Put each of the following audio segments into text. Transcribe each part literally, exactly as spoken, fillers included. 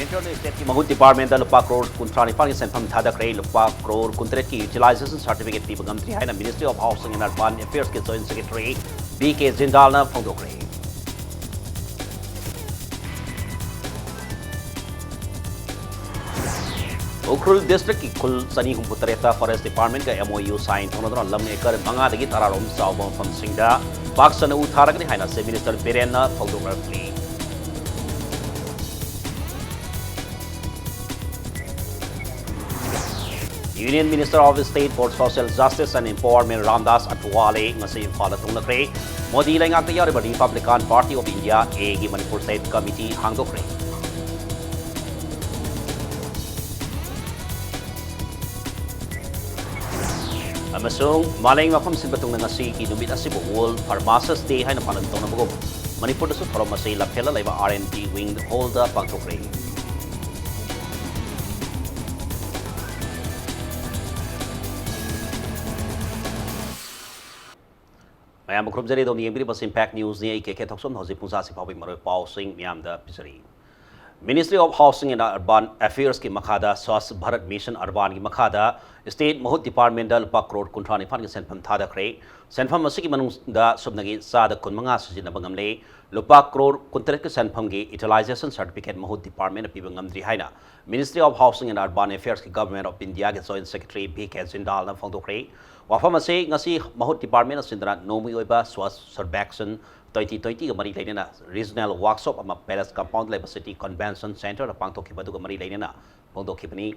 ꯁ꯭ꯇꯦꯠꯀꯤ ꯃꯍꯨꯠ ꯗꯤꯄꯥꯔꯠꯃꯦꯟꯗ ꯂꯨꯄꯥ ꯀ꯭ꯔꯣꯔ ꯀꯨꯟꯊ꯭ꯔꯥ ꯅꯤꯄꯥꯟꯒꯤ ꯁꯦꯟꯐꯝ ꯊꯥꯗꯈ꯭ꯔꯦ꯫ ꯂꯨꯄꯥ ꯀ꯭ꯔꯣꯔ ꯀꯨꯟꯇꯔꯦꯠꯀꯤ ꯌꯨꯇꯤꯂꯥꯏꯖꯦꯁꯟ ꯁꯥꯔꯇꯤꯐꯤꯀꯦꯠ ꯄꯤꯕ ꯉꯝꯗ꯭ꯔꯤ ꯍꯥꯏꯅ Ministry of Housing and Urban Affairsꯀꯤ Joint Secretary B K ꯖꯤꯟꯗꯥꯜꯅ ꯐꯣꯡꯗꯣꯛꯈ꯭ꯔꯦ꯫ Ukhrul ꯗꯤꯁꯇ꯭ꯔꯤꯛꯀꯤ ꯈꯨꯜ ꯆꯅꯤ ꯍꯨꯝꯐꯨ ꯇꯔꯦꯠꯇ ꯐꯣꯔꯦꯁ ꯗꯤꯄꯥꯔꯠꯃꯦꯟꯒ M O U ꯁꯥꯏꯟ ꯇꯧꯅꯗꯨꯅ ꯂꯝ ꯑꯦꯀꯔ ꯃꯉꯥꯗꯒꯤ ꯇꯔꯥꯔꯣꯝ ꯆꯥꯎꯕ ꯃꯐꯝꯁꯤꯡꯗ ꯄꯥꯛ ꯁꯟꯅ ꯎ ꯊꯥꯔꯒꯅꯤ ꯍꯥꯏꯅ ꯆꯤꯐ ꯃꯤꯅꯤꯁꯇꯔ ꯕꯤꯔꯦꯟꯅ ꯐꯣꯡꯗꯣꯛꯂꯛꯂꯤ꯫ Union Minister of State for Social Justice and Empowerment Ramdas Athawale ꯉꯁꯤ ꯏꯝꯐꯥꯜꯗ ꯊꯨꯡꯂꯈ꯭ꯔꯦ꯫ ꯃꯣꯗꯤ ꯂꯩꯉꯥꯛꯇ ꯌꯥꯎꯔꯤꯕ Republican Party of India, A ꯒꯤ ꯃꯅꯤꯄꯨꯔ ꯁ꯭ꯇꯦꯠ ꯀꯃꯤꯇꯤ ꯍꯥꯡꯗꯣꯛꯈ꯭ꯔꯦ꯫ ꯑꯃꯁꯨꯡ ꯃꯥꯂꯦꯝꯒꯤ ꯃꯐꯝ ꯁꯤꯟꯕ ꯊꯨꯡꯅ ꯉꯁꯤꯒꯤ ꯅꯨꯃꯤꯠ ꯑꯁꯤꯕꯨ World Pharmacist Day ꯍꯥꯏꯅ ꯄꯥꯂꯟ ꯇꯧꯅꯕꯒꯨꯝ, ꯃꯅꯤꯄꯨꯔꯗꯁꯨ ꯊꯧꯔꯝ ꯑꯁꯤ ꯂꯝꯐꯦꯜꯗ ꯂꯩꯕ R and D Wing Hallꯗ ꯄꯥꯡꯊꯣꯛꯈ꯭ꯔꯦ꯫ ꯃꯌꯥꯝꯕꯨ ꯈꯨꯔꯨꯝꯖꯔꯤ꯫ ꯑꯗꯣꯝꯅ ꯌꯦꯡꯕꯤꯔꯤꯕꯁꯤ Impact Newsꯅꯤ꯫ ꯑꯩ ꯀꯦ ꯀꯦ ꯊꯣꯛꯆꯣꯝꯅ ꯍꯧꯖꯤꯛ ꯄꯨꯡ ꯁꯤꯒꯤ ꯐꯥꯎꯕꯒꯤ ꯃꯔꯨꯑꯣꯏꯕ ꯄꯥꯎꯁꯤꯡ ꯃꯤꯌꯥꯝꯗ ꯄꯤꯖꯔꯤ꯫ Ministry of Housing and Urban Affairsꯀꯤ ꯃꯈꯥꯗ Swachh Bharat Mission Urbanꯒꯤ ꯃꯈꯥꯗ ꯁ꯭ꯇꯦꯠ ꯃꯍꯨꯠ ꯗꯤꯄꯥꯔꯠꯃꯦꯟꯗ ꯂꯨꯄꯥ ꯀ꯭ꯔꯣꯔ ꯀꯨꯟꯊ꯭ꯔꯥ ꯅꯤꯄꯥꯟꯒꯤ ꯁꯦꯟꯐꯝ ꯊꯥꯗꯈ꯭ꯔꯦ꯫ ꯁꯦꯟꯐꯝ ꯑꯁꯤꯒꯤ ꯃꯅꯨꯡꯗ ꯁꯨꯞꯅꯒꯤ ꯆꯥꯗ ꯀꯨꯟꯃꯉꯥ ꯁꯤꯖꯤꯟꯅꯕ ꯉꯝꯂꯦ꯫ ꯂꯨꯄꯥ ꯀ꯭ꯔꯣꯔ ꯀꯨꯟꯇꯔꯦꯠꯀꯤ ꯁꯦꯟꯐꯝꯒꯤ ꯌꯨꯇꯤꯂꯥꯏꯖꯦꯁꯟ ꯁꯥꯔꯇꯤꯐꯤꯀꯦꯠ ꯃꯍꯨꯠ ꯗꯤꯄꯥꯔꯠꯃꯦꯟꯅ ꯄꯤꯕ ꯉꯝꯗ꯭ꯔꯤ ꯍꯥꯏꯅ Ministry of Housing and Urban Affairsꯀꯤ Government of Indiaꯒꯤ Joint Secretary B K ꯖꯤꯟꯗꯥꯜꯅ ꯐꯣꯡꯗꯣꯛꯈ꯭ꯔꯦ꯫ ꯋꯥꯐꯝ ꯑꯁꯤ ꯉꯁꯤ ꯃꯍꯨꯠ ꯗꯤꯄꯥꯔꯠꯃꯦꯟꯅ ꯁꯤꯟꯗꯨꯅ ꯅꯣꯡꯃꯒꯤ ꯑꯣꯏꯕ Swachh Survekshan twenty twentyꯒ ꯃꯔꯤ ꯂꯩꯅꯅ regional workshop ꯑꯃ Palace Compoundꯗ ꯂꯩꯕ City Convention Centreꯗ ꯄꯥꯡꯊꯣꯛꯈꯤꯕ ꯑꯗꯨꯒ ꯃꯔꯤ ꯂꯩꯅꯅ ꯐꯣꯡꯗꯣꯛꯈꯤꯕꯅꯤ꯫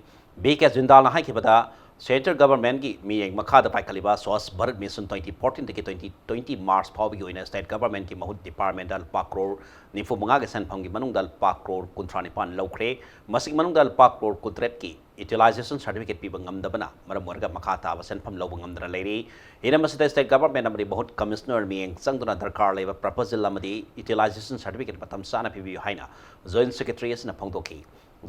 B K ꯖꯤꯟꯗꯥꯜꯅ ꯍꯥꯏꯈꯤꯕꯗ, centre governmentꯀꯤ ꯃꯤꯠꯌꯦꯡ ꯃꯈꯥꯗ ꯄꯥꯏꯈꯠꯂꯤꯕ Swachh Bharat Mission twenty fourteenꯗꯒꯤ twenty twenty March ꯐꯥꯎꯕꯒꯤ ꯑꯣꯏꯅ state governmentꯀꯤ ꯃꯍꯨꯠ departmentꯗ ꯂꯨꯄꯥ ꯀ꯭ꯔꯣꯔ ꯅꯤꯐꯨ ꯃꯉꯥꯒꯤ ꯁꯦꯟꯐꯝꯒꯤ ꯃꯅꯨꯡꯗ ꯂꯨꯄꯥ ꯀ꯭ꯔꯣꯔ ꯀꯨꯟꯊ꯭ꯔꯥ ꯅꯤꯄꯥꯟ ꯂꯧꯈ꯭ꯔꯦ꯫ ꯃꯁꯤꯒꯤ ꯃꯅꯨꯡꯗ ꯂꯨꯄꯥ ꯀ꯭ꯔꯣꯔ ꯀꯨꯟꯇꯔꯦꯠꯀꯤ utilization certificate ꯄꯤꯕ ꯉꯝꯗꯕꯅ ꯃꯔꯝ ꯑꯣꯏꯔꯒ ꯃꯈꯥ ꯇꯥꯕ ꯁꯦꯟꯐꯝ ꯂꯧꯕ ꯉꯝꯗꯅ ꯂꯩꯔꯤ꯫ ꯍꯤꯔꯝ ꯑꯁꯤꯗ state government ꯑꯃꯗꯤ ꯃꯍꯨꯠ commissioner ꯃꯤꯠꯌꯦꯡ ꯆꯪꯗꯨꯅ ꯗꯔꯀꯥꯔ ꯂꯩꯕ proposal ꯑꯃꯗꯤ utilization certificate ꯃꯇꯝ ꯆꯥꯅ ꯄꯤꯕꯤꯌꯨ ꯍꯥꯏꯅ Joint Secretary ꯑꯁꯤꯅ ꯐꯣꯡꯗꯣꯛꯈꯤ꯫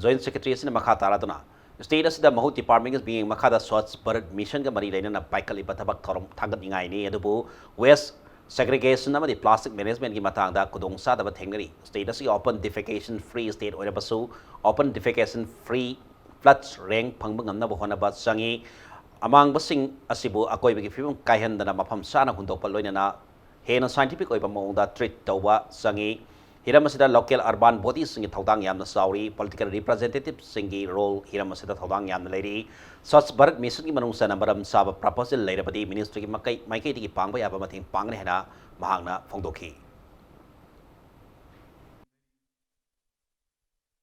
Joint Secretary ꯑꯁꯤꯅ ꯃꯈꯥ ꯇꯥꯔꯗꯨꯅ, state ꯑꯁꯤꯗ ꯃꯍꯨꯠ departmentꯀꯤ ꯃꯤꯠꯌꯦꯡ ꯃꯈꯥꯗ Swachh Bharat Missionꯒ ꯃꯔꯤ ꯂꯩꯅꯅ ꯄꯥꯏꯈꯠꯂꯤꯕ ꯊꯕꯛ ꯊꯧꯔꯝ ꯊꯥꯒꯠꯅꯤꯡꯉꯥꯏꯅꯤ, ꯑꯗꯨꯕꯨ waste segregation ꯑꯃꯗꯤ plastic managementꯀꯤ ꯃꯇꯥꯡꯗ ꯈꯨꯗꯣꯡꯆꯥꯗꯕ ꯊꯦꯡꯅꯔꯤ꯫ State ꯑꯁꯤ open defecation free state ꯑꯣꯏꯔꯕꯁꯨ, open defecation free floods rank ꯐꯪꯕ ꯉꯝꯅꯕ ꯍꯣꯠꯅꯕ ꯆꯪꯏ꯫ ꯑꯃꯥꯡꯕꯁꯤꯡ ꯑꯁꯤꯕꯨ ꯑꯀꯣꯏꯕꯒꯤ ꯐꯤꯕꯝ ꯀꯥꯏꯍꯟꯗꯅ ꯃꯐꯝ ꯆꯥꯅ ꯍꯨꯟꯗꯣꯛꯄ, ꯂꯣꯏꯅꯅ ꯍꯦꯟꯅ scientific ꯑꯣꯏꯕ ꯃꯑꯣꯡꯗ treat ꯇꯧꯕ ꯆꯪꯏ꯫ ꯍꯤꯔꯝ ꯑꯁꯤꯗ local urban bodyꯁꯤꯡꯒꯤ ꯊꯧꯗꯥꯡ ꯌꯥꯝꯅ ꯆꯥꯎꯔꯤ꯫ Political representativeꯁꯤꯡꯒꯤ role ꯍꯤꯔꯝ ꯑꯁꯤꯗ ꯊꯧꯗꯥꯡ ꯌꯥꯝꯅ ꯂꯩꯔꯤ꯫ Swachh Bharat Missionꯒꯤ ꯃꯅꯨꯡ ꯆꯟꯅ ꯃꯔꯝ ꯆꯥꯕ proposal ꯂꯩꯔꯕꯗꯤ ministryꯒꯤ ꯃꯀꯩ-, ꯃꯥꯏꯀꯩꯗꯒꯤ ꯄꯥꯡꯕ ꯌꯥꯕ ꯃꯇꯦꯡ ꯄꯥꯡꯒꯅꯤ ꯍꯥꯏꯅ ꯃꯍꯥꯛꯅ ꯐꯣꯡꯗꯣꯛꯈꯤ꯫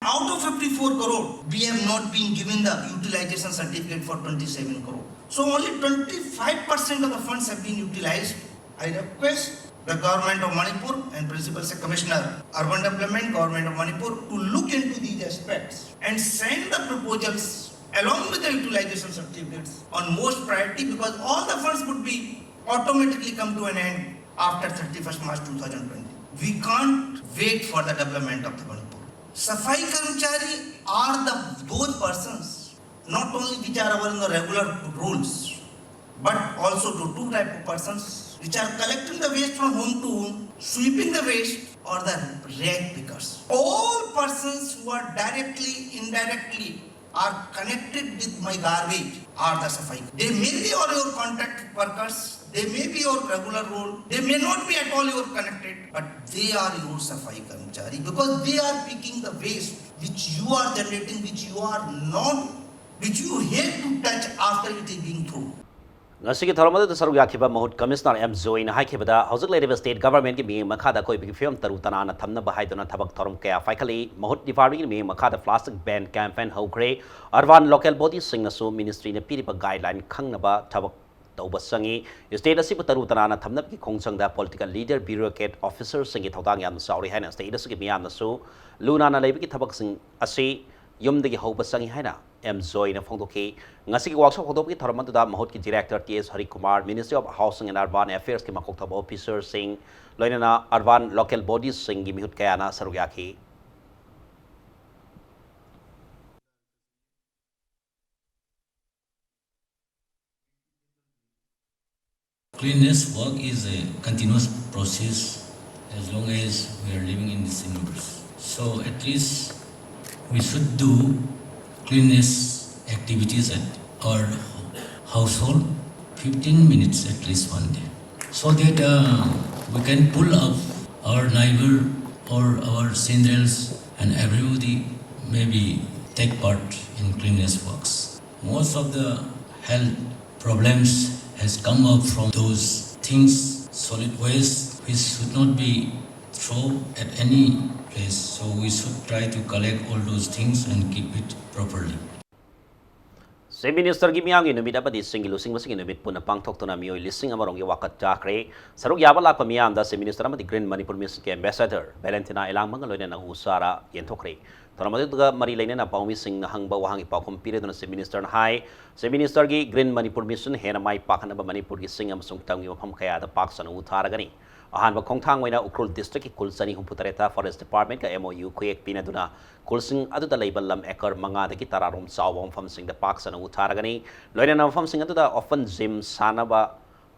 Out of fifty-four crore, we have not been given the utilization certificate for twenty-seven crore. So only twenty-five percent of the funds have been utilized. I request the Government of Manipur and Principal Commissioner Urban Development, Government of Manipur, to look into these aspects and send the proposals along with the utilization certificates on most priority, because all the funds would be automatically come to an end after thirty-first March two thousand twenty. We can't wait for the development of the Manipur. Safai Karmachari are the, those persons not only which are available in the regular roles, but also to two type of persons which are collecting the waste from home to home, sweeping the waste, or the rag pickers. All persons who are directly, indirectly are connected with my garbage are the safai. They may be all your contract workers, they may be your regular role, they may not be at all your connected, but they are your safai karmachari because they are picking the waste which you are generating, which you are not, which you hate to touch after it is being thrown. ꯉꯁꯤꯒꯤ ꯊꯧꯔꯝ ꯑꯗꯨꯗ ꯁꯔꯨꯛ ꯌꯥꯈꯤꯕ ꯃꯍꯨꯠ commissioner M ꯖꯣꯏꯅ ꯍꯥꯏꯈꯤꯕꯗ, ꯍꯧꯖꯤꯛ ꯂꯩꯔꯤꯕ state governmentꯀꯤ ꯃꯤꯠꯌꯦꯡ ꯃꯈꯥꯗ ꯑꯀꯣꯏꯕꯒꯤ ꯐꯤꯕꯝ ꯇꯔꯨ ꯇꯅꯥꯟꯅ ꯊꯝꯅꯕ ꯍꯥꯏꯗꯨꯅ ꯊꯕꯛ ꯊꯧꯔꯝ ꯀꯌꯥ ꯄꯥꯏꯈꯠꯂꯤ꯫ ꯃꯍꯨꯠ departmentꯀꯤ ꯃꯤꯠꯌꯦꯡ ꯃꯈꯥꯗ plastic ban campaign ꯍꯧꯈ꯭ꯔꯦ꯫ Urban local bodyꯁꯤꯡꯅꯁꯨ ministryꯅ ꯄꯤꯔꯤꯕ guideline ꯈꯪꯅꯕ ꯊꯕꯛ ꯇꯧꯕ ꯆꯪꯏ꯫ State ꯑꯁꯤꯕꯨ ꯇꯔꯨ ꯇꯅꯥꯟꯅ ꯊꯝꯅꯕꯒꯤ ꯈꯣꯡꯖꯪꯗ political leader, bureaucrat, officerꯁꯤꯡꯒꯤ ꯊꯧꯗꯥꯡ ꯌꯥꯝꯅ ꯆꯥꯎꯔꯤ ꯍꯥꯏꯅ state ꯑꯁꯤꯒꯤ ꯃꯤꯌꯥꯝꯅꯁꯨ ꯂꯨ ꯅꯥꯟꯅ ꯂꯩꯕꯒꯤ ꯊꯕꯛꯁꯤꯡ ꯑꯁꯤ ꯌꯨꯝꯗꯒꯤ ꯍꯧꯕ ꯆꯪꯏ ꯍꯥꯏꯅ ꯑꯦꯝ ꯖꯣꯏꯅ ꯐꯣꯡꯗꯣꯛꯈꯤ꯫ ꯉꯁꯤꯒꯤ workshop ꯍꯧꯗꯣꯛꯄꯒꯤ ꯊꯧꯔꯝ ꯑꯗꯨꯗ ꯃꯍꯨꯠꯀꯤ director T S Harikumar, Ministry of Housing and Urban Affairsꯀꯤ ꯃꯀꯣꯛ ꯊꯣꯡꯕ officerꯁꯤꯡ, ꯂꯣꯏꯅꯅ urban local bodiesꯁꯤꯡꯒꯤ ꯃꯤꯍꯨꯠ ꯀꯌꯥꯅ ꯁꯔꯨꯛ ꯌꯥꯈꯤ꯫ Cleanliness work is a continuous process as long as we are living in this universe. So at least we should do cleanliness activities at our household fifteen minutes at least one day, so that uh, we can pull up our neighbor or our sendrels, and everybody maybe take part in cleanliness works. Most of the health problems has come up from those things, solid waste, which should not be thrown at any place. So we should try to collect all those things and keep it properly. Chief Ministerꯒꯤ ꯃꯤꯌꯥꯝꯒꯤ ꯅꯨꯃꯤꯠ ꯑꯃꯗꯤ ꯆꯤꯡꯒꯤ ꯂꯨꯆꯤꯡꯕꯁꯤꯡꯒꯤ ꯅꯨꯃꯤꯠ ꯄꯨꯟꯅ ꯄꯥꯡꯊꯣꯛꯇꯨꯅ ꯃꯤꯑꯣꯏ ꯂꯤꯁꯤꯡ ꯑꯃ ꯔꯣꯝꯒꯤ ꯋꯥꯀꯠ ꯆꯥꯈ꯭ꯔꯦ꯫ ꯁꯔꯨꯛ ꯌꯥꯕ ꯂꯥꯛꯄ ꯃꯤꯌꯥꯝꯗ Chief Minister ꯑꯃꯗꯤ Green Manipur Missionꯒꯤ Ambassador Valentina Elangmangꯒ ꯂꯣꯏꯅꯅ ꯎ ꯆꯥꯔꯥ ꯌꯦꯟꯊꯣꯛꯈ꯭ꯔꯦ꯫ ꯊꯧꯔꯝ ꯑꯗꯨꯒ ꯃꯔꯤ ꯂꯩꯅꯅ ꯄꯥꯎꯃꯤꯁꯤꯡꯅ ꯍꯪꯕ ꯋꯥꯍꯪꯒꯤ ꯄꯥꯎꯈꯨꯝ ꯄꯤꯔꯗꯨꯅ Chief Ministerꯅ ꯍꯥꯏ, Chief Ministerꯒꯤ Green Manipur Mission ꯍꯦꯟꯅ ꯃꯥꯏ ꯄꯥꯛꯍꯟꯅꯕ ꯃꯅꯤꯄꯨꯔꯒꯤ ꯆꯤꯡ ꯑꯃꯁꯨꯡ ꯇꯝꯒꯤ ꯃꯐꯝ ꯀꯌꯥꯗ ꯄꯥꯛ ꯁꯟꯅ ꯎ ꯊꯥꯔꯒꯅꯤ꯫ ꯑꯍꯥꯟꯕ ꯈꯣꯡꯊꯥꯡ ꯑꯣꯏꯅ ꯎꯈ꯭ꯔꯨꯜ districtꯀꯤ ꯈꯨꯜ ꯆꯅꯤ ꯍꯨꯝꯐꯨ ꯇꯔꯦꯠꯇ Forest Departmentꯀ MOU ꯈꯨꯌꯦꯛ ꯄꯤꯅꯗꯨꯅ ꯈꯨꯜꯁꯤꯡ ꯑꯗꯨꯗ ꯂꯩꯕ ꯂꯝ acre ꯃꯉꯥꯗꯒꯤ ꯇꯔꯥꯔꯣꯝ ꯆꯥꯎꯕ ꯃꯐꯝꯁꯤꯡꯗ ꯄꯥꯛ ꯁꯟꯅ ꯎ ꯊꯥꯔꯒꯅꯤ꯫ ꯂꯣꯏꯅꯅ ꯃꯐꯝꯁꯤꯡ ꯑꯗꯨꯗ open gym ꯁꯥꯟꯅꯕ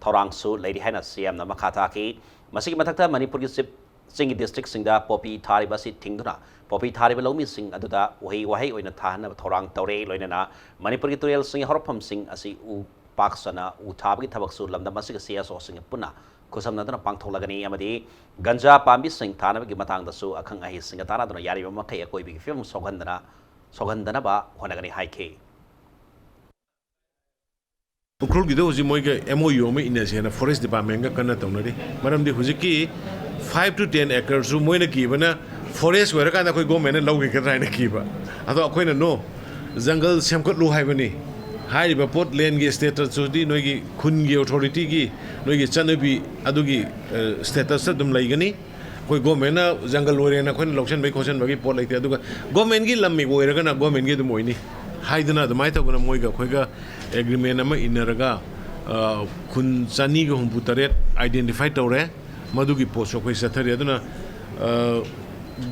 ꯊꯧꯔꯥꯡꯁꯨ ꯂꯩꯔꯤ ꯍꯥꯏꯅ CMꯅ ꯃꯈꯥ ꯇꯥꯈꯤ꯫ ꯃꯁꯤꯒꯤ ꯃꯊꯛꯇ ꯃꯅꯤꯄꯨꯔꯒꯤ ꯆꯤꯞ-, ꯆꯤꯡꯒꯤ districtꯁꯤꯡꯗ ꯄꯣꯄꯤ ꯊꯥꯔꯤꯕ ꯑꯁꯤ ꯊꯤꯡꯗꯨꯅ ꯄꯣꯄꯤ ꯊꯥꯔꯤꯕ ꯂꯧꯃꯤꯁꯤꯡ ꯑꯗꯨꯗ ꯎꯍꯩ ꯋꯥꯍꯩ ꯑꯣꯏꯅ ꯊꯥꯍꯟꯅꯕ ꯊꯧꯔꯥꯡ ꯇꯧꯔꯦ꯫ ꯂꯣꯏꯅꯅ ꯃꯅꯤꯄꯨꯔꯒꯤ ꯇꯨꯔꯦꯜꯁꯤꯡꯒꯤ ꯍꯧꯔꯛꯐꯝꯁꯤꯡ ꯑꯁꯤ ꯎ ꯄꯥꯛ ꯁꯟꯅ ꯎ ꯊꯥꯕꯒꯤ ꯊꯕꯛꯁꯨ ꯂꯝꯗꯝ ꯑꯁꯤꯒꯤ CSOꯁꯤꯡꯒ ꯄꯨꯟꯅ ꯈꯨꯠꯁꯝꯅꯗꯨꯅ ꯄꯥꯡꯊꯣꯛꯂꯒꯅꯤ ꯑꯃꯗꯤ ꯒꯟꯖꯥ ꯄꯥꯝꯕꯤꯁꯤꯡ ꯊꯥꯅꯕꯒꯤ ꯃꯇꯥꯡꯗꯁꯨ ꯑꯈꯪ ꯑꯍꯩꯁꯤꯡꯒ ꯇꯥꯟꯅꯗꯨꯅ ꯌꯥꯔꯤꯕ ꯃꯈꯩ ꯑꯀꯣꯏꯕꯒꯤ ꯐꯤꯕꯝ ꯁꯣꯛꯍꯟꯗꯅ, ꯁꯣꯛꯍꯟꯗꯅꯕ ꯍꯣꯠꯅꯒꯅꯤ ꯍꯥꯏꯈꯤ꯫ ꯎꯈ꯭ꯔꯨꯜꯒꯤꯗꯣ ꯍꯧꯖꯤꯛ ꯃꯣꯏꯒ MOU ꯑꯃ ꯏꯟꯅꯁꯦꯅ Forest Departmentꯒ ꯀꯟꯅ ꯇꯧꯅꯔꯤ꯫ ꯃꯔꯝꯗꯤ ꯍꯧꯖꯤꯛꯀꯤ five to ten acreꯁꯨ ꯃꯣꯏꯅ ꯀꯤꯕꯅ forest ꯑꯣꯏꯔꯀꯥꯟꯗ ꯑꯩꯈꯣꯏ governmentꯅ ꯂꯧꯈꯤꯒꯗ꯭ꯔꯥ ꯍꯥꯏꯅ ꯀꯤꯕ꯫ ꯑꯗꯣ ꯑꯩꯈꯣꯏꯅ no, jungle ꯁꯦꯝꯒꯠꯂꯨ ꯍꯥꯏꯕꯅꯤ꯫ ꯍꯥꯏꯔꯤꯕ ꯄꯣꯠ landꯒꯤ statusꯇꯨꯗꯤ ꯅꯣꯏꯒꯤ ꯈꯨꯟꯒꯤ authorityꯒꯤ ꯅꯣꯏꯒꯤ ꯆꯠꯅꯕꯤ ꯑꯗꯨꯒꯤ statusꯇ ꯑꯗꯨꯝ ꯂꯩꯒꯅꯤ꯫ ꯑꯩꯈꯣꯏ governmentꯅ jungle ꯑꯣꯏꯔꯦꯅ ꯑꯩꯈꯣꯏꯅ ꯂꯧꯁꯤꯟꯕꯒꯤ ꯈꯣꯠꯆꯤꯟꯕꯒꯤ ꯄꯣꯠ ꯂꯩꯇꯦ꯫ ꯑꯗꯨꯒ governmentꯒꯤ ꯂꯝ ꯑꯣꯏꯔꯒꯅ governmentꯒꯤ ꯑꯗꯨꯝ ꯑꯣꯏꯅꯤ ꯍꯥꯏꯗꯅ ꯑꯗꯨꯃꯥꯏꯅ ꯇꯧꯗꯅ ꯃꯣꯏꯒ ꯑꯩꯈꯣꯏꯒ agreement ꯑꯃ ꯏꯟꯅꯔꯒ, ꯑ, ꯈꯨꯟ ꯆꯅꯤꯒ ꯍꯨꯝꯐꯨ ꯇꯔꯦꯠ identify ꯇꯧꯔꯦ꯫ ꯃꯗꯨꯒꯤ ꯄꯣꯠꯁꯨ ꯑꯩꯈꯣꯏ ꯆꯠꯊꯔꯤ꯫ ꯑꯗꯨꯅ, ꯑ,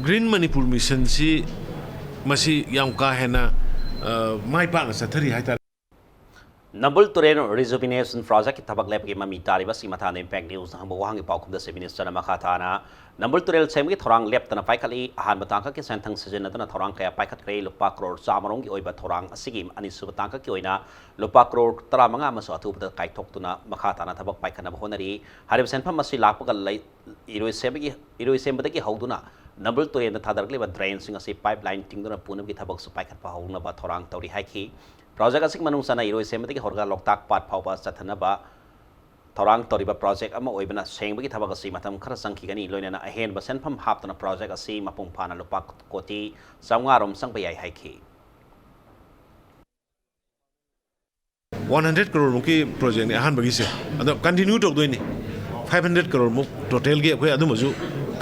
Green Manipur Missionꯁꯤ ꯃꯁꯤ ꯌꯥꯝ ꯀꯥ ꯍꯦꯟꯅ, ꯑ, ꯃꯥꯏ ꯄꯥꯛꯅ ꯆꯠꯊꯔꯤ ꯍꯥꯏꯇꯥꯔꯦ꯫ ꯅꯝꯕꯨꯜ ꯇꯨꯔꯦꯜ Rejuvenation Projectꯀꯤ ꯊꯕꯛ ꯂꯦꯞꯄꯒꯤ ꯃꯃꯤ ꯇꯥꯔꯤꯕ ꯑꯁꯤꯒꯤ ꯃꯇꯥꯡꯗ Impact Newsꯅ ꯍꯪꯕ ꯋꯥꯍꯪꯒꯤ ꯄꯥꯎꯈꯨꯝꯗ Chief Ministerꯅ ꯃꯈꯥ ꯇꯥꯅ ꯅꯝꯕꯨꯜ ꯇꯨꯔꯦꯜ ꯁꯦꯝꯕꯒꯤ ꯊꯧꯔꯥꯡ ꯂꯦꯞꯇꯅ ꯄꯥꯏꯈꯠꯂꯤ꯫ ꯑꯍꯥꯟꯕ ꯇꯥꯡꯀꯛꯀꯤ ꯁꯦꯟꯊꯪ ꯁꯤꯖꯤꯟꯅꯗꯨꯅ ꯊꯧꯔꯥꯡ ꯀꯌꯥ ꯄꯥꯏꯈꯠꯈ꯭ꯔꯦ꯫ ꯂꯨꯄꯥ ꯀ꯭ꯔꯣꯔ ꯆꯥꯃꯔꯣꯝꯒꯤ ꯑꯣꯏꯕ ꯊꯧꯔꯥꯡ ꯑꯁꯤꯒꯤ ꯑꯅꯤꯁꯨꯕ ꯇꯥꯡꯀꯛꯀꯤ ꯑꯣꯏꯅ ꯂꯨꯄꯥ ꯀ꯭ꯔꯣꯔ ꯇꯔꯥꯃꯉꯥ ꯑꯃꯁꯨ ꯑꯊꯨꯕꯗ ꯀꯥꯏꯊꯣꯛꯇꯨꯅ ꯃꯈꯥ ꯇꯥꯅ ꯊꯕꯛ ꯄꯥꯏꯈꯠꯅꯕ ꯍꯣꯠꯅꯔꯤ꯫ ꯍꯥꯏꯔꯤꯕ ꯁꯦꯟꯐꯝ ꯑꯁꯤ ꯂꯥꯛꯄꯒ ꯂꯩ-, ꯏꯔꯣꯏꯁꯦꯝꯕꯒꯤ, ꯏꯔꯣꯏꯁꯦꯝꯕꯗꯒꯤ ꯍꯧꯗꯨꯅ ꯅꯝꯕꯨꯜ ꯇꯨꯔꯦꯜꯗ ꯊꯥꯗꯔꯛꯂꯤꯕ drainꯁꯤꯡ ꯑꯁꯤ pipeline ꯇꯤꯡꯗꯨꯅ ꯄꯨꯅꯕꯒꯤ ꯊꯕꯛꯁꯨ ꯄꯥꯏꯈꯠꯄ ꯍꯧꯅꯕ ꯊꯧꯔꯥꯡ ꯇꯧꯔꯤ ꯍꯥꯏꯈꯤ꯫ Project ꯑꯁꯤꯒꯤ ꯃꯅꯨꯡ ꯆꯟꯅ ꯏꯔꯣꯏꯁꯦꯝꯕꯗꯒꯤ ꯍꯧꯔꯒ ꯂꯣꯛꯇꯥꯛ ꯄꯥꯠ ꯐꯥꯎꯕ ꯆꯠꯊꯅꯕ ꯊꯧꯔꯥꯡ ꯇꯧꯔꯤꯕ project ꯑꯃ ꯑꯣꯏꯕꯅ ꯁꯦꯡꯕꯒꯤ ꯊꯕꯛ ꯑꯁꯤ ꯃꯇꯝ ꯈꯔ ꯆꯪꯈꯤꯒꯅꯤ꯫ ꯂꯣꯏꯅꯅ ꯑꯍꯦꯟꯕ ꯁꯦꯟꯐꯝ ꯍꯥꯞꯇꯨꯅ project ꯑꯁꯤ ꯃꯄꯨꯡ ꯐꯥꯅ ꯂꯨꯄꯥ ꯀꯣꯇꯤ ꯆꯥꯃꯉꯥ ꯔꯣꯝ ꯆꯪꯕ ꯌꯥꯏ ꯍꯥꯏꯈꯤ꯫ ꯋꯥꯟ ꯍꯟꯗ꯭ꯔꯦꯠ ꯀ꯭ꯔꯣꯔ ꯃꯨꯛꯀꯤ projectꯅꯤ ꯑꯍꯥꯟꯕꯒꯤꯁꯦ꯫ ꯑꯗꯣ continue ꯇꯧꯗꯣꯏꯅꯤ꯫ ꯐꯥꯏꯚ ꯍꯟꯗ꯭ꯔꯦꯠ ꯀ꯭ꯔꯣꯔ ꯃꯨꯛ totalꯒꯤ ꯑꯩꯈꯣꯏ ꯑꯗꯨꯝꯕꯁꯨ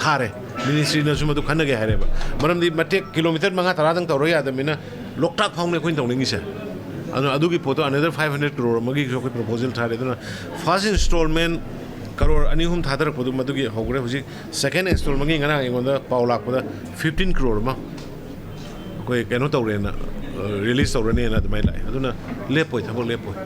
ꯊꯥꯔꯦ꯫ Ministryꯅꯁꯨ ꯃꯗꯨ ꯈꯟꯅꯒꯦ ꯍꯥꯏꯔꯦꯕ꯫ ꯃꯔꯝꯗꯤ ꯃꯇꯦꯛ kilometre ꯃꯉꯥ ꯇꯔꯥꯗꯪ ꯇꯧꯔ ꯌꯥꯗꯕꯅꯤꯅ ꯂꯣꯛꯇꯥꯛ ꯐꯥꯎꯅꯦ ꯑꯩꯈꯣꯏꯅ ꯇꯧꯅꯤꯡꯉꯤꯁꯦ꯫ ꯑꯗꯨꯅ ꯑꯗꯨꯒꯤ ꯄꯣꯠꯇꯣ another five hundred crore ꯑꯃꯒꯤꯁꯨ ꯑꯩꯈꯣꯏ proposal ꯊꯥꯔꯦ꯫ ꯑꯗꯨꯅ first installment ꯀꯔꯣꯔ ꯑꯅꯤ ꯑꯍꯨꯝ ꯊꯥꯗꯔꯛꯄꯗꯨ ꯃꯗꯨꯒꯤ ꯍꯧꯈ꯭ꯔꯦ꯫ ꯍꯧꯖꯤꯛ second installmentꯒꯤ ꯉꯔꯥꯡ ꯑꯩꯉꯣꯟꯗ ꯄꯥꯎ ꯂꯥꯛꯄꯗ fifteen crore ꯑꯃ ꯑꯩꯈꯣꯏ ꯀꯩꯅꯣ ꯇꯧꯔꯦꯅ, release ꯇꯧꯔꯅꯤꯅ ꯑꯗꯨꯃꯥꯏꯅ ꯂꯥꯛꯑꯦ꯫ ꯑꯗꯨꯅ ꯂꯦꯞꯄꯣꯏ, ꯊꯕꯛ ꯂꯦꯞꯄꯣꯏ꯫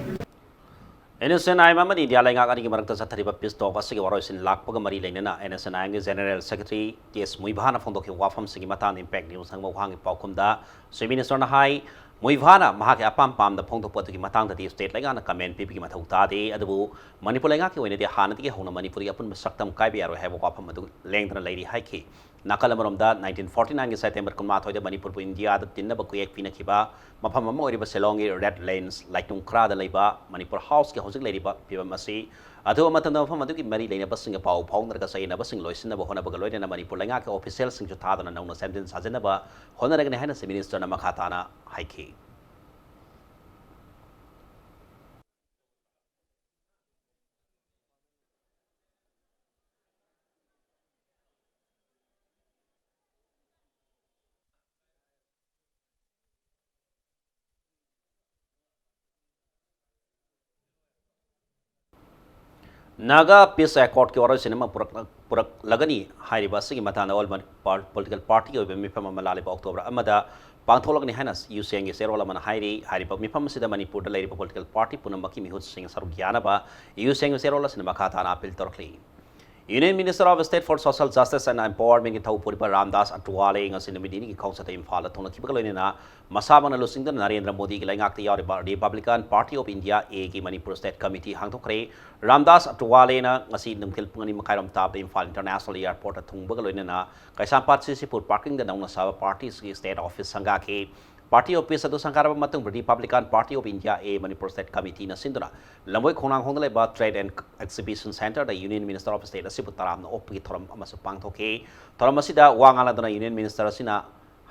NSCN-IM ꯑꯃꯗꯤ ꯏꯟꯗꯤꯌꯥ ꯂꯩꯉꯥꯛ ꯑꯅꯤꯒꯤ ꯃꯔꯛꯇ ꯆꯠꯊꯔꯤꯕ peace talk ꯑꯁꯤꯒꯤ ꯋꯥꯔꯣꯏꯁꯤꯟ ꯂꯥꯛꯄꯒ ꯃꯔꯤ ꯂꯩꯅꯅ NSCN-IMꯒꯤ General Secretary ꯇꯤ ꯑꯦꯁ ꯃꯨꯏꯚꯥꯅ ꯐꯣꯡꯗꯣꯛꯈꯤꯕ ꯋꯥꯐꯝꯁꯤꯡꯒꯤ ꯃꯇꯥꯡꯗ Impact News ꯍꯪꯕ ꯋꯥꯍꯪꯒꯤ ꯄꯥꯎꯈꯨꯝꯗ Chief Ministerꯅ ꯍꯥꯏ, ꯃꯨꯏꯚꯥꯅ ꯃꯍꯥꯛꯀꯤ ꯑꯄꯥꯝ ꯄꯥꯝꯗ ꯐꯣꯡꯗꯣꯛꯄ ꯑꯗꯨꯒꯤ ꯃꯇꯥꯡꯗꯗꯤ state ꯂꯩꯉꯥꯛꯅ comment ꯄꯤꯕꯒꯤ ꯃꯊꯧ ꯇꯥꯗꯦ, ꯑꯗꯨꯕꯨ ꯃꯅꯤꯄꯨꯔ ꯂꯩꯉꯥꯛꯀꯤ ꯑꯣꯏꯅꯗꯤ ꯍꯥꯟꯅꯗꯒꯤ ꯍꯧꯅ ꯃꯅꯤꯄꯨꯔꯒꯤ ꯑꯄꯨꯟꯕ ꯁꯛꯇꯝ ꯀꯥꯏꯕ ꯌꯥꯔꯣꯏ ꯍꯥꯏꯕ ꯋꯥꯐꯝ ꯑꯗꯨ ꯂꯦꯡꯗꯅ ꯂꯩꯔꯤ ꯍꯥꯏꯈꯤ꯫ ꯅꯥꯀꯜ ꯑꯃꯔꯣꯝꯗ, nineteen forty nineꯒꯤ September ꯀꯨꯟꯃꯥꯊꯣꯏꯗ ꯃꯅꯤꯄꯨꯔꯕꯨ ꯏꯟꯗꯤꯌꯥꯗ ꯇꯤꯟꯅꯕ ꯈꯨꯌꯦꯛ ꯄꯤꯅꯈꯤꯕ ꯃꯐꯝ ꯑꯃ ꯑꯣꯏꯔꯤꯕ ꯁꯤꯂꯣꯡꯒꯤ Red Lanes ꯂꯥꯏꯇꯨꯡ ꯈꯔꯥꯗ ꯂꯩꯕ ꯃꯅꯤꯄꯨꯔ Houseꯀꯤ ꯍꯧꯖꯤꯛ ꯂꯩꯔꯤꯕ ꯐꯤꯕꯝ ꯑꯁꯤ ꯑꯊꯨꯕ ꯃꯇꯝꯗ ꯃꯐꯝ ꯑꯗꯨꯒꯤ ꯃꯔꯤ ꯂꯩꯅꯕꯁꯤꯡꯒ ꯄꯥꯎ ꯐꯥꯎꯅꯔꯒ ꯆꯌꯦꯠꯅꯕꯁꯤꯡ ꯂꯣꯏꯁꯤꯟꯅꯕ ꯍꯣꯠꯅꯕꯒ ꯂꯣꯏꯅꯅ ꯃꯅꯤꯄꯨꯔ ꯂꯩꯉꯥꯛꯀꯤ officialꯁꯤꯡꯁꯨ ꯊꯥꯗꯨꯅ ꯅꯧꯅ ꯁꯦꯝꯖꯤꯟ ꯁꯥꯖꯤꯟꯅꯕ ꯍꯣꯠꯅꯔꯒꯅꯤ ꯍꯥꯏꯅ Chief Ministerꯅ ꯃꯈꯥ ꯇꯥꯅ ꯍꯥꯏꯈꯤ꯫ Naga Peace Accordꯀꯤ ꯋꯥꯔꯣꯏꯁꯤꯟ ꯑꯃ ꯄꯨꯔꯛꯂ-, ꯄꯨꯔꯛꯂꯒꯅꯤ ꯍꯥꯏꯔꯤꯕ ꯑꯁꯤꯒꯤ ꯃꯇꯥꯡꯗ all Manipur political partyꯒꯤ ꯑꯣꯏꯕ ꯃꯤꯐꯝ ꯑꯃ ꯂꯥꯛꯂꯤꯕ October ꯑꯃꯗ ꯄꯥꯡꯊꯣꯛꯂꯒꯅꯤ ꯍꯥꯏꯅ ꯌꯨꯁꯦꯡꯒꯤ ꯆꯦꯔꯣꯜ ꯑꯃꯅ ꯍꯥꯏꯔꯤ꯫ ꯍꯥꯏꯔꯤꯕ ꯃꯤꯐꯝ ꯑꯁꯤꯗ ꯃꯅꯤꯄꯨꯔꯗ ꯂꯩꯔꯤꯕ political party ꯄꯨꯝꯅꯃꯛꯀꯤ ꯃꯤꯍꯨꯠꯁꯤꯡ ꯁꯔꯨꯛ ꯌꯥꯅꯕ ꯌꯨꯁꯦꯡꯒꯤ ꯆꯦꯔꯣꯜ ꯑꯁꯤꯅ ꯃꯈꯥ ꯇꯥꯅ appeal ꯇꯧꯔꯛꯂꯤ꯫ Union Minister of State for Social Justice and Empowerment ꯒꯤ ꯊꯧ ꯄꯨꯔꯤꯕ ꯔꯥꯝꯗꯥꯁ ꯑꯇꯋꯥꯂꯦ ꯉꯁꯤ ꯅꯨꯃꯤꯠ ꯅꯤꯅꯤꯒꯤ ꯈꯣꯡꯆꯠꯇ ꯏꯝꯐꯥꯜꯗ ꯊꯨꯡꯂꯈꯤꯕꯒ ꯂꯣꯏꯅꯅ ꯃꯁꯥꯃꯛꯅ ꯂꯨꯆꯤꯡꯗꯨꯅ ꯅꯔꯦꯟꯗ꯭ꯔ ꯃꯣꯗꯤꯒꯤ ꯂꯩꯉꯥꯛꯇ ꯌꯥꯎꯔꯤꯕ Republican Party of India A ꯒꯤ ꯃꯅꯤꯄꯨꯔ State Committee ꯍꯥꯡꯗꯣꯛꯈ꯭ꯔꯦ꯫ ꯔꯥꯝꯗꯥꯁ ꯑꯇꯋꯥꯂꯦꯅ ꯉꯁꯤ ꯅꯨꯡꯊꯤꯜ ꯄꯨꯡ ꯑꯅꯤ ꯃꯈꯥꯏꯔꯣꯝ ꯇꯥꯕꯗ ꯏꯝꯐꯥꯜ International Airport ꯇ ꯊꯨꯡꯕꯒ ꯂꯣꯏꯅꯅ ꯀꯩꯁꯥꯝꯄꯥꯠ ꯁꯤ ꯁꯤꯄꯨꯔ parking ꯗ ꯅꯧꯅ ꯁꯥꯕ party ꯁꯤꯒꯤ state office ꯁꯪꯒꯥꯈꯤ꯫ Party office ꯑꯗꯨ ꯁꯪꯒꯥꯔꯕ ꯃꯇꯨꯡꯗ Republican Party of India A Manipur State Committee ꯅ ꯁꯤꯟꯗꯨꯅ ꯂꯝꯕꯣꯏ ꯈꯣꯡꯅꯥꯡꯈꯣꯡꯗ ꯂꯩꯕ Trade and Exhibition Centre the Union Minister of State ꯑꯁꯤꯕꯨ ꯇꯔꯥꯝꯅ ꯑꯣꯛꯄꯒꯤ ꯊꯧꯔꯝ ꯑꯃꯁꯨ ꯄꯥꯡꯊꯣꯛꯈꯤ꯫ ꯊꯧꯔꯝ ꯑꯁꯤꯗ ꯋꯥ ꯉꯥꯡꯂꯗꯨꯅ Union Minister ꯑꯁꯤꯅ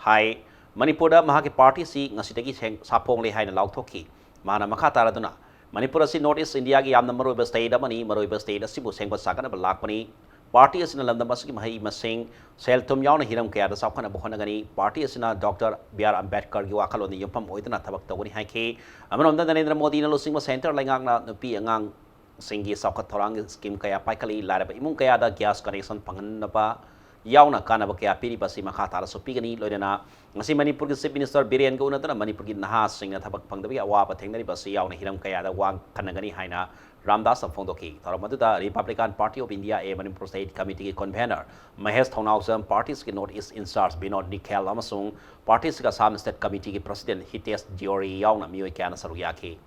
ꯍꯥꯏ, ꯃꯅꯤꯄꯨꯔꯗ ꯃꯍꯥꯛꯀꯤ party ꯁꯤ ꯉꯁꯤꯗꯒꯤ ꯁꯦꯡ-, ꯁꯥꯐꯣꯡꯂꯦ ꯍꯥꯏꯅ ꯂꯥꯎꯊꯣꯛꯈꯤ꯫ ꯃꯍꯥꯛꯅ ꯃꯈꯥ ꯇꯥꯔꯗꯨꯅ, ꯃꯅꯤꯄꯨꯔ ꯑꯁꯤ North East India ꯒꯤ ꯌꯥꯝꯅ ꯃꯔꯨꯑꯣꯏꯕ state ꯑꯃꯅꯤ, ꯃꯔꯨꯑꯣꯏꯕ state ꯑꯁꯤꯕꯨ ꯁꯦꯝꯒꯠ ꯁꯥꯒꯠꯅꯕ ꯂꯥꯛꯄꯅꯤ꯫ Party ꯑꯁꯤꯅ ꯂꯝꯗꯝ ꯑꯁꯤꯒꯤ ꯃꯍꯩ ꯃꯁꯤꯡ, ꯁꯦꯜ ꯊꯨꯝ ꯌꯥꯎꯅ ꯍꯤꯔꯝ ꯀꯌꯥꯗ ꯆꯥꯎꯈꯠꯅꯕ ꯍꯣꯠꯅꯒꯅꯤ꯫ Party ꯑꯁꯤꯅ Doctor B R Ambedkar ꯒꯤ ꯋꯥꯈꯜꯂꯣꯟꯗ ꯌꯨꯝꯐꯝ ꯑꯣꯏꯗꯨꯅ ꯊꯕꯛ ꯇꯧꯒꯅꯤ ꯍꯥꯏꯈꯤ꯫ ꯑꯃꯔꯣꯝꯗ ꯅꯔꯦꯟꯗ꯭ꯔ ꯃꯣꯗꯤꯅ ꯂꯨꯆꯤꯡꯕ centre ꯂꯩꯉꯥꯛꯅ ꯅꯨꯄꯤ ꯑꯉꯥꯡꯁꯤꯡꯒꯤ ꯆꯥꯎꯈꯠ ꯊꯧꯔꯥꯡꯒꯤ scheme ꯀꯌꯥ ꯄꯥꯏꯈꯠꯂꯤ꯫ ꯂꯥꯏꯔꯕ ꯏꯃꯨꯡ ꯀꯌꯥꯗ gas connection ꯐꯪꯍꯟꯅꯕ ꯌꯥꯎꯅ ꯀꯥꯟꯅꯕ ꯀꯌꯥ ꯄꯤꯔꯤꯕ ꯑꯁꯤ ꯃꯈꯥ ꯇꯥꯅꯁꯨ ꯄꯤꯒꯅꯤ꯫ ꯂꯣꯏꯅꯅ ꯉꯁꯤ ꯃꯅꯤꯄꯨꯔꯒꯤ Chief Minister ꯕꯤꯔꯦꯟꯒ ꯎꯅꯗꯨꯅ ꯃꯅꯤꯄꯨꯔꯒꯤ ꯅꯍꯥꯁꯤꯡꯅ ꯊꯕꯛ ꯐꯪꯗꯕꯒꯤ ꯑꯋꯥꯕ ꯊꯦꯡꯅꯔꯤꯕ ꯑꯁꯤ ꯌꯥꯎꯅ ꯍꯤꯔꯝ ꯀꯌꯥꯗ ꯋꯥ ꯈꯟꯅꯒꯅꯤ ꯍꯥꯏꯅ ꯔꯥꯝꯗꯥꯁꯅ ꯐꯣꯡꯗꯣꯛꯈꯤ꯫ ꯊꯧꯔꯝ ꯑꯗꯨꯗ Republican Party of India A Manipur State Committee ꯒꯤ convenor ꯃꯍꯦꯁ ꯊꯧꯅꯥꯎꯖꯝ, party ꯁꯤꯒꯤ North East in-charge ꯕꯤꯅꯣꯗ ꯅꯤꯈꯦꯜ ꯑꯃꯁꯨꯡ party ꯁꯤꯒꯤ Assam State Committee ꯒꯤ President ꯍꯤꯇꯦꯁ ꯗꯤꯑꯣꯔꯤ ꯌꯥꯎꯅ ꯃꯤꯑꯣꯏ ꯀꯌꯥꯅ ꯁꯔꯨꯛ ꯌꯥꯈꯤ꯫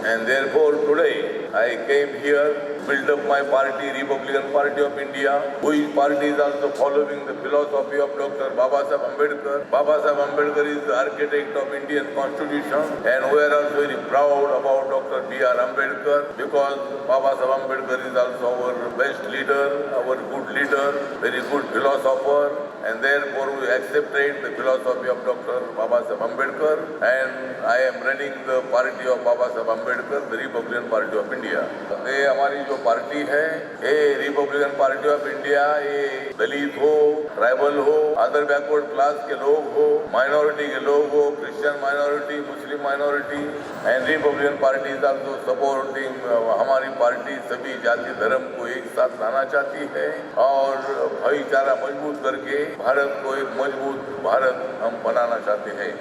And therefore today I came here to build up my party, Republican Party of India, whose party is also following the philosophy of Doctor Baba Saheb Ambedkar. Baba Saheb Ambedkar is the architect of Indian Constitution, and we are also very proud about Doctor B R Ambedkar, because Baba Saheb Ambedkar is also our best leader, our good leader, very good philosopher, and therefore we accepted the philosophy of Doctor Baba Saheb Ambedkar, and I am running the party of Baba Saheb Ambedkar, the Republican Party of India. ये हमारी जो party है, ये Republican party of India, ये दलित हो, tribal हो, other backward class के लोग हो, माइनॉरिटी के लोग हो, Christian minority, Muslim minority, and Republican Party is also supporting. हमारी पार्टी सभी जाति धर्म को एक साथ लाना चाहती है और भाईचारा मजबूत करके भारत को एक मजबूत भारत हम बनाना चाहते हैं.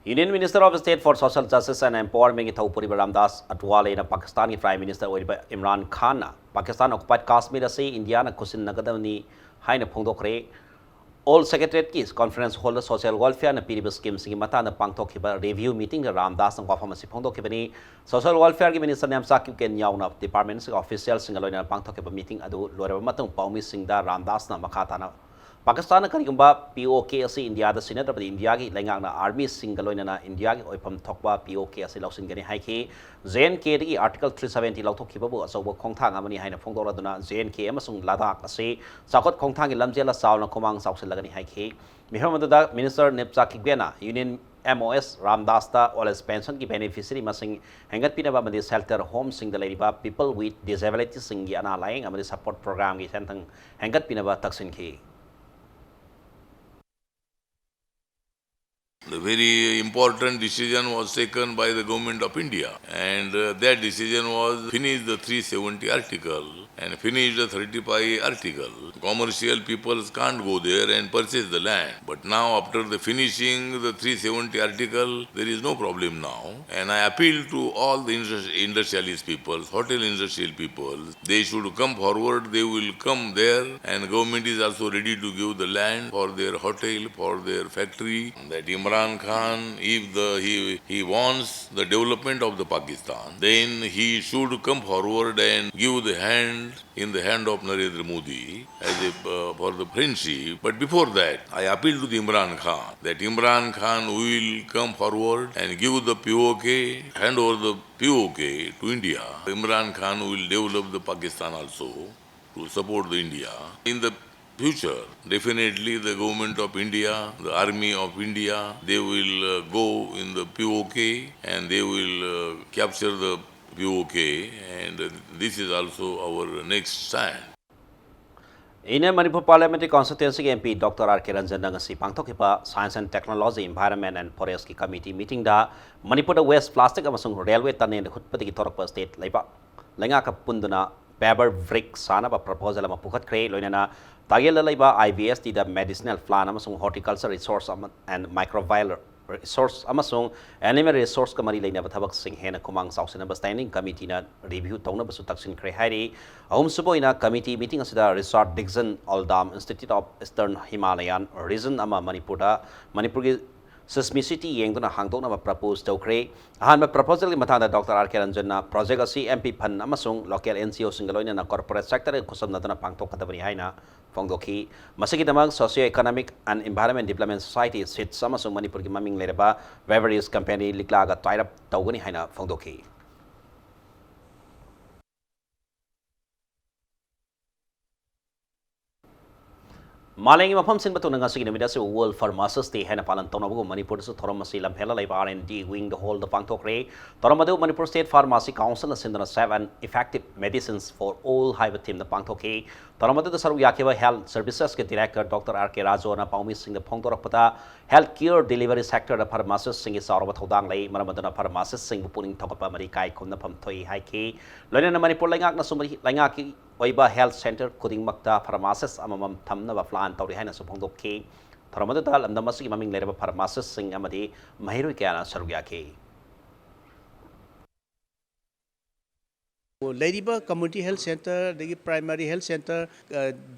Union Minister of State for Social Justice and Empowerment ꯒꯤ ꯊꯧ ꯄꯨꯔꯤꯕ ꯔꯥꯝꯗꯥꯁ ꯑꯇꯋꯥꯂꯦꯅ ꯄꯥꯀꯤꯁꯇꯥꯟꯒꯤ Prime Minister ꯑꯣꯏꯔꯤꯕ ꯏꯝꯔꯥꯟ ꯈꯥꯟꯅ ꯄꯥꯀꯤꯁꯇꯥꯟ occupied ꯀꯥꯁꯃꯤꯔ ꯑꯁꯤ ꯏꯟꯗꯤꯌꯥꯅ ꯈꯨꯠꯁꯤꯟꯅꯒꯗꯕꯅꯤ ꯍꯥꯏꯅ ꯐꯣꯡꯗꯣꯛꯈ꯭ꯔꯦ꯫ All Secretariat ꯀꯤ Conference Hall ꯗ social welfare ꯅ ꯄꯤꯔꯤꯕ scheme ꯁꯤꯡꯒꯤ ꯃꯇꯥꯡꯗ ꯄꯥꯡꯊꯣꯛꯈꯤꯕ review meeting ꯗ ꯔꯥꯝꯗꯥꯁꯅ ꯋꯥꯐꯝ ꯑꯁꯤ ꯐꯣꯡꯗꯣꯛꯈꯤꯕꯅꯤ꯫ Social welfare ꯒꯤ Minister ꯅꯦꯝꯆꯥ ꯀꯤꯞꯒꯦꯟ ꯌꯥꯎꯅ department ꯁꯤꯡꯒꯤ official ꯁꯤꯡꯒ ꯂꯣꯏꯅꯅ ꯄꯥꯡꯊꯣꯛꯈꯤꯕ meeting ꯑꯗꯨ ꯂꯣꯏꯔꯕ ꯃꯇꯨꯡ ꯄꯥꯎꯃꯤꯁꯤꯡꯗ ꯔꯥꯝꯗꯥꯁꯅ ꯃꯈꯥ ꯇꯥꯅ ꯄꯥꯀꯤꯁꯇꯥꯟꯅ ꯀꯔꯤꯒꯨꯝꯕ P O K ꯑꯁꯤ ꯏꯟꯗꯤꯌꯥꯗ ꯁꯤꯟꯅꯗ꯭ꯔꯕꯗꯤ ꯏꯟꯗꯤꯌꯥꯒꯤ ꯂꯩꯉꯥꯛꯅ army ꯁꯤꯡꯒ ꯂꯣꯏꯅꯅ ꯏꯟꯗꯤꯌꯥꯒꯤ ꯑꯣꯏꯐꯝ ꯊꯣꯛꯄ P O K ꯑꯁꯤ ꯂꯧꯁꯤꯟꯒꯅꯤ ꯍꯥꯏꯈꯤ꯫ J and K ꯗꯒꯤ Article three seventy ꯂꯧꯊꯣꯛꯈꯤꯕꯕꯨ ꯑꯆꯧꯕ ꯈꯣꯡꯊꯥꯡ ꯑꯃꯅꯤ ꯍꯥꯏꯅ ꯐꯣꯡꯗꯣꯛꯂꯗꯨꯅ J and K ꯑꯃꯁꯨꯡ ꯂꯗꯥꯈ ꯑꯁꯤ ꯆꯥꯎꯈꯠ ꯈꯣꯡꯊꯥꯡꯒꯤ ꯂꯝꯖꯦꯜꯗ ꯆꯥꯎꯅ ꯈꯨꯃꯥꯡ ꯆꯥꯎꯁꯤꯜꯂꯒꯅꯤ ꯍꯥꯏꯈꯤ꯫ ꯃꯤꯐꯝ ꯑꯗꯨꯗ Minister Nemcha ꯀꯤꯞꯒꯦꯟꯅ Union M O S ꯔꯥꯝꯗꯥꯁꯇ old age pension ꯒꯤ beneficiary ꯃꯁꯤꯡ ꯍꯦꯟꯒꯠꯄꯤꯅꯕ ꯑꯃꯗꯤ shelter home ꯁꯤꯡꯗ ꯂꯩꯔꯤꯕ people with disability ꯁꯤꯡꯒꯤ ꯑꯅꯥ ꯂꯥꯌꯦꯡ ꯑꯃꯗꯤ support program ꯒꯤ ꯁꯦꯟꯊꯪ ꯍꯦꯟꯒꯠꯄꯤꯅꯕ ꯇꯛꯁꯤꯟꯈꯤ꯫ The very important decision was taken by the Government of India, and uh, that decision was finish the three seventy article and finish the thirty-five article. Commercial peoples can't go there and purchase the land. But now, after the finishing the three seventy article, there is no problem now. And I appeal to all the indus- industrialist peoples, hotel industrial peoples, they should come forward, they will come there, and government is also ready to give the land for their hotel, for their factory. That Imran Khan, if the, he, he wants the development of the Pakistan, then he should come forward and give the hand in the hand of Narendra Modi as a, uh, for the friendship. But before that, I appeal to the Imran Khan that Imran Khan will come forward and give the P O K, hand over the P O K to India. Imran Khan will develop the Pakistan also to support the India. In the future, definitely the government of India, the army of India, they will uh, go in the P O K and they will uh, capture the be okay, and this is also our next stand. Inner Manipur Parliamentary Constituencyꯒꯤ MP Doctor R K Ranjanꯅ ꯉꯁꯤ ꯄꯥꯡꯊꯣꯛꯈꯤꯕ Science and Technology, Environment and Forestꯀꯤ committee meetingꯗ ꯃꯅꯤꯄꯨꯔꯗ waste plastic ꯑꯃꯁꯨꯡ railway tunnel ꯍꯨꯠꯄꯗꯒꯤ ꯊꯣꯔꯛꯄ state ꯂꯩꯕꯥꯛ ꯂꯩꯉꯥꯛꯀ ꯄꯨꯟꯗꯨꯅ paper brick ꯁꯥꯅꯕ proposal ꯑꯃ ꯄꯨꯈꯠꯈ꯭ꯔꯦ꯫ ꯂꯣꯏꯅꯅ ꯇꯥꯒꯦꯜꯗ ꯂꯩꯕ IVSTꯗ medicinal plant ꯑꯃꯁꯨꯡ horticulture resource ꯑꯃ and microbial resource ꯑꯃꯁꯨꯡ animal resourceꯀ ꯃꯔꯤ ꯂꯩꯅꯕ ꯊꯕꯛꯁꯤꯡ ꯍꯦꯟꯅ ꯈꯨꯃꯥꯡ ꯆꯥꯎꯁꯤꯟꯅꯕ standing committeeꯅ review ꯇꯧꯅꯕꯁꯨ ꯇꯛꯁꯤꯟꯈ꯭ꯔꯦ ꯍꯥꯏꯔꯤ꯫ ꯑꯍꯨꯝꯁꯨꯕ ꯑꯣꯏꯅ committee meeting ꯑꯁꯤꯗ Richard Dixon, Oldham Institute of Eastern Himalayan Region ꯑꯃ ꯃꯅꯤꯄꯨꯔꯗ ꯃꯅꯤꯄꯨꯔꯒꯤ seismicity ꯌꯦꯡꯗꯨꯅ ꯍꯥꯡꯗꯣꯛꯅꯕ propose ꯇꯧꯈ꯭ꯔꯦ꯫ ꯑꯍꯥꯟꯕ proposalꯒꯤ ꯃꯇꯥꯡꯗ Doctor R K Ranjanꯅ project ꯑꯁꯤ MP fund ꯑꯃꯁꯨꯡ local NGOꯁꯤꯡꯒ ꯂꯣꯏꯅꯅ corporate sectorꯒ ꯈꯨꯠꯁꯝꯅꯗꯨꯅ ꯄꯥꯡꯊꯣꯛꯀꯗꯕꯅꯤ ꯍꯥꯏꯅ ꯐꯣꯡꯗꯣꯛꯈꯤ꯫ ꯃꯁꯤꯒꯤꯗꯃꯛ Socio Economic and Environment Development Society, SEEDS ꯑꯃꯁꯨꯡ ꯃꯅꯤꯄꯨꯔꯒꯤ ꯃꯃꯤꯡ ꯂꯩꯔꯕ beverage company ꯂꯤꯛꯂꯥꯒ tie up ꯇꯧꯒꯅꯤ ꯍꯥꯏꯅ ꯐꯣꯡꯗꯣꯛꯈꯤ꯫ ꯃꯥꯂꯦꯝꯒꯤ ꯃꯐꯝ ꯁꯤꯟꯕ ꯊꯨꯡꯅ ꯉꯁꯤꯒꯤ ꯅꯨꯃꯤꯠ ꯑꯁꯤꯕꯨ World Pharmacist Day ꯍꯥꯏꯅ ꯄꯥꯂꯟ ꯇꯧꯅꯕꯒꯨꯝ ꯃꯅꯤꯄꯨꯔꯗꯁꯨ ꯊꯧꯔꯝ ꯑꯁꯤ ꯂꯝꯐꯦꯜꯗ ꯂꯩꯕ R and D wing hallꯗ ꯄꯥꯡꯊꯣꯛꯈ꯭ꯔꯦ꯫ ꯊꯧꯔꯝ ꯑꯗꯨ ꯃꯅꯤꯄꯨꯔ State Pharmacy Councilꯅ ꯁꯤꯟꯗꯨꯅ Safe and Effective Medicines for All ꯍꯥꯏꯕ themeꯗ ꯄꯥꯡꯊꯣꯛꯈꯤ꯫ ꯊꯧꯔꯝ ꯑꯗꯨꯗ ꯁꯔꯨꯛ ꯌꯥꯈꯤꯕ Health Servicesꯀꯤ Director Doctor R K Rajoꯅ ꯄꯥꯎꯃꯤꯁꯤꯡꯗ ꯐꯣꯡꯗꯣꯔꯛꯄꯗ, health care delivery sectorꯗ pharmacistꯁꯤꯡꯒꯤ ꯆꯥꯎꯔꯕ ꯊꯧꯗꯥꯡ ꯂꯩ꯫ ꯃꯔꯝ ꯑꯗꯨꯅ pharmacistꯁꯤꯡꯕꯨ ꯄꯨꯛꯅꯤꯡ ꯊꯧꯒꯠꯄ ꯑꯃꯗꯤ ꯏꯀꯥꯏ ꯈꯨꯝꯅꯐꯝ ꯊꯣꯛꯏ ꯍꯥꯏꯈꯤ꯫ ꯂꯣꯏꯅꯅ ꯃꯅꯤꯄꯨꯔ ꯂꯩꯉꯥꯛꯅꯁꯨ ꯃꯔꯤ-, ꯂꯩꯉꯥꯛꯀꯤ ꯑꯣꯏꯕ health centre ꯈꯨꯗꯤꯡꯃꯛꯇ pharmacist ꯑꯃꯃꯝ ꯊꯝꯅꯕ plan ꯇꯧꯔꯤ ꯍꯥꯏꯅꯁꯨ ꯐꯣꯡꯗꯣꯛꯈꯤ꯫ ꯊꯧꯔꯝ ꯑꯗꯨꯗ ꯂꯝꯗꯝ ꯑꯁꯤꯒꯤ ꯃꯃꯤꯡ ꯂꯩꯔꯕ pharmacistꯁꯤꯡ ꯑꯃꯗꯤ ꯃꯍꯩꯔꯣꯏ ꯀꯌꯥꯅ ꯁꯔꯨꯛ ꯌꯥꯈꯤ꯫ ꯂꯩꯔꯤꯕ community health centre, ꯑꯗꯒꯤ primary health centre,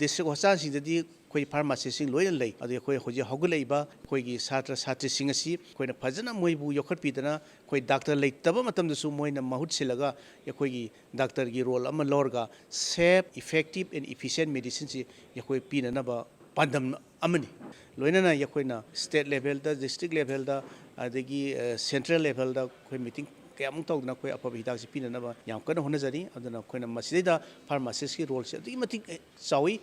district hospitalꯁꯤꯡꯗꯗꯤ ꯑꯩꯈꯣꯏ pharmacistꯁꯤꯡ ꯂꯣꯏꯅ ꯂꯩ꯫ ꯑꯗꯨ ꯑꯩꯈꯣꯏ ꯍꯧꯖꯤꯛ ꯍꯧꯒꯠꯂꯛꯏꯕ ꯑꯩꯈꯣꯏꯒꯤ ꯁꯥꯇ꯭ꯔ ꯁꯥꯇ꯭ꯔꯤꯁꯤꯡ ꯑꯁꯤ ꯑꯩꯈꯣꯏꯅ ꯐꯖꯅ ꯃꯣꯏꯕꯨ ꯌꯣꯛꯈꯠꯄꯤꯗꯅ, ꯑꯩꯈꯣꯏ doctor ꯂꯩꯇꯕ ꯃꯇꯝꯗꯁꯨ ꯃꯣꯏꯅ ꯃꯍꯨꯠ ꯁꯤꯜꯂꯒ ꯑꯩꯈꯣꯏꯒꯤ doctorꯒꯤ role ꯑꯃ ꯂꯧꯔꯒ safe, effective and efficient medicineꯁꯤ ꯑꯩꯈꯣꯏ ꯄꯤꯅꯅꯕ ꯄꯥꯟꯗꯝ ꯑꯃꯅꯤ꯫ ꯂꯣꯏꯅꯅ ꯑꯩꯈꯣꯏꯅ state levelꯗ, district levelꯗ, ꯑꯗꯒꯤ central levelꯗ ꯑꯩꯈꯣꯏ meeting ꯀꯌꯥꯃꯨꯛ ꯇꯧꯗꯅ ꯑꯩꯈꯣꯏ ꯑꯐꯕ ꯍꯤꯗꯥꯛꯁꯤ ꯄꯤꯅꯅꯕ ꯌꯥꯝ ꯀꯟꯅ ꯍꯣꯠꯅꯖꯔꯤ꯫ ꯑꯗꯨꯅ ꯑꯩꯈꯣꯏꯅ ꯃꯁꯤꯗꯩꯗ pharmacistꯀꯤ roleꯁꯤ ꯑꯗꯨꯛꯀꯤ ꯃꯇꯤꯛ ꯆꯥꯎꯏ꯫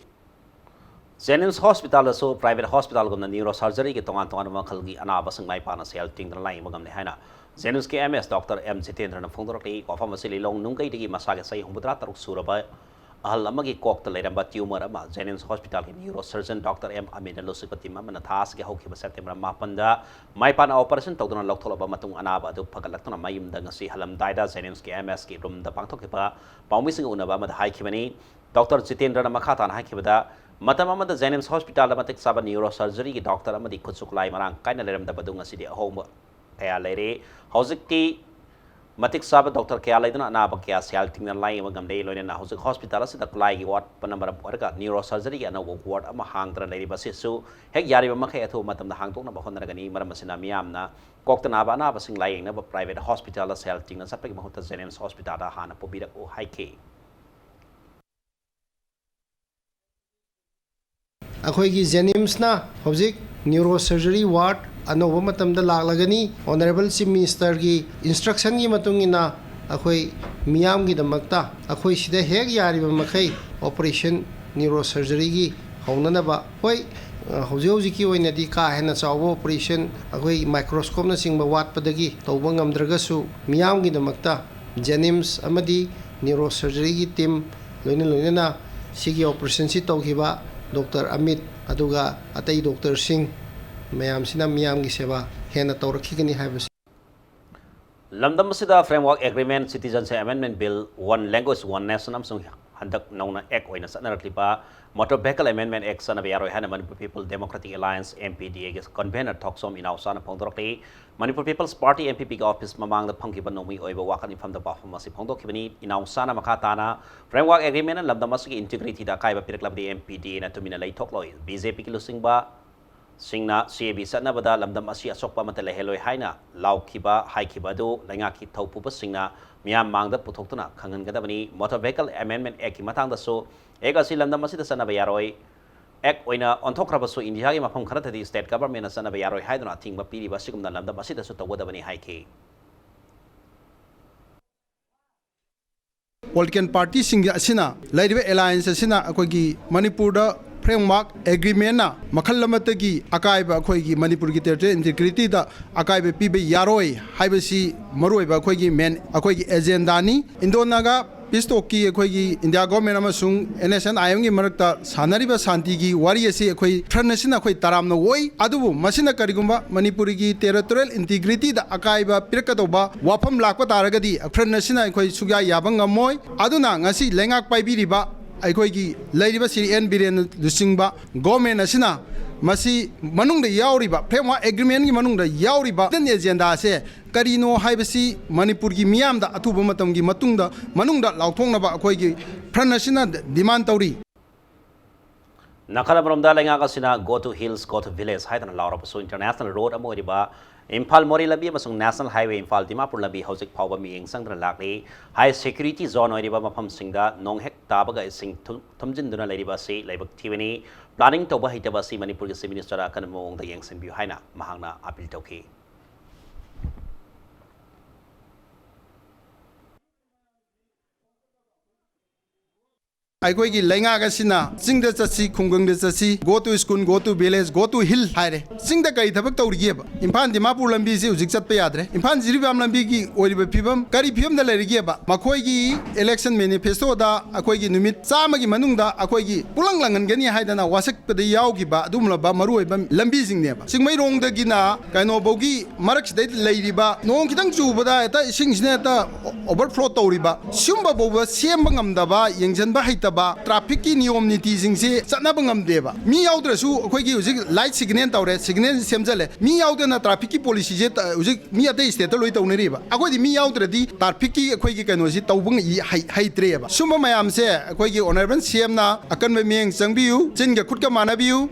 JNIMS hospitalꯗꯁꯨ private hospitalꯒꯨꯝꯅ neurosurgeryꯒꯤ ꯇꯣꯉꯥꯟ ꯇꯣꯉꯥꯟꯕ ꯃꯈꯜꯒꯤ ꯑꯅꯥꯕꯁꯤꯡ ꯃꯥꯏ ꯄꯥꯛꯅ ꯁꯦꯜ ꯇꯤꯡꯗꯅ ꯂꯥꯌꯦꯡꯕ ꯉꯝꯂꯦ ꯍꯥꯏꯅ ꯖꯦꯅꯤꯝꯁꯀꯤ ꯑꯦꯝ ꯑꯦꯁ ꯗꯣꯛꯇꯔ ꯑꯦꯝ ꯖꯤꯇꯦꯟꯗ꯭ꯔꯅ ꯐꯣꯡꯗꯣꯔꯛꯂꯤ꯫ ꯋꯥꯐꯝ ꯑꯁꯤ ꯂꯤꯂꯣꯡ ꯅꯨꯡꯒꯩꯗꯒꯤ ꯃꯁꯥꯒꯤ ꯆꯍꯤ ꯍꯨꯝꯐꯨꯇꯔꯥ ꯇꯔꯨꯛ ꯁꯨꯔꯕ ꯑꯍꯜ ꯑꯃꯒꯤ ꯀꯣꯛꯇ ꯂꯩꯔꯝꯕ tumor ꯑꯃ ꯖꯦꯅꯤꯝꯁ ꯍꯣꯁꯄꯤꯇꯥꯜꯒꯤ neurosurgeon ꯗꯣꯛꯇꯔ ꯑꯦꯝ ꯑꯃꯤꯟꯅ ꯂꯨꯆꯤꯡꯕ team ꯑꯃꯅ ꯊꯥ ꯑꯁꯤꯒꯤ ꯍꯧꯈꯤꯕ ꯁꯦꯞꯇꯦꯝꯕꯔ ꯃꯥꯄꯟꯗ ꯃꯥꯏ ꯄꯥꯛꯅ operation ꯇꯧꯗꯨꯅ ꯂꯧꯊꯣꯛꯂꯕ ꯃꯇꯨꯡ, ꯑꯅꯥꯕ ꯑꯗꯨ ꯐꯒꯠꯂꯛꯇꯨꯅ ꯃꯌꯨꯝꯗ ꯉꯁꯤ ꯍꯜꯂꯝꯗꯥꯏꯗ ꯖꯦꯅꯤꯝꯁꯀꯤ ꯑꯦꯝ ꯑꯦꯁꯀꯤ roomꯗ ꯄꯥꯡꯊꯣꯛꯈꯤꯕ ꯄꯥꯎꯃꯤꯁꯤꯡꯒ ꯎꯅꯕ ꯑꯃꯗ ꯍꯥꯏꯈꯤꯕꯅꯤ꯫ ꯗꯣꯛꯇꯔ ꯖꯤꯇꯦꯟꯗ꯭ꯔꯅ ꯃꯈꯥ ꯇꯥꯅ ꯍꯥꯏꯈꯤꯕꯗ, ꯃꯇꯝ ꯑꯃꯗ ꯖꯦꯅꯤꯝꯁ ꯍꯣꯁꯄꯤꯇꯥꯜꯗ ꯃꯇꯤꯛ ꯆꯥꯕ neurosurgeryꯒꯤ ꯗꯣꯛꯇꯔ ꯑꯃꯗꯤ ꯈꯨꯠꯁꯨ ꯈꯨꯠꯂꯥꯏ ꯃꯔꯥꯡ ꯀꯥꯏꯅ ꯂꯩꯔꯝꯗꯕ ꯑꯗꯨ ꯉꯁꯤꯗꯤ ꯑꯍꯣꯡꯕ ꯀꯌꯥ ꯂꯩꯔꯦ꯫ ꯍꯧꯖꯤꯛꯇꯤ ꯃꯇꯤꯛ ꯆꯥꯕ ꯗꯣꯛꯇꯔ ꯀꯌꯥ ꯂꯩꯗꯨꯅ ꯑꯅꯥꯕ ꯀꯌꯥ ꯁꯦꯜ ꯇꯤꯡꯅ ꯂꯥꯌꯦꯡꯕ ꯉꯝꯂꯦ꯫ ꯂꯣꯏꯅꯅ ꯍꯧꯖꯤꯛ ꯍꯣꯁꯄꯤꯇꯥꯜ ꯑꯁꯤꯗ ꯈꯨꯠꯂꯥꯏꯒꯤ ꯋꯥꯠꯄꯅ ꯃꯔꯝ ꯑꯣꯏꯔꯒ neurosurgeryꯒꯤ ꯑꯅꯧꯕ ward ꯑꯃ ꯍꯥꯡꯗꯅ ꯂꯩꯔꯤꯕ ꯑꯁꯤꯁꯨ ꯍꯦꯛ ꯌꯥꯔꯤꯕ ꯃꯈꯩ ꯑꯊꯨꯕ ꯃꯇꯝꯗ ꯍꯥꯡꯗꯣꯛꯅꯕ ꯍꯣꯠꯅꯔꯒꯅꯤ꯫ ꯃꯔꯝ ꯑꯁꯤꯅ ꯃꯤꯌꯥꯝꯅ ꯀꯣꯛꯇ ꯅꯥꯕ ꯑꯅꯥꯕꯁꯤꯡ ꯂꯥꯌꯦꯡꯅꯕ private ꯍꯣꯁꯄꯤꯇꯥꯜꯗ ꯁꯦꯜ ꯇꯤꯡꯅ ꯆꯠꯄꯒꯤ ꯃꯍꯨꯠꯇ ꯖꯦꯅꯤꯝꯁ ꯍꯣꯁꯄꯤꯇꯥꯜꯗ ꯍꯥꯟꯅ ꯄꯨꯕꯤꯔꯛꯎ ꯍꯥꯏꯈꯤ꯫ ꯑꯩꯈꯣꯏꯒꯤ ꯖꯦꯅꯤꯝꯁꯅ ꯍꯧꯖꯤꯛ neurosurgery ward ꯑꯅꯧꯕ ꯃꯇꯝꯗ ꯂꯥꯛꯂꯒꯅꯤ꯫ Honourable Chief Ministerꯒꯤ instructionꯒꯤ ꯃꯇꯨꯡ ꯏꯟꯅ ꯑꯩꯈꯣꯏ ꯃꯤꯌꯥꯝꯒꯤꯗꯃꯛꯇ ꯑꯩꯈꯣꯏ ꯁꯤꯗ ꯍꯦꯛ ꯌꯥꯔꯤꯕ ꯃꯈꯩ operation neurosurgeryꯒꯤ ꯍꯧꯅꯅꯕ, ꯍꯣꯏ, ꯍꯧꯖꯤꯛ ꯍꯧꯖꯤꯛꯀꯤ ꯑꯣꯏꯅꯗꯤ ꯀꯥ ꯍꯦꯟꯅ ꯆꯥꯎꯕ operation ꯑꯩꯈꯣꯏ microscopeꯅꯆꯤꯡꯕ ꯋꯥꯠꯄꯗꯒꯤ ꯇꯧꯕ ꯉꯝꯗ꯭ꯔꯒꯁꯨ, ꯃꯤꯌꯥꯝꯒꯤꯗꯃꯛꯇ ꯖꯦꯅꯤꯝꯁ ꯑꯃꯗꯤ neurosurgeryꯒꯤ team, ꯂꯣꯏꯅ ꯂꯣꯏꯅꯅ ꯁꯤꯒꯤ operationꯁꯤ ꯇꯧꯈꯤꯕ ꯗꯣꯛꯇꯔ ꯑꯃꯤꯠ, ꯑꯗꯨꯒ ꯑꯇꯩ ꯗꯣꯛꯇꯔꯁꯤꯡ ꯃꯌꯥꯝꯁꯤꯅ ꯃꯤꯌꯥꯝꯒꯤ ꯁꯦꯕꯥ ꯍꯦꯟꯅ ꯇꯧꯔꯛꯈꯤꯒꯅꯤ ꯍꯥꯏꯕꯁꯤ꯫ ꯂꯝꯗꯝ ꯑꯁꯤꯗ Framework Agreement, Citizenship Amendment Bill, One Language One Nation ꯑꯃꯁꯨꯡ ꯍꯟꯗꯛ ꯅꯧꯅ act ꯑꯣꯏꯅ ꯆꯠꯅꯔꯛꯂꯤꯕ Motor Vehicle Amendment Act ꯆꯠꯅꯕ ꯌꯥꯔꯣꯏ ꯍꯥꯏꯅ Manipur People Democratic Alliance, MPDAꯒꯤ convener ꯊꯣꯛꯆꯣꯝ ꯏꯅꯥꯎꯆꯥꯅ ꯐꯣꯡꯗꯣꯔꯛꯂꯤ꯫ Manipur People's Party, MPPꯒꯤ office ꯃꯃꯥꯡꯗ ꯐꯝꯈꯤꯕ ꯅꯣꯡꯃꯩ ꯑꯣꯏꯕ ꯋꯥꯀꯠ ꯃꯤꯐꯝꯗ ꯋꯥꯐꯝ ꯑꯁꯤ ꯐꯣꯡꯗꯣꯛꯈꯤꯕꯅꯤ꯫ ꯏꯅꯥꯎꯆꯥꯅ ꯃꯈꯥ ꯇꯥꯅ Framework Agreementꯅ ꯂꯝꯗꯝ ꯑꯁꯤꯒꯤ integrityꯗ ꯑꯀꯥꯏꯕ ꯄꯤꯔꯛꯂꯕꯗꯤ MPDAꯅ ꯇꯨꯃꯤꯟꯅ ꯂꯩꯊꯣꯛꯂꯣꯏ꯫ BJPꯒꯤ ꯂꯨꯆꯤꯡꯕ ꯁꯤꯡꯅ CAB ꯆꯠꯅꯕꯗ ꯂꯝꯗꯝ ꯑꯁꯤ ꯑꯁꯣꯛꯄ ꯑꯃꯠꯇ ꯂꯩꯍꯜꯂꯣꯏ ꯍꯥꯏꯅ ꯂꯥꯎꯈꯤꯕ, ꯍꯥꯏꯈꯤꯕ ꯑꯗꯨ ꯂꯩꯉꯥꯛꯀꯤ ꯊꯧꯄꯨꯕꯁꯤꯡꯅ ꯃꯤꯌꯥꯝ ꯃꯥꯡꯗ ꯄꯨꯊꯣꯛꯇꯨꯅ ꯈꯪꯍꯟꯒꯗꯕꯅꯤ꯫ Motor Vehicle Amendment Actꯀꯤ ꯃꯇꯥꯡꯗꯁꯨ, act ꯑꯁꯤ ꯂꯝꯗꯝ ꯑꯁꯤꯗ ꯆꯠꯅꯕ ꯌꯥꯔꯣꯏ, act ꯑꯣꯏꯅ ꯑꯣꯟꯊꯣꯛꯈ꯭ꯔꯕꯁꯨ ꯏꯟꯗꯤꯌꯥꯒꯤ ꯃꯐꯝ ꯈꯔꯗꯗꯤ state governmentꯅ ꯆꯠꯅꯕ ꯌꯥꯔꯣꯏ ꯍꯥꯏꯗꯨꯅ ꯑꯊꯤꯡꯕ ꯄꯤꯔꯤꯕ ꯑꯁꯤꯒꯨꯝꯅ ꯂꯝꯗꯝ ꯑꯁꯤꯗꯁꯨ ꯇꯧꯒꯗꯕꯅꯤ ꯍꯥꯏꯈꯤ꯫ Political partyꯁꯤꯡ ꯑꯁꯤꯅ ꯂꯩꯔꯤꯕ alliance ꯑꯁꯤꯅ ꯑꯩꯈꯣꯏꯒꯤ ꯃꯅꯤꯄꯨꯔꯗ framework agreementꯅ ꯃꯈꯜ ꯑꯃꯠꯇꯒꯤ ꯑꯀꯥꯏꯕ ꯑꯩꯈꯣꯏꯒꯤ ꯃꯅꯤꯄꯨꯔꯒꯤ territorial integrityꯗ ꯑꯀꯥꯏꯕ ꯄꯤꯕ ꯌꯥꯔꯣꯏ ꯍꯥꯏꯕꯁꯤ ꯃꯔꯨꯑꯣꯏꯕ ꯑꯩꯈꯣꯏꯒꯤ main ꯑꯩꯈꯣꯏꯒꯤ agendaꯅꯤ꯫ Indo Naga peace talkꯀꯤ ꯑꯩꯈꯣꯏꯒꯤ India government ꯑꯃꯁꯨꯡ NSCN-IMꯒꯤ ꯃꯔꯛꯇ ꯁꯥꯟꯅꯔꯤꯕ ꯁꯥꯟꯇꯤꯒꯤ ꯋꯥꯔꯤ ꯑꯁꯤ ꯑꯩꯈꯣꯏ front ꯑꯁꯤꯅ ꯑꯩꯈꯣꯏ ꯇꯔꯥꯝꯅ ꯑꯣꯏ꯫ ꯑꯗꯨꯕꯨ ꯃꯁꯤꯅ ꯀꯔꯤꯒꯨꯝꯕ ꯃꯅꯤꯄꯨꯔꯒꯤ territorial integrityꯗ ꯑꯀꯥꯏꯕ ꯄꯤꯔꯛꯀꯗꯧꯕ ꯋꯥꯐꯝ ꯂꯥꯛꯄ ꯇꯥꯔꯒꯗꯤ front ꯑꯁꯤꯅ ꯑꯩꯈꯣꯏ ꯁꯨꯛꯌꯥ ꯌꯥꯕ ꯉꯝꯃꯣꯏ꯫ ꯑꯗꯨꯅ ꯉꯁꯤ ꯂꯩꯉꯥꯛ ꯄꯥꯏꯕꯤꯔꯤꯕ ꯑꯩꯈꯣꯏꯒꯤ ꯂꯩꯔꯤꯕ ꯁ꯭ꯔꯤ ꯑꯦꯟ ꯕꯤꯔꯦꯟꯅ ꯂꯨꯆꯤꯡꯕ government ꯑꯁꯤꯅ ꯃꯁꯤ ꯃꯅꯨꯡꯗ ꯌꯥꯎꯔꯤꯕ framework agreementꯀꯤ ꯃꯅꯨꯡꯗ ꯌꯥꯎꯔꯤꯕ hidden agendaꯁꯦ ꯀꯔꯤꯅꯣ ꯍꯥꯏꯕꯁꯤ ꯃꯅꯤꯄꯨꯔꯒꯤ ꯃꯤꯌꯥꯝꯗ ꯑꯊꯨꯕ ꯃꯇꯝꯒꯤ ꯃꯇꯨꯡꯗ ꯃꯅꯨꯡꯗ ꯂꯥꯎꯊꯣꯛꯅꯕ ꯑꯩꯈꯣꯏꯒꯤ front ꯑꯁꯤꯅ demand ꯇꯧꯔꯤ꯫ ꯅꯥꯀꯜ ꯑꯃꯔꯣꯝꯗ ꯂꯩꯉꯥꯛ ꯑꯁꯤꯅ "Go to Hills, Go to Village" ꯍꯥꯏꯗꯅ ꯂꯥꯎꯔꯕꯁꯨ international road ꯑꯃ ꯑꯣꯏꯔꯤꯕ ꯏꯝꯐꯥꯜ ꯃꯣꯔꯦ ꯂꯝꯕꯤ ꯑꯃꯁꯨꯡ National Highway ꯏꯝꯐꯥꯜ ꯗꯤꯃꯥꯄꯨꯔ ꯂꯝꯕꯤ ꯍꯧꯖꯤꯛ ꯐꯥꯎꯕ ꯃꯤꯠꯌꯦꯡ ꯆꯪꯗꯅ ꯂꯥꯛꯂꯤ꯫ High security zone ꯑꯣꯏꯔꯤꯕ ꯃꯐꯝꯁꯤꯡꯗ ꯅꯣꯡ ꯍꯦꯛ ꯇꯥꯕꯒ ꯏꯁꯤꯡ ꯊꯨꯝ-, ꯊꯨꯝꯖꯤꯟꯗꯨꯅ ꯂꯩꯔꯤꯕ ꯑꯁꯤ ꯂꯥꯏꯕꯛ ꯊꯤꯕꯅꯤ꯫ Planning ꯇꯧꯕ ꯍꯩꯇꯕ ꯑꯁꯤ ꯃꯅꯤꯄꯨꯔꯒꯤ Chief Minister ꯑꯀꯟꯕ ꯃꯑꯣꯡꯗ ꯌꯦꯡꯁꯤꯟꯕꯤꯌꯨ ꯍꯥꯏꯅ ꯃꯍꯥꯛꯅ appeal ꯇꯧꯈꯤ꯫ ꯑꯩꯈꯣꯏꯒꯤ ꯂꯩꯉꯥꯛ ꯑꯁꯤꯅ ꯆꯤꯡꯗ ꯆꯠꯁꯤ, ꯈꯨꯡꯒꯪꯗ ꯆꯠꯁꯤ, "Go to school, go to village, go to hill" ꯍꯥꯏꯔꯦ꯫ ꯆꯤꯡꯗ ꯀꯔꯤ ꯊꯕꯛ ꯇꯧꯔꯤꯒꯦꯕ? ꯏꯝꯐꯥꯜ ꯗꯤꯃꯥꯄꯨꯔ ꯂꯝꯕꯤꯁꯤ ꯍꯧꯖꯤꯛ ꯆꯠꯄ ꯌꯥꯗ꯭ꯔꯦ꯫ ꯏꯝꯐꯥꯜ ꯖꯤꯔꯤꯕꯥꯝ ꯂꯝꯕꯤꯒꯤ ꯑꯣꯏꯔꯤꯕ ꯐꯤꯕꯝ ꯀꯔꯤ ꯐꯤꯕꯝꯗ ꯂꯩꯔꯤꯒꯦꯕ? ꯃꯈꯣꯏꯒꯤ election manifestoꯗ ꯑꯩꯈꯣꯏꯒꯤ ꯅꯨꯃꯤꯠ ꯆꯥꯝꯃꯒꯤ ꯃꯅꯨꯡꯗ ꯑꯩꯈꯣꯏꯒꯤ ꯄꯨꯡꯂꯪ ꯂꯪꯍꯟꯒꯅꯤ ꯍꯥꯏꯗꯅ ꯋꯥꯁꯛꯄꯗ ꯌꯥꯎꯈꯤꯕ ꯑꯗꯨꯒꯨꯝꯂꯕ ꯃꯔꯨꯑꯣꯏꯕ ꯂꯝꯕꯤꯁꯤꯡꯅꯦꯕ꯫ ꯆꯤꯡꯃꯩꯔꯣꯡꯗꯒꯤꯅ ꯀꯩꯅꯣꯐꯧꯒꯤ ꯃꯔꯛꯁꯤꯗꯩꯗ ꯂꯩꯔꯤꯕ, ꯅꯣꯡ ꯈꯤꯇꯪ ꯆꯨꯕꯗ ꯍꯦꯛꯇ ꯏꯁꯤꯡꯁꯤꯅ ꯍꯦꯛꯇ overflow ꯇꯧꯔꯤꯕ, ꯁꯤꯒꯨꯝꯕ ꯐꯥꯎꯕ ꯁꯦꯝꯕ ꯉꯝꯗꯕ, ꯌꯦꯡꯁꯤꯟꯕ ꯍꯩꯇꯕ, trafficꯀꯤ ꯅꯤꯌꯣꯝ ꯅꯤꯇꯤꯁꯤꯡꯁꯦ ꯆꯠꯅꯕ ꯉꯝꯗꯦꯕ꯫ ꯃꯤ ꯌꯥꯎꯗ꯭ꯔꯁꯨ ꯑꯩꯈꯣꯏꯒꯤ ꯍꯧꯖꯤꯛ light signal ꯇꯧꯔꯦ, signal ꯁꯦꯝꯖꯜꯂꯦ, ꯃꯤ ꯌꯥꯎꯗꯅ trafficꯀꯤ policyꯁꯦ ꯇ-, ꯍꯧꯖꯤꯛ ꯃꯤ ꯑꯇꯩ stateꯇ ꯂꯣꯏ ꯇꯧꯅꯔꯤꯕ꯫ ꯑꯩꯈꯣꯏꯗꯤ ꯃꯤ ꯌꯥꯎꯗ꯭ꯔꯗꯤ trafficꯀꯤ ꯑꯩꯈꯣꯏꯒꯤ ꯀꯩꯅꯣꯁꯤ ꯇꯧꯕ ꯉ-, ꯍꯩ-, ꯍꯩꯇ꯭ꯔꯦꯕ꯫ ꯁꯨꯝꯕ ꯃꯌꯥꯝꯁꯦ ꯑꯩꯈꯣꯏꯒꯤ honourable CMꯅ ꯑꯀꯟꯕ ꯃꯤꯠꯌꯦꯡ ꯆꯪꯕꯤꯌꯨ, ꯆꯤꯟꯒ ꯈꯨꯠꯀ ꯃꯥꯟꯅꯕꯤꯌꯨ꯫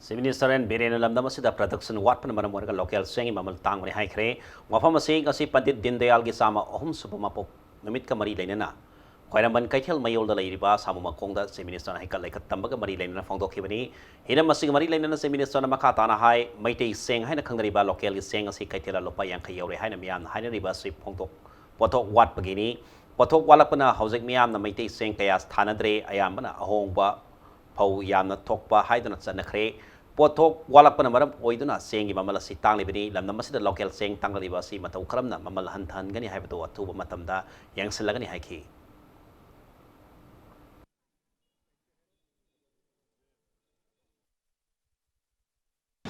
Chief Minister ꯑꯦꯟ ꯕꯤꯔꯦꯟꯅ ꯂꯝꯗꯝ ꯑꯁꯤꯗ production ꯋꯥꯠꯄꯅ ꯃꯔꯝ ꯑꯣꯏꯔꯒ local ꯆꯦꯡꯒꯤ ꯃꯃꯜ ꯇꯥꯡꯕꯅꯤ ꯍꯥꯏꯈ꯭ꯔꯦ꯫ ꯋꯥꯐꯝ ꯑꯁꯤ ꯉꯁꯤ ꯄꯟꯗꯤꯠ ꯗꯤꯟ ꯗꯌꯥꯜꯒꯤ ꯆꯥꯝꯃ ꯑꯍꯨꯝ ꯁꯨꯕ ꯃꯄꯣꯛ ꯅꯨꯃꯤꯠꯀ ꯃꯔꯤ ꯂꯩꯅꯅ ꯈ꯭ꯋꯥꯏꯔꯝꯕꯟ ꯀꯩꯊꯦꯜ ꯃꯌꯣꯜꯗ ꯂꯩꯔꯤꯕ ꯁꯥꯃꯨ ꯃꯈꯣꯡꯗ Chief Minister ꯍꯩꯀꯠ ꯂꯩꯀꯠ ꯇꯝꯕꯒ ꯃꯔꯤ ꯂꯩꯅꯅ ꯐꯣꯡꯗꯣꯛꯈꯤꯕꯅꯤ꯫ ꯍꯤꯔꯝ ꯑꯁꯤꯒ ꯃꯔꯤ ꯂꯩꯅꯅ Chief Minister ꯃꯈꯥ ꯇꯥꯅ ꯍꯥꯏ, ꯃꯩꯇꯩ ꯆꯦꯡ ꯍꯥꯏꯅ ꯈꯪꯅꯔꯤꯕ local ꯒꯤ ꯆꯦꯡ ꯑꯁꯤ ꯀꯩꯊꯦꯜꯗ ꯂꯨꯄꯥ ꯌꯥꯡꯈꯩ ꯌꯧꯔꯦ ꯍꯥꯏꯅ ꯃꯤꯌꯥꯝꯅ ꯍꯥꯏꯅꯔꯤꯕ ꯑꯁꯤ ꯐꯣꯡꯗꯣꯛ-, ꯄꯣꯠꯊꯣꯛ ꯋꯥꯠꯄꯒꯤꯅꯤ꯫ ꯄꯣꯠꯊꯣꯛ ꯋꯥꯠꯂꯛꯄꯅ ꯍꯧꯖꯤꯛ ꯃꯤꯌꯥꯝꯅ ꯃꯩꯇꯩ ꯆꯦꯡ ꯀꯌꯥ ꯊꯥꯅꯗ꯭ꯔꯦ, ꯑꯌꯥꯝꯕꯅ ꯑꯍꯣꯡꯕ ꯐꯧ ꯌꯥꯝꯅ ꯊꯣꯛꯄ ꯍꯥꯏꯗꯨꯅ ꯆꯠꯅꯈ꯭ꯔꯦ꯫ ꯄꯣꯠꯊꯣꯛ ꯋꯥꯠꯂꯛꯄꯅ ꯃꯔꯝ ꯑꯣꯏꯗꯨꯅ ꯆꯦꯡꯒꯤ ꯃꯃꯜ ꯑꯁꯤ ꯇꯥꯡꯂꯤꯕꯅꯤ꯫ ꯂꯝꯗꯝ ꯑꯁꯤꯗ ꯂꯣꯀꯦꯜ ꯆꯦꯡ ꯇꯥꯡꯂꯛꯂꯤꯕ ꯑꯁꯤ ꯃꯇꯧ ꯀꯔꯝꯅ ꯃꯃꯜ ꯍꯟꯊꯍꯟꯒꯅꯤ ꯍꯥꯏꯕꯗꯨ ꯑꯊꯨꯕ ꯃꯇꯝꯗ ꯌꯦꯡꯁꯤꯜꯂꯒꯅꯤ ꯍꯥꯏꯈꯤ꯫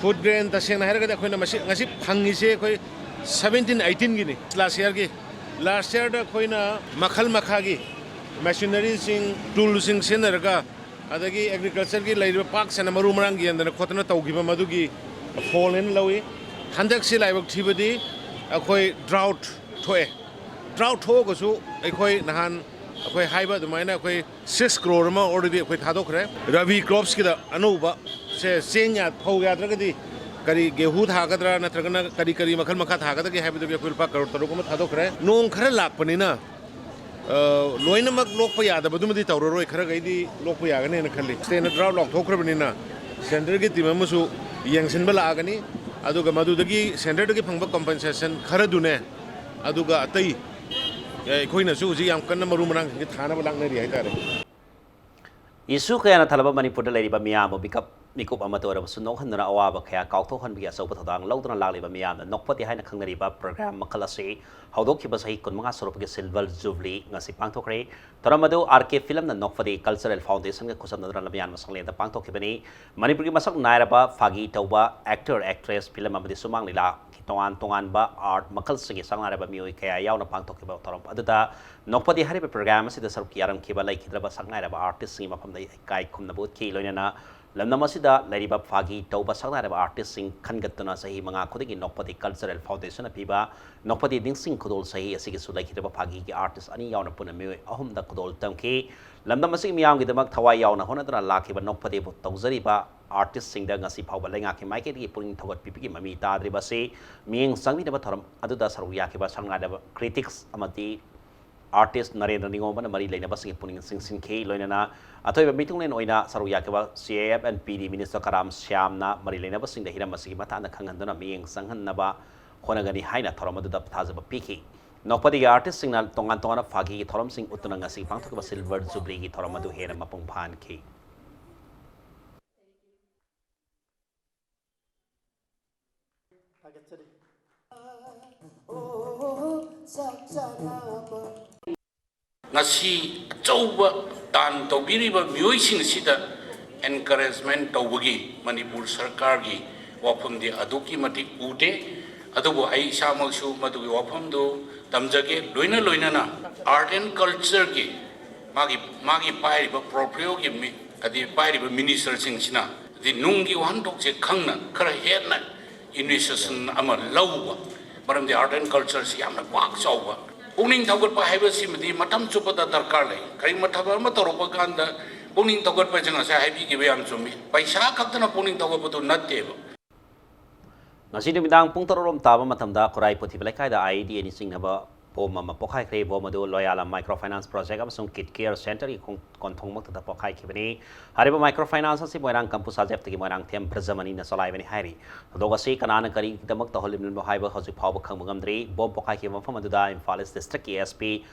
ꯐꯨꯗ ꯒ꯭ꯔꯦꯟ ꯇꯁꯦꯡꯅ ꯍꯥꯏꯔꯒꯗꯤ ꯑꯩꯈꯣꯏꯅ ꯃꯁꯤ ꯉꯁꯤ ꯐꯪꯉꯤꯁꯦ ꯑꯩꯈꯣꯏ ꯁꯕꯦꯟꯇꯤꯟ ꯑꯩꯇꯤꯟꯒꯤꯅꯤ, ꯂꯥꯁ ꯌꯔꯒꯤ꯫ ꯂꯥꯁ ꯌꯔꯗ ꯑꯩꯈꯣꯏꯅ ꯃꯈꯜ ꯃꯈꯥꯒꯤ ꯃꯦꯁꯤꯅꯔꯤꯁꯤꯡ, ꯇꯨꯜꯁꯤꯡ ꯁꯤꯖꯤꯟꯅꯔꯒ, ꯑꯗꯒꯤ ꯑꯦꯒ꯭ꯔꯤꯀꯜꯆꯔꯒꯤ ꯂꯩꯔꯤꯕ ꯄꯥꯛ ꯁꯟꯅ ꯃꯔꯨ ꯃꯔꯥꯡ ꯌꯦꯟꯗꯅ ꯈꯣꯠꯇꯅ ꯇꯧꯈꯤꯕ ꯃꯗꯨꯒꯤ ꯐꯣꯜ ꯍꯥꯏꯅ ꯂꯧꯏ꯫ ꯍꯟꯗꯛꯁꯤ ꯂꯥꯏꯕꯛ ꯊꯤꯕꯗꯤ ꯑꯩꯈꯣꯏ ꯗ꯭ꯔꯥꯎꯠ ꯊꯣꯛꯑꯦ꯫ ꯗ꯭ꯔꯥꯎꯠ ꯊꯣꯛꯑꯒꯁꯨ ꯑꯩꯈꯣꯏ ꯅꯍꯥꯟ ꯑꯩꯈꯣꯏ ꯍꯥꯏꯕ ꯑꯗꯨꯃꯥꯏꯅ ꯑꯩꯈꯣꯏ ꯁꯤꯛꯁ ꯀ꯭ꯔꯣꯔ ꯑꯃ ꯑꯣꯜꯔꯦꯗꯤ ꯑꯩꯈꯣꯏ ꯊꯥꯗꯣꯛꯈ꯭ꯔꯦ꯫ ꯔꯕꯤ ꯀ꯭ꯔꯣꯞꯁꯀꯤꯗ ꯑꯅꯧꯕ ꯁꯦ ꯆꯦꯡ ꯌꯥ-, ꯐꯧ ꯌꯥꯗ꯭ꯔꯒꯗꯤ ꯀꯔꯤ ꯒꯦꯍꯨ ꯊꯥꯒꯗ꯭ꯔꯥ ꯅꯠꯇ꯭ꯔꯒꯅ ꯀꯔꯤ ꯀꯔꯤ ꯃꯈꯜ ꯃꯈꯥ ꯊꯥꯒꯗꯒꯦ ꯍꯥꯏꯕꯗꯨꯒꯤ ꯑꯩꯈꯣꯏ ꯂꯨꯄꯥ ꯀꯔꯣꯔ ꯇꯔꯨꯛ ꯑꯃ ꯊꯥꯗꯣꯛꯈ꯭ꯔꯦ꯫ ꯅꯣꯡ ꯈꯔ ꯂꯥꯛꯄꯅꯤꯅ, ꯑ, ꯂꯣꯏꯅꯃꯛ ꯂꯣꯛꯄ ꯌꯥꯗꯕꯗꯨꯃꯗꯤ ꯇꯧꯔꯔꯣꯏ, ꯈꯔꯈꯩꯗꯤ ꯂꯣꯛꯄ ꯌꯥꯒꯅꯦꯅ ꯈꯜꯂꯤ꯫ ꯁ꯭ꯇꯦꯠꯅ ꯗ꯭ꯔꯥꯎꯠ ꯂꯥꯎꯊꯣꯛꯈ꯭ꯔꯕꯅꯤꯅ ꯁꯦꯟꯇꯔꯒꯤ ꯇꯤꯝ ꯑꯃꯁꯨ ꯌꯦꯡꯁꯤꯟꯕ ꯂꯥꯛꯑꯒꯅꯤ, ꯑꯗꯨꯒ ꯃꯗꯨꯗꯒꯤ ꯁꯦꯟꯇꯔꯗꯒꯤ ꯐꯪꯕ ꯀꯝꯄꯦꯟꯁꯦꯁꯟ ꯈꯔꯗꯨꯅꯦ, ꯑꯗꯨꯒ ꯑꯇꯩ, ꯑꯦ, ꯑꯩꯈꯣꯏꯅꯁꯨ ꯍꯧꯖꯤꯛ ꯌꯥꯝ ꯀꯟꯅ ꯃꯔꯨ ꯃꯔꯥꯡꯁꯤꯡꯁꯦ ꯊꯥꯅꯕ ꯂꯥꯛꯅꯔꯤ ꯍꯥꯏꯇꯥꯔꯦ꯫ ꯏꯁꯨ ꯀꯌꯥꯅ ꯊꯜꯂꯕ ꯃꯅꯤꯄꯨꯔꯗ ꯂꯩꯔꯤꯕ ꯃꯤꯌꯥꯝꯕꯨ ꯃꯤꯀꯞ ꯃꯤꯀꯨꯞ ꯑꯃꯠꯇ ꯑꯣꯏꯔꯕꯁꯨ ꯅꯣꯛꯍꯟꯗꯨꯅ ꯑꯋꯥꯕ ꯀꯌꯥ ꯀꯥꯎꯊꯣꯛꯍꯟꯕꯒꯤ ꯑꯆꯧꯕ ꯊꯧꯗꯥꯡ ꯂꯧꯗꯨꯅ ꯂꯥꯛꯂꯤꯕ ꯃꯤꯌꯥꯝꯅ ꯅꯣꯛꯐꯗꯦ ꯍꯥꯏꯅ ꯈꯪꯅꯔꯤꯕ ꯄ꯭ꯔꯣꯒ꯭ꯔꯥꯝ ꯃꯈꯜ ꯑꯁꯤ ꯍꯧꯗꯣꯛꯈꯤꯕ ꯆꯍꯤ ꯀꯨꯟꯃꯉꯥ ꯁꯨꯔꯛꯄꯒꯤ ꯁꯤꯜꯚꯔ ꯖꯨꯕꯂꯤ ꯉꯁꯤ ꯄꯥꯡꯊꯣꯛꯈ꯭ꯔꯦ꯫ ꯊꯧꯔꯝ ꯑꯗꯨ ꯑꯥꯔ ꯀꯦ ꯐꯤꯂꯝꯅ ꯅꯣꯛꯐꯗꯦ ꯀꯜꯆꯔꯦꯜ ꯐꯥꯎꯟꯗꯦꯁꯟꯒ ꯈꯨꯠꯁꯝꯅꯗꯨꯅ ꯂꯝꯌꯥꯟꯕ ꯁꯪꯂꯦꯟꯗ ꯄꯥꯡꯊꯣꯛꯈꯤꯕꯅꯤ꯫ ꯃꯅꯤꯄꯨꯔꯒꯤ ꯃꯁꯛ ꯅꯥꯏꯔꯕ ꯐꯥꯒꯤ ꯇꯧꯕ, ꯑꯦꯛꯇꯔ, ꯑꯦꯛꯇ꯭ꯔꯦꯁ, ꯐꯤꯂꯝ ꯑꯃꯗꯤ ꯁꯨꯃꯥꯡ ꯂꯤꯂꯥꯒꯤ ꯇꯣꯉꯥꯟ ꯇꯣꯉꯥꯟꯕ ꯑꯥꯔꯠ ꯃꯈꯜꯁꯤꯡꯒꯤ ꯁꯛꯅꯥꯏꯔꯕ ꯃꯤꯑꯣꯏ ꯀꯌꯥ ꯌꯥꯎꯅ ꯄꯥꯡꯊꯣꯛꯈꯤꯕ ꯊꯧꯔꯝ ꯑꯗꯨꯗ ꯅꯣꯛꯐꯗꯦ ꯍꯥꯏꯔꯤꯕ ꯄ꯭ꯔꯣꯒ꯭ꯔꯥꯝ ꯑꯁꯤꯗ ꯁꯔꯨꯛ ꯌꯥꯔꯝꯈꯤꯕ ꯂꯩꯈꯤꯗ꯭ꯔꯕ ꯁꯛꯅꯥꯏꯔꯕ ꯑꯥꯔꯇꯤꯁꯁꯤꯡꯒꯤ ꯃꯐꯝꯗ ꯏꯀꯥꯏ ꯈꯨꯝꯅꯕ ꯎꯠꯈꯤ꯫ ꯂꯣꯏꯅꯅ ꯂꯝꯗꯝ ꯑꯁꯤꯗ ꯂꯩꯔꯤꯕ ꯐꯥꯒꯤ ꯇꯧꯕ ꯁꯛꯅꯥꯏꯔꯕ ꯑꯥꯔꯇꯤꯁꯁꯤꯡ ꯈꯟꯒꯠꯇꯨꯅ ꯆꯍꯤ ꯃꯉꯥ ꯈꯨꯗꯤꯡꯒꯤ ꯅꯣꯛꯐꯗꯦ ꯀꯜꯆꯔꯦꯜ ꯐꯥꯎꯟꯗꯦꯁꯟꯅ ꯄꯤꯕ ꯅꯣꯛꯐꯗꯦ ꯅꯤꯡꯁꯤꯡ ꯈꯨꯗꯣꯜ ꯆꯍꯤ ꯑꯁꯤꯒꯤꯁꯨ ꯂꯩꯈꯤꯗ꯭ꯔꯕ ꯐꯥꯒꯤꯒꯤ ꯑꯥꯔꯇꯤꯁ ꯑꯅꯤ ꯌꯥꯎꯅ ꯄꯨꯟꯅ ꯃꯤꯑꯣꯏ ꯑꯍꯨꯝꯗ ꯈꯨꯗꯣꯜ ꯇꯝꯈꯤ꯫ ꯂꯝꯗꯝ ꯑꯁꯤꯒꯤ ꯃꯤꯌꯥꯝꯒꯤꯗꯃꯛ ꯊꯋꯥꯏ ꯌꯥꯎꯅ ꯍꯣꯠꯅꯗꯨꯅ ꯂꯥꯛꯈꯤꯕ ꯅꯣꯛꯐꯗꯦꯕꯨ ꯇꯧꯖꯔꯤꯕ ꯑꯥꯔꯇꯤꯁꯁꯤꯡꯗ ꯉꯁꯤ ꯐꯥꯎꯕ ꯂꯩꯉꯥꯛꯀꯤ ꯃꯥꯏꯀꯩꯗꯒꯤ ꯄꯨꯛꯅꯤꯡ ꯊꯧꯒꯠꯄꯤꯕꯒꯤ ꯃꯃꯤ ꯇꯥꯗ꯭ꯔꯤꯕ ꯑꯁꯤ ꯃꯤꯠꯌꯦꯡ ꯆꯪꯕꯤꯅꯕ ꯊꯧꯔꯝ ꯑꯗꯨꯗ ꯁꯔꯨꯛ ꯌꯥꯈꯤꯕ ꯁꯛꯅꯥꯏꯔꯕ ꯀ꯭ꯔꯤꯇꯤꯛꯁ ꯑꯃꯗꯤ ꯑꯥꯔꯇꯤꯁ ꯅꯔꯦꯟꯗ꯭ꯔ ꯅꯤꯉꯣꯝꯕꯅ ꯃꯔꯤ ꯂꯩꯅꯕꯁꯤꯡꯒꯤ ꯄꯨꯛꯅꯤꯡ ꯆꯤꯡꯁꯤꯟꯈꯤ꯫ ꯂꯣꯏꯅꯅ ꯑꯊꯣꯏꯕ ꯃꯤꯊꯨꯡꯂꯦꯟ ꯑꯣꯏꯅ ꯁꯔꯨꯛ ꯌꯥꯈꯤꯕ C I F N P D minister Karam ꯁ꯭ꯌꯥꯝꯅ ꯃꯔꯤ ꯂꯩꯅꯕꯁꯤꯡꯗ ꯍꯤꯔꯝ ꯑꯁꯤꯒꯤ ꯃꯇꯥꯡꯗ ꯈꯪꯍꯟꯗꯨꯅ ꯃꯤꯠꯌꯦꯡ ꯆꯪꯍꯟꯅꯕ ꯍꯣꯠꯅꯒꯅꯤ ꯍꯥꯏꯅ ꯊꯧꯔꯝ ꯑꯗꯨꯗ ꯊꯥꯖꯕ ꯄꯤꯈꯤ꯫ ꯅꯣꯛꯐꯗꯦꯒꯤ ꯑꯥꯔꯇꯤꯁꯁꯤꯡꯅ ꯇꯣꯉꯥꯟ ꯇꯣꯉꯥꯟꯕ ꯐꯥꯒꯤꯒꯤ ꯊꯧꯔꯝꯁꯤꯡ ꯎꯠꯇꯨꯅ ꯉꯁꯤ ꯄꯥꯡꯊꯣꯛꯈꯤꯕ ꯁꯤꯜꯚꯔ ꯖꯨꯕꯂꯤꯒꯤ ꯊꯧꯔꯝ ꯑꯗꯨ ꯍꯦꯟꯅ ꯃꯄꯨꯡ ꯐꯥꯍꯟꯈꯤ꯫ ꯉꯁꯤ ꯑꯆꯧꯕ ꯗꯥꯟ ꯇꯧꯕꯤꯔꯤꯕ ꯃꯤꯑꯣꯏꯁꯤꯡꯁꯤꯗ encouragement ꯇꯧꯕꯒꯤ ꯃꯅꯤꯄꯨꯔ ꯁꯔꯀꯥꯔꯒꯤ ꯋꯥꯐꯝꯗꯤ ꯑꯗꯨꯛꯀꯤ ꯃꯇꯤꯛ ꯎꯗꯦ꯫ ꯑꯗꯨꯕꯨ ꯑꯩ ꯏꯁꯥꯃꯛꯁꯨ ꯃꯗꯨꯒꯤ ꯋꯥꯐꯝꯗꯨ ꯇꯝꯖꯒꯦ꯫ ꯂꯣꯏꯅ ꯂꯣꯏꯅꯅ art and cultureꯒꯤ ꯃꯥꯒꯤ, ꯃꯥꯒꯤ ꯄꯥꯏꯔꯤꯕ portfolioꯒꯤ ꯃꯤ, ꯍꯥꯏꯗꯤ ꯄꯥꯏꯔꯤꯕ ministerꯁꯤꯡꯁꯤꯅ ꯍꯥꯏꯗꯤ ꯅꯨꯡꯒꯤ ꯋꯥꯍꯟꯊꯣꯛꯁꯦ ꯈꯪꯅ ꯈꯔ ꯍꯦꯟꯅ initiation ꯑꯃ ꯂꯧꯕ, ꯃꯔꯝꯗꯤ art and cultureꯁꯤ ꯌꯥꯝꯅ ꯄꯥꯛ ꯆꯥꯎꯕ꯫ ꯄꯨꯛꯅꯤꯡ ꯊꯧꯒꯠꯄ ꯍꯥꯏꯕꯁꯤꯃꯗꯤ ꯃꯇꯝ ꯆꯨꯞꯄꯗ ꯗꯔꯀꯥꯔ ꯂꯩ꯫ ꯀꯔꯤꯒꯨꯝꯕ ꯊꯕꯛ ꯑꯃ ꯇꯧꯔꯛꯄ ꯀꯥꯟꯗ ꯄꯨꯛꯅꯤꯡ ꯊꯧꯒꯠꯄꯁꯦ ꯉꯁꯥꯏ ꯍꯥꯏꯕꯤꯈꯤꯕ ꯌꯥꯝ ꯆꯨꯝꯃꯤ꯫ ꯄꯩꯁꯥ ꯈꯛꯇꯅ ꯄꯨꯛꯅꯤꯡ ꯊꯧꯒꯠꯄꯗꯨ ꯅꯠꯇꯦꯕ꯫ ꯉꯁꯤ ꯅꯨꯃꯤꯗꯥꯡ ꯄꯨꯡ ꯇꯔꯨꯛ ꯔꯣꯝ ꯇꯥꯕ ꯃꯇꯝꯗ ꯈꯨꯔꯥꯏ ꯄꯨꯊꯤꯕ ꯂꯩꯀꯥꯏꯗ IEDAꯅ ꯆꯤꯡꯅꯕ bomb ꯑꯃ ꯄꯣꯈꯥꯏꯈ꯭ꯔꯦ꯫ Bomb ꯑꯗꯨ ꯂꯣꯌꯥꯂꯥ Micro Finance Project ꯑꯃꯁꯨꯡ Kid Care Centreꯒꯤ ꯈꯣꯡ-, ꯀꯣꯟꯊꯣꯡꯃꯛꯇꯗ ꯄꯣꯈꯥꯏꯈꯤꯕꯅꯤ꯫ ꯍꯥꯏꯔꯤꯕ micro finance ꯑꯁꯤ ꯃꯣꯏꯔꯥꯡ ꯀꯝꯄꯨ ꯁꯥꯖꯦꯞꯇꯒꯤ ꯃꯣꯏꯔꯥꯡꯊꯦꯝ ꯕ꯭ꯔꯖꯃꯅꯤꯅ ꯆꯂꯥꯏꯕꯅꯤ ꯍꯥꯏꯔꯤ꯫ ꯊꯧꯗꯣꯛ ꯑꯁꯤ ꯀꯅꯥꯅ ꯀꯔꯤꯒꯤꯗꯃꯛ ꯇꯧꯍꯜꯂꯤꯕꯅꯣ ꯍꯥꯏꯕ ꯍꯧꯖꯤꯛ ꯐꯥꯎꯕ ꯈꯪꯕ ꯉꯝꯗ꯭ꯔꯤ꯫ Bomb ꯄꯣꯈꯥꯏꯈꯤꯕ ꯃꯐꯝ ꯑꯗꯨꯗ Imphal East Districtꯀꯤ SP,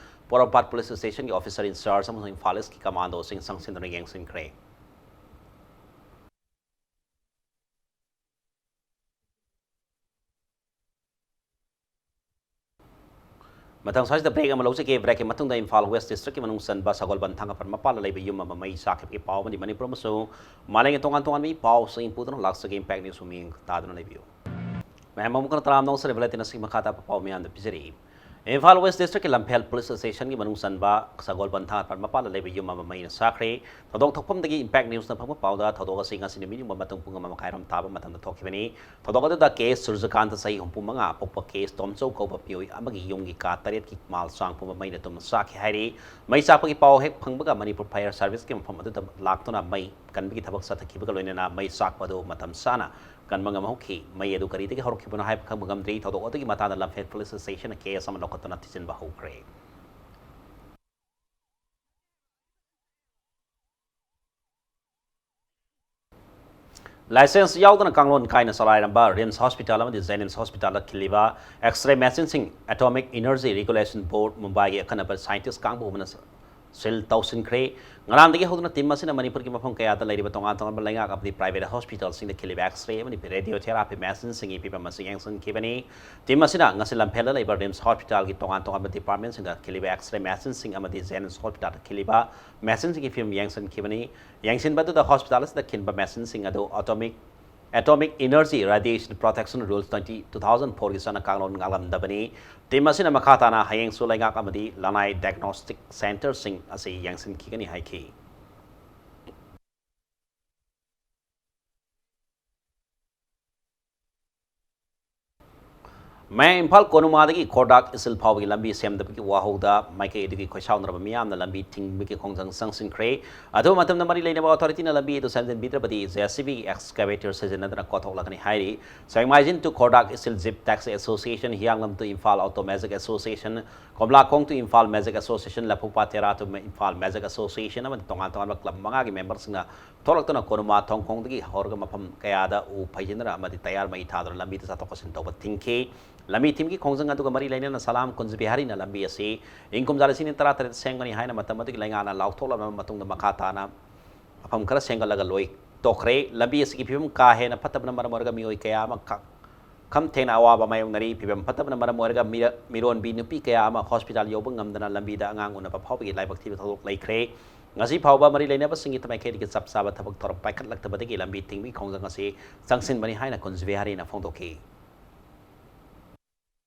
Porompat Police Stationꯒꯤ officer in charge ꯑꯃꯁꯨꯡ ꯏꯝꯐꯥꯜ Eastꯀꯤ commandoꯁꯤꯡ ꯆꯪꯁꯤꯟꯗꯨꯅ ꯌꯦꯡꯁꯤꯟꯈ꯭ꯔꯦ꯫ ꯃꯊꯪ ꯁ꯭ꯋꯥꯏꯁꯤꯗ break ꯑꯃ ꯂꯧꯖꯒꯦ꯫ Breakꯀꯤ ꯃꯇꯨꯡꯗ ꯏꯝꯐꯥꯜ West Districtꯀꯤ ꯃꯅꯨꯡ ꯆꯟꯕ ꯁꯒꯣꯜꯕꯟ ꯊꯥꯡꯒꯄꯥꯠ ꯃꯄꯥꯜꯗ ꯂꯩꯕ ꯌꯨꯝ ꯑꯃ ꯃꯩ ꯆꯥꯛꯈꯤꯕꯒꯤ ꯄꯥꯎ ꯑꯃꯗꯤ ꯃꯅꯤꯄꯨꯔ ꯑꯃꯁꯨꯡ ꯃꯥꯂꯦꯝꯒꯤ ꯇꯣꯉꯥꯟ ꯇꯣꯉꯥꯟꯕ ꯄꯥꯎꯁꯤꯡ ꯄꯨꯗꯨꯅ ꯂꯥꯛꯆꯒꯦ꯫ Impact News ꯃꯤꯠꯌꯦꯡ ꯇꯥꯗꯨꯅ ꯂꯩꯕꯤꯌꯨ꯫ ꯃꯌꯥꯝ ꯑꯃꯨꯛ ꯍꯟꯅ ꯇꯔꯥꯝꯅ ꯑꯣꯛꯆꯔꯤ꯫ Bulletin ꯑꯁꯤꯒꯤ ꯃꯈꯥ ꯇꯥꯕ ꯄꯥꯎ ꯃꯌꯥꯝꯗ ꯄꯤꯖꯔꯤ꯫ ꯏꯝꯐꯥꯜ West Districtꯀꯤ ꯂꯝꯐꯦꯜ Police Stationꯒꯤ ꯃꯅꯨꯡ ꯆꯟꯕ ꯁꯒꯣꯜꯕꯟ ꯊꯥꯡꯒꯄꯥꯠ ꯃꯄꯥꯜꯗ ꯂꯩꯕ ꯌꯨꯝ ꯑꯃ ꯃꯩꯅ ꯆꯥꯛꯈ꯭ꯔꯦ꯫ ꯊꯧꯗꯣꯛ ꯊꯣꯛꯐꯝꯗꯒꯤ Impact Newsꯅ ꯐꯪꯕ ꯄꯥꯎꯗ, ꯊꯧꯗꯣꯛ ꯑꯁꯤ ꯉꯁꯤ ꯅꯨꯃꯤꯠ ꯌꯨꯡꯕ ꯃꯇꯨꯡ ꯄꯨꯡ ꯑꯃ ꯃꯈꯥꯏꯔꯣꯝ ꯇꯥꯕ ꯃꯇꯝꯗ ꯊꯣꯛꯈꯤꯕꯅꯤ꯫ ꯊꯧꯗꯣꯛ ꯑꯗꯨꯗ K Surjakanta, ꯆꯍꯤ ꯍꯨꯝꯐꯨ ꯃꯉꯥ, ꯑꯄꯣꯛꯄ K Tomchou ꯀꯧꯕ ꯃꯤꯑꯣꯏ ꯑꯃꯒꯤ ꯌꯨꯝꯒꯤ ꯀꯥ ꯇꯔꯦꯠꯀꯤ ꯃꯥꯜ ꯆꯥꯡ ꯄꯨꯝꯕ ꯃꯩꯅ ꯇꯨꯝꯅ ꯆꯥꯛꯈꯤ ꯍꯥꯏꯔꯤ꯫ ꯃꯩ ꯆꯥꯛꯄꯒꯤ ꯄꯥꯎ ꯍꯦꯛ ꯐꯪꯕꯒ ꯃꯅꯤꯄꯨꯔ Fire Serviceꯀꯤ ꯃꯐꯝ ꯑꯗꯨꯗ ꯂꯥꯛꯇꯨꯅ ꯃꯩ ꯀꯟꯕꯒꯤ ꯊꯕꯛ ꯆꯠꯊꯈꯤꯕꯒ ꯂꯣꯏꯅꯅ ꯃꯩ ꯆꯥꯛꯄ ꯑꯗꯨ ꯃꯇꯝ ꯆꯥꯅ ꯀꯟꯕ ꯉꯝꯍꯧꯈꯤ꯫ ꯃꯩ ꯑꯗꯨ ꯀꯔꯤꯗꯒꯤ ꯍꯧꯔꯛꯈꯤꯕꯅꯣ ꯍꯥꯏꯕ ꯈꯪꯕ ꯉꯝꯗ꯭ꯔꯤ꯫ ꯊꯧꯗꯣꯛ ꯑꯗꯨꯒꯤ ꯃꯇꯥꯡꯗ ꯂꯝꯐꯦꯜ Police Stationꯅ case ꯑꯃ ꯂꯧꯈꯠꯇꯨꯅ ꯊꯤꯖꯤꯟꯕ ꯍꯧꯈ꯭ꯔꯦ꯫ License ꯌꯥꯎꯗꯅ ꯀꯥꯡꯂꯣꯟ ꯀꯥꯏꯅ ꯆꯂꯥꯏꯔꯝꯕ RIMS Hospital ꯑꯃꯗꯤ JNIMS Hospitalꯗ ꯈꯤꯜꯂꯤꯕ X-ray machineꯁꯤꯡ Atomic Energy Regulation Board ꯃꯨꯝꯕꯥꯏꯒꯤ ꯑꯈꯟꯅꯕ scientist ꯀꯥꯡꯕꯨ ꯑꯃꯅ ꯁꯤꯜ ꯇꯧꯁꯤꯟꯈ꯭ꯔꯦ꯫ ꯉꯔꯥꯡꯗꯒꯤ ꯍꯧꯗꯨꯅ ꯇꯤꯝ ꯑꯁꯤꯅ ꯃꯅꯤꯄꯨꯔꯒꯤ ꯃꯐꯝ ꯀꯌꯥꯗ ꯂꯩꯔꯤꯕ ꯇꯣꯉꯥꯟ ꯇꯣꯉꯥꯟꯕ ꯂꯩꯉꯥꯛ ꯑꯃꯗꯤ ꯄ꯭ꯔꯥꯏꯚꯦꯠ ꯍꯣꯁꯄꯤꯇꯥꯜꯁꯤꯡꯗ ꯈꯤꯜꯂꯤꯕ ꯑꯦꯛꯁ-ꯔꯦ ꯑꯃꯗꯤ ꯔꯦꯗꯤꯑꯣ ꯊꯦꯔꯥꯄꯤ ꯃꯦꯁꯤꯟꯁꯤꯡꯒꯤ ꯐꯤꯕꯝ ꯑꯁꯤ ꯌꯦꯡꯁꯤꯟꯈꯤꯕꯅꯤ꯫ ꯇꯤꯝ ꯑꯁꯤꯅ ꯉꯁꯤ ꯂꯝꯐꯦꯜꯗ ꯂꯩꯕ ꯔꯤꯝꯁ ꯍꯣꯁꯄꯤꯇꯥꯜꯒꯤ ꯇꯣꯉꯥꯟ ꯇꯣꯉꯥꯟꯕ ꯗꯤꯄꯥꯔꯠꯃꯦꯟꯁꯤꯡꯗ ꯈꯤꯜꯂꯤꯕ ꯑꯦꯛꯁ-ꯔꯦ ꯃꯦꯁꯤꯟꯁꯤꯡ ꯑꯃꯗꯤ ꯖꯦꯅꯤꯝꯁ ꯍꯣꯁꯄꯤꯇꯥꯜꯗ ꯈꯤꯜꯂꯤꯕ ꯃꯦꯁꯤꯟꯁꯤꯡꯒꯤ ꯐꯤꯕꯝ ꯌꯦꯡꯁꯤꯟꯈꯤꯕꯅꯤ꯫ ꯌꯦꯡꯁꯤꯟꯕ ꯑꯗꯨꯗ ꯍꯣꯁꯄꯤꯇꯥꯜ ꯑꯁꯤꯗ ꯈꯤꯟꯕ ꯃꯦꯁꯤꯟꯁꯤꯡ ꯑꯗꯨ atomic atomic energy radiation protection rules twenty, two thousand ꯐꯣꯔꯒꯤ ꯆꯠꯅ ꯀꯥꯡꯂꯣꯟ ꯉꯥꯛꯂꯝꯗꯕꯅꯤ꯫ ꯇꯤꯝ ꯑꯁꯤꯅ ꯃꯈꯥ ꯇꯥꯅ ꯍꯌꯦꯡꯁꯨ ꯂꯩꯉꯥꯛ ꯑꯃꯗꯤ ꯂꯅꯥꯏ ꯗꯥꯏꯒꯅꯣꯁꯇꯤꯛ ꯁꯦꯟꯇꯔꯁꯤꯡ ꯑꯁꯤ ꯌꯦꯡꯁꯤꯟꯈꯤꯒꯅꯤ ꯍꯥꯏꯈꯤ꯫ ꯃꯌꯥꯏ ꯏꯝꯐꯥꯜ ꯀꯣꯅꯨꯃꯥꯗꯒꯤ ꯈꯣꯔꯗꯥꯛ ꯏꯁꯤꯜ ꯐꯥꯎꯕꯒꯤ ꯂꯝꯕꯤ ꯁꯦꯝꯗꯕꯒꯤ ꯋꯥꯍꯧꯗ ꯃꯥꯏꯀꯩ ꯑꯗꯨꯒꯤ ꯈꯣꯏꯁꯥꯎꯅꯔꯕ ꯃꯤꯌꯥꯝꯅ ꯂꯝꯕꯤ ꯊꯤꯡꯕꯒꯤ ꯈꯣꯡꯖꯪ ꯆꯪꯁꯤꯟꯈ꯭ꯔꯦ꯫ ꯑꯊꯨꯕ ꯃꯇꯝꯗ ꯃꯔꯤ ꯂꯩꯅꯕ ꯑꯣꯊꯣꯔꯤꯇꯤꯅ ꯂꯝꯕꯤ ꯑꯗꯨ ꯁꯦꯝꯖꯤꯟꯕꯤꯗ꯭ꯔꯕꯗꯤ ꯖꯦ ꯁꯤ ꯕꯤ ꯑꯦꯛꯁꯀꯦꯚꯦꯇꯔ ꯁꯤꯖꯤꯟꯅꯗꯨꯅ ꯀꯣꯊꯣꯛꯂꯒꯅꯤ ꯍꯥꯏꯔꯤ꯫ ꯁꯦꯡꯃꯥꯏꯖꯤꯟ to ꯈꯣꯔꯗꯥꯛ ꯏꯁꯤꯜ jeep taxi association, Hiyanglam to Imphal auto magic association, Komlakhong to Imphal magic association, Laphupat Tera to Imphal magic association ꯑꯃꯗꯤ ꯇꯣꯉꯥꯟ ꯇꯣꯉꯥꯟꯕ ꯀ꯭ꯂꯕ ꯃꯉꯥꯒꯤ ꯃꯦꯝꯕꯔꯁꯤꯡꯅ ꯊꯣꯛꯂꯛꯇꯨꯅ ꯀꯣꯅꯨꯃꯥ ꯊꯣꯡꯈꯣꯡꯗꯒꯤ ꯍꯧꯔꯒ ꯃꯐꯝ ꯀꯌꯥꯗ ꯎ ꯐꯩꯖꯤꯟꯗꯨꯅ ꯑꯃꯗꯤ ꯇꯌꯥꯔ ꯃꯩ ꯊꯥꯗꯨꯅ ꯂꯝꯕꯤꯗ ꯆꯠꯊꯣꯛ ꯆꯠꯁꯤꯟ ꯇꯧꯕ ꯊꯤꯡꯈꯤ꯫ ꯂꯝꯕꯤ ꯊꯤꯡꯕꯒꯤ ꯈꯣꯡꯖꯪ ꯑꯗꯨꯒ ꯃꯔꯤ ꯂꯩꯅꯅ ꯁꯂꯥꯝ ꯀꯨꯟꯖ ꯕꯤꯍꯥꯔꯤꯅ ꯂꯝꯕꯤ ꯑꯁꯤ ꯏꯪ ꯀꯨꯝꯖꯥ ꯂꯤꯁꯤꯡ ꯑꯅꯤ ꯇꯔꯥꯇꯔꯦꯠ ꯁꯦꯝꯒꯅꯤ ꯍꯥꯏꯅ ꯃꯇꯝ ꯑꯗꯨꯒꯤ ꯂꯩꯉꯥꯛꯅ ꯂꯥꯎꯊꯣꯛꯂꯕ ꯃꯇꯨꯡꯗ ꯃꯈꯥ ꯇꯥꯅ ꯃꯐꯝ ꯈꯔ ꯁꯦꯝꯒꯠꯂꯒ ꯂꯣꯏ ꯇꯣꯛꯈ꯭ꯔꯦ꯫ ꯂꯝꯕꯤ ꯑꯁꯤꯒꯤ ꯐꯤꯕꯝ ꯀꯥ ꯍꯦꯟꯅ ꯐꯠꯇꯕꯅ ꯃꯔꯝ ꯑꯣꯏꯔꯒ ꯃꯤꯑꯣꯏ ꯀꯌꯥ ꯑꯃ ꯈ-, ꯈꯝ ꯊꯦꯡꯅ ꯑꯋꯥꯕ ꯃꯥꯌꯣꯛꯅꯔꯤ꯫ ꯐꯤꯕꯝ ꯐꯠꯇꯕꯅ ꯃꯔꯝ ꯑꯣꯏꯔꯒ ꯃꯤꯔ-, ꯃꯤꯔꯣꯟꯕꯤ ꯅꯨꯄꯤ ꯀꯌꯥ ꯑꯃ ꯍꯣꯁꯄꯤꯇꯥꯜ ꯌꯧꯕ ꯉꯝꯗꯅ ꯂꯝꯕꯤꯗ ꯑꯉꯥꯡ ꯎꯅꯕ ꯐꯥꯎꯕꯒꯤ ꯂꯥꯏꯕꯛ ꯊꯤꯕ ꯊꯧꯗꯣꯛ ꯂꯩꯈ꯭ꯔꯦ꯫ ꯉꯁꯤ ꯐꯥꯎꯕ ꯃꯔꯤ ꯂꯩꯅꯕꯁꯤꯡꯒꯤ ꯃꯥꯏꯀꯩꯗꯒꯤ ꯆꯞ ꯆꯥꯕ ꯊꯕꯛ ꯊꯧꯔꯝ ꯄꯥꯏꯈꯠꯂꯛꯇꯕꯗꯒꯤ ꯂꯝꯕꯤ ꯊꯤꯡꯕꯒꯤ ꯈꯣꯡꯖꯪ ꯑꯁꯤ ꯆꯪꯁꯤꯟꯕꯅꯤ ꯍꯥꯏꯅ ꯀꯨꯟꯖ ꯕꯤꯍꯥꯔꯤꯅ ꯐꯣꯡꯗꯣꯛꯈꯤ꯫